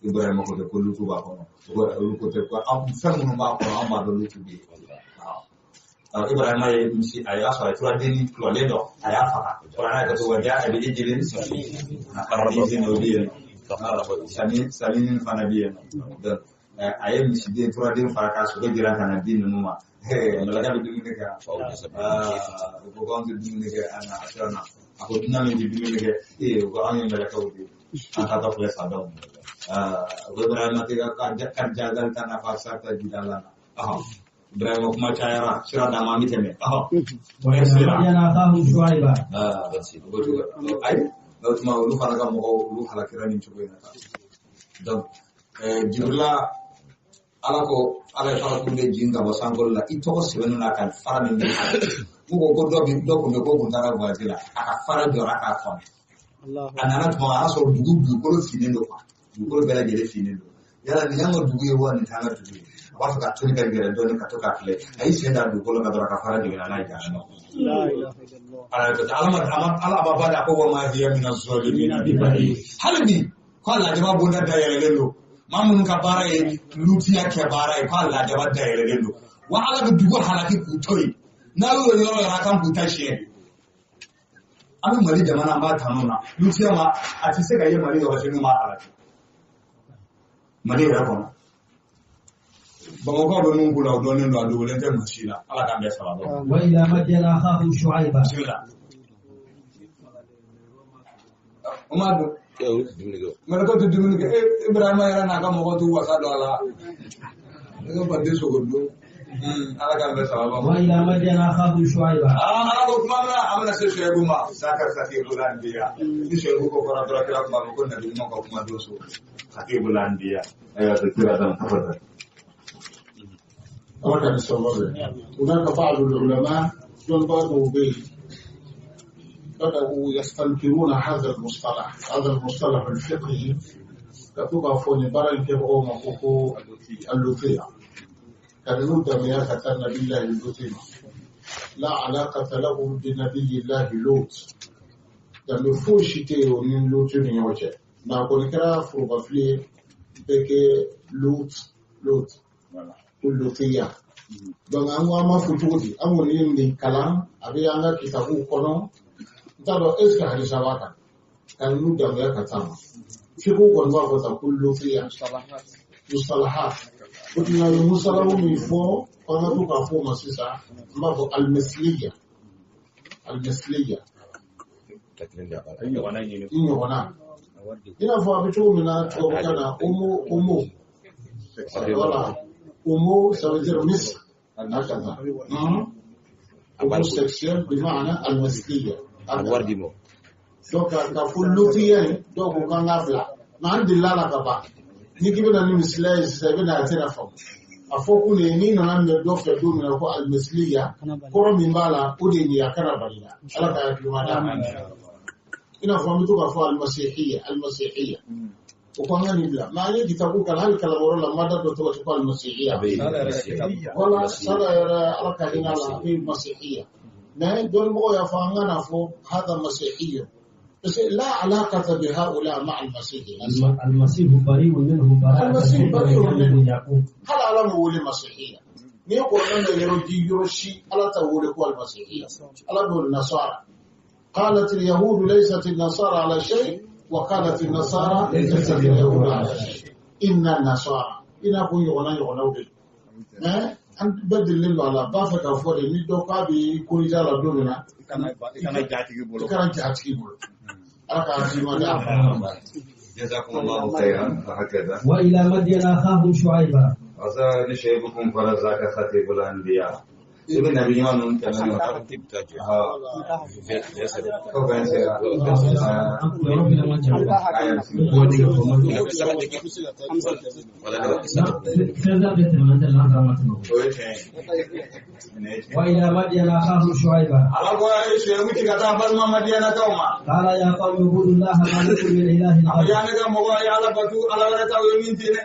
Ibrahima ko ten ko Lutu b'a kɔnɔ. Olu ko ten ko fɛn minnu b'a kɔnɔ an b'a dɔn Lutu bɛ yen. Ibrahima ye misi a y'a sɔrɔ a tora den ni kulɔlen dɔ a y'a faga. Kuranɛ y'a kɛ wa a bɛ ejilin sami o bɛ yen nɔ. Sami min fana bɛ yen nɔ. A ye misiden turaden fara k'a sogo jira ka na di ninnu ma. Mɛlɛkɛ bɛ dumuni kɛ. U ko k'anw tɛ dumuni kɛ an na a sira na. A ko dunan min tɛ dumuni kɛ u ko anw ye mɛlɛkɛw de ye. An taatɔ filɛ Sadɔn. U ko Ibrahima k'i ka jagali ta n'a fɔ a sira tɛ jida la. Ibrahima kuma cayara sira d'a ma an bɛ tɛmɛ. وإلى مدين أخاهم شعيبا. Ayi o tuma olu fana ka mɔgɔw olu halakira nin cogo in na. Donc Jibrila Ala ko Ala ye farakuru de jigin ka bɔ sankolo la i tɔgɔ sɛbɛnnen n'a ka fara min bɛ yen. Ko dɔ bɛ dɔ kun bɛ ko kun taara voyage la a ka fara jɔra k'a kɔnɔ. A nana tuma a y'a sɔrɔ dugukolo finnen don quoi. Dugukolo bɛɛ lajɛlen finnen don. Yala nin y'an ka dugu ye wa nin t'an ka dugu ye. A b'a fɛ ka toli ka gɛrɛ dɔɔnin ka to k'a filɛ. A y'i sen da dugukolo kan dɔrɔn ka fara jiginna n'a ye jahanama. Ala b'a ba da ko wa ma hiya mina zolimina bi ba'id. Hali bi ko a lajaba bonda dayɛlɛlen don. Maa minnu ka baara ye lutiya kɛ baara ye k'a lajaba dayɛlɛlen don. Wa Ala bɛ dugu halaki k'u to yen. N'a y'o yɔrɔ yɛrɛ a kan k'u ta siɲɛ. An bɛ Mali jamana an b'a tanu na. Lutiya ma a tɛ se ka ye Mali yɔrɔ si n'u m'a halaki. Mali yɛrɛ kɔnɔ. Bamakɔ bɛ mun k'u la o dɔnnen don a dogolen tɛ maa si la. Ala k'an bɛɛ sababa. وإلى مدين أخاهم شعيبا. Bismillah. O ma dun. Mɛlɛkɛw tɛ dumuni kɛ. Ibrahima yɛrɛ n'a ka mɔgɔw t'u wasa don a la. Ne ka baden sogo dun. Ala k'an bɛɛ sababa ma. وإلى مدين أخاهم شعيبا. Ala ko tuma min na an bɛna se Suwɛbu ma Zakari Khatibul Anbiya ni Suwɛbu ko fɔra dɔrɔn kira kuma ma ko nabi ɲuman ka kuma don so Khatibul Anbiya ayiwa to kira dan tafadhal. Ala ka ni sababa bɛn. هناك بعض العلماء ينبغوا به بدأوا يستنكرون هذا المصطلح، هذا المصطلح الفقهي كتبقى فوني برا كيبقوا مقوكو اللوطية كانوا دميا كتر نبي الله اللوطي لا علاقة لهم بنبي الله لوط دم فوشي تيو من لوط نيوجه نقول كرا فروغفلي بك لوط لوط اللوطية. Donc an ko an b'a fɔ cogo di, an kɔni ye nin kalan a bɛ an ka kitabuw kɔnɔ, n t'a dɔn est ce que hadisa b'a kan ka ninnu damuya ka taa ma fiqhu kɔni b'a fɔ tan ko lofiya mustalahat. O tuma a bɛ musalahu min fɔ k'an ka to k'a fɔ o ma sisan, an b'a fɔ almisliya almisliya I ɲɔgɔnna ɲini. I ɲɔgɔnna, i n'a fɔ a bɛ cogo min na tubabukan na homo homo, voilà, homo ça veut dire misl هكذا homosexuel بمعنى المثلية. A wari di mɔ. Donc ka fɔ lotiya ye dɔw ko k'an k'a bila nka an delila la ka ban n'i k'i bɛna ni misiliya ye sisan i bɛna a tɛna faamu a fɔ kun de ye n'i nana minɛ dɔ fɛ don min na ko alimisiliya kɔrɔ min b'a la o de ye nin ye a kana bali la ala ka hakilima d'a ma i n'a fɔ an bɛ to k'a fɔ alimasihiya alimasihiya o ko an ka nin bila mɛ an ye kitabu kalan hali kalanyɔrɔ la mada dɔ tɔgɔ ko alimasihiya. A bɛ yen. Wala sala yɛrɛ ala ka hinɛ a la a bɛ masihiya mɛ dɔnnibagaw y'a fɔ an kana fɔ hada masihiya parce que لا علاقة بهؤلاء مع المسيح. المسيح بريء منه براءة. المسيح بريء منه. يعقوب. هل على مولي مسيحية ni Qur'an da yɔrɔ di yɔrɔ si ala ta wele ko almasihiya ala b'o nasara قالت اليهود ليست النصارى على شيء وقالت النصارى ليست اليهود على شيء إن النصارى إن أكون يغنى يغنى به mais an bɛɛ delilen don a la b'a fɛ k'a fɔ de ni dɔ k'a bɛ korija la don min na I kana jatigi bolo. I kana jatigi bolo ala k'a di ma d'a ma. جزاكم الله خيرا وهكذا. وإلى مدين أخاهم شعيبا. وذا لشيبكم فرزاك خطيب الأنبياء ابن نبي ɲuman tɛmɛnen ha ko bɛn sera. O ye tiɲɛ ye. وإلى مدين أخاهم شعيبا. Ala ko a ye Suwɛbu ci ka taa balima Madiyanakaw ma. قال يا قوم اعبدوا الله ما لكم من إله A ko غيره. ya ne ka mɔgɔ ye ala batu ala wɛrɛ t'aw ye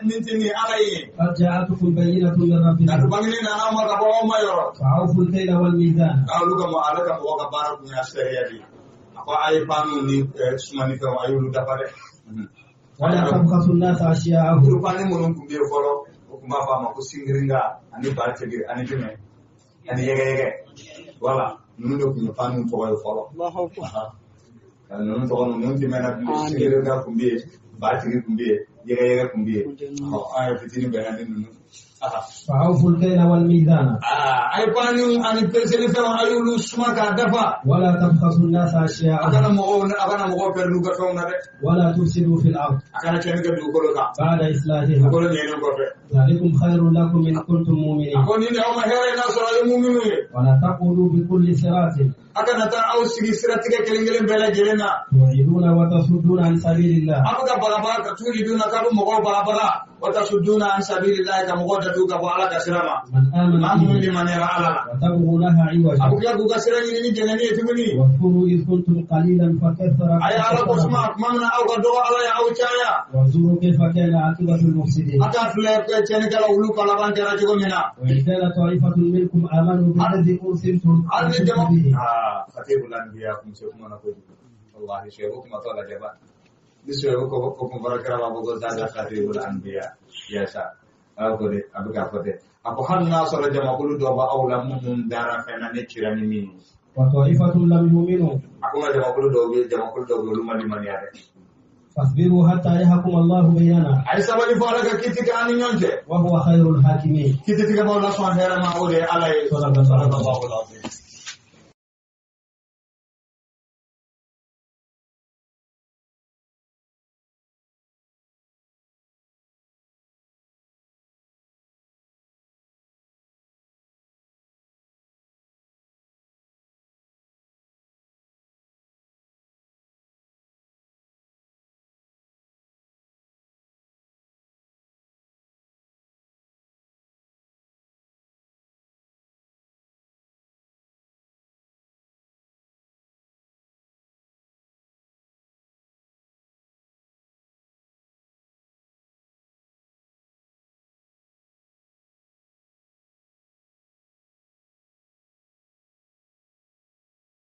min ti ni ala ye. قد جاءتكم بينة من Nka ربكم. bangenen nana aw ma ka bɔ aw ma yɔrɔ. فأوفوا الكيل والميزان. Olu ka mɔgɔ ale ka mɔgɔ ka baara kun y'a sariya de ye. A ko a ye panu ni sumanifɛnw a y'olu dafa dɛ. ولا تبخسوا الناس أشياءهم. Olu pani minnu tun bɛ yen fɔlɔ o tun b'a fɔ a ma ko singiringa ani baritigi ani jumɛn ani yɛgɛyɛgɛ wala ninnu de tun ye panu tɔgɔ ye fɔlɔ. Ka ninnu tɔgɔ ninnu tun mɛnna bilen singiringa tun bɛ yen batigi tun bɛ yen yɛgɛyɛgɛ tun bɛ yen ɔ an yɛrɛ fitinin bɛnna ni ninnu. فأوفوا الكيل والميزان. Aa a ye panu ani peselifɛnw a y'olu suma k'a dafa. ولا تبخسوا الناس A أشياءهم. kana mɔgɔw a kana mɔgɔw pɛrɛn u ka fɛnw na dɛ. ولا تفسدوا في الأرض. A kana tiɲɛni kɛ dugukolo kan. بعد إصلاحها. Dugukolo ɲɛnen kɔfɛ. ذلكم خير لكم إن كنتم A مؤمنين. ko nin de aw ma hɛrɛ ye n'a sɔrɔ aw ye muminu ye. ولا تقولوا بكل صراط. A kana taa aw sigi siratigɛ kelen kelen bɛɛ lajɛlen na. توعدون وتصدون عن سبيل الله. Aw bɛ ka bagabaga ka tuuli dun na k'a bɛ mɔgɔw bagabaga وتصدون عن سبيل الله ka mɔgɔw datugu ka bɔ Ala ka sira ma. من آمن Maa minnu به. limaniyara Ala la. وتبغونها A bɛ عوجا. tila k'u ka sira ɲini ni jɛnɛni ye tuguni. واذكروا إذ كنتم قليلا A ye Ala ko فكثركم. suma tuma min na aw ka dɔgɔ Ala ye aw caya. وانظروا كيف كان عاقبة المفسدين. A k'a filɛ tiɲɛnikɛlaw olu ka laban kɛra cogo min na. وإن كان طائفة منكم آمنوا بالذي أرسلتم Hali ni jama. به. Aa Khatibul Anbiya kun se kuma na kojugu. Wallahi Suwɛbu kuma tɔ lajɛ ba. Ni Suwɛbu ko kun fɔra kira b'a fɔ ko zaga Khatibul Anbiya. Yasa. Ala ko de a bɛ k'a fɔ ten. A ko hali n'a sɔrɔ jamakulu dɔ b'aw la minnu dara fɛn na ne cira ni min ye. وطائفة لم يؤمنوا. A ko nka jamakulu dɔw bɛ yen jamakulu dɔw bɛ yen olu ma limaniya dɛ. فاصبروا حتى يحكم الله بيننا. A ye sabali fɔ Ala ka kiti kɛ an ni ɲɔgɔn cɛ. وهو خير الحاكمين. Kiti tigɛbaw la sɔn hɛrɛ ma o de ye Ala ye. صدق الله. Sadaqallahu al-azim.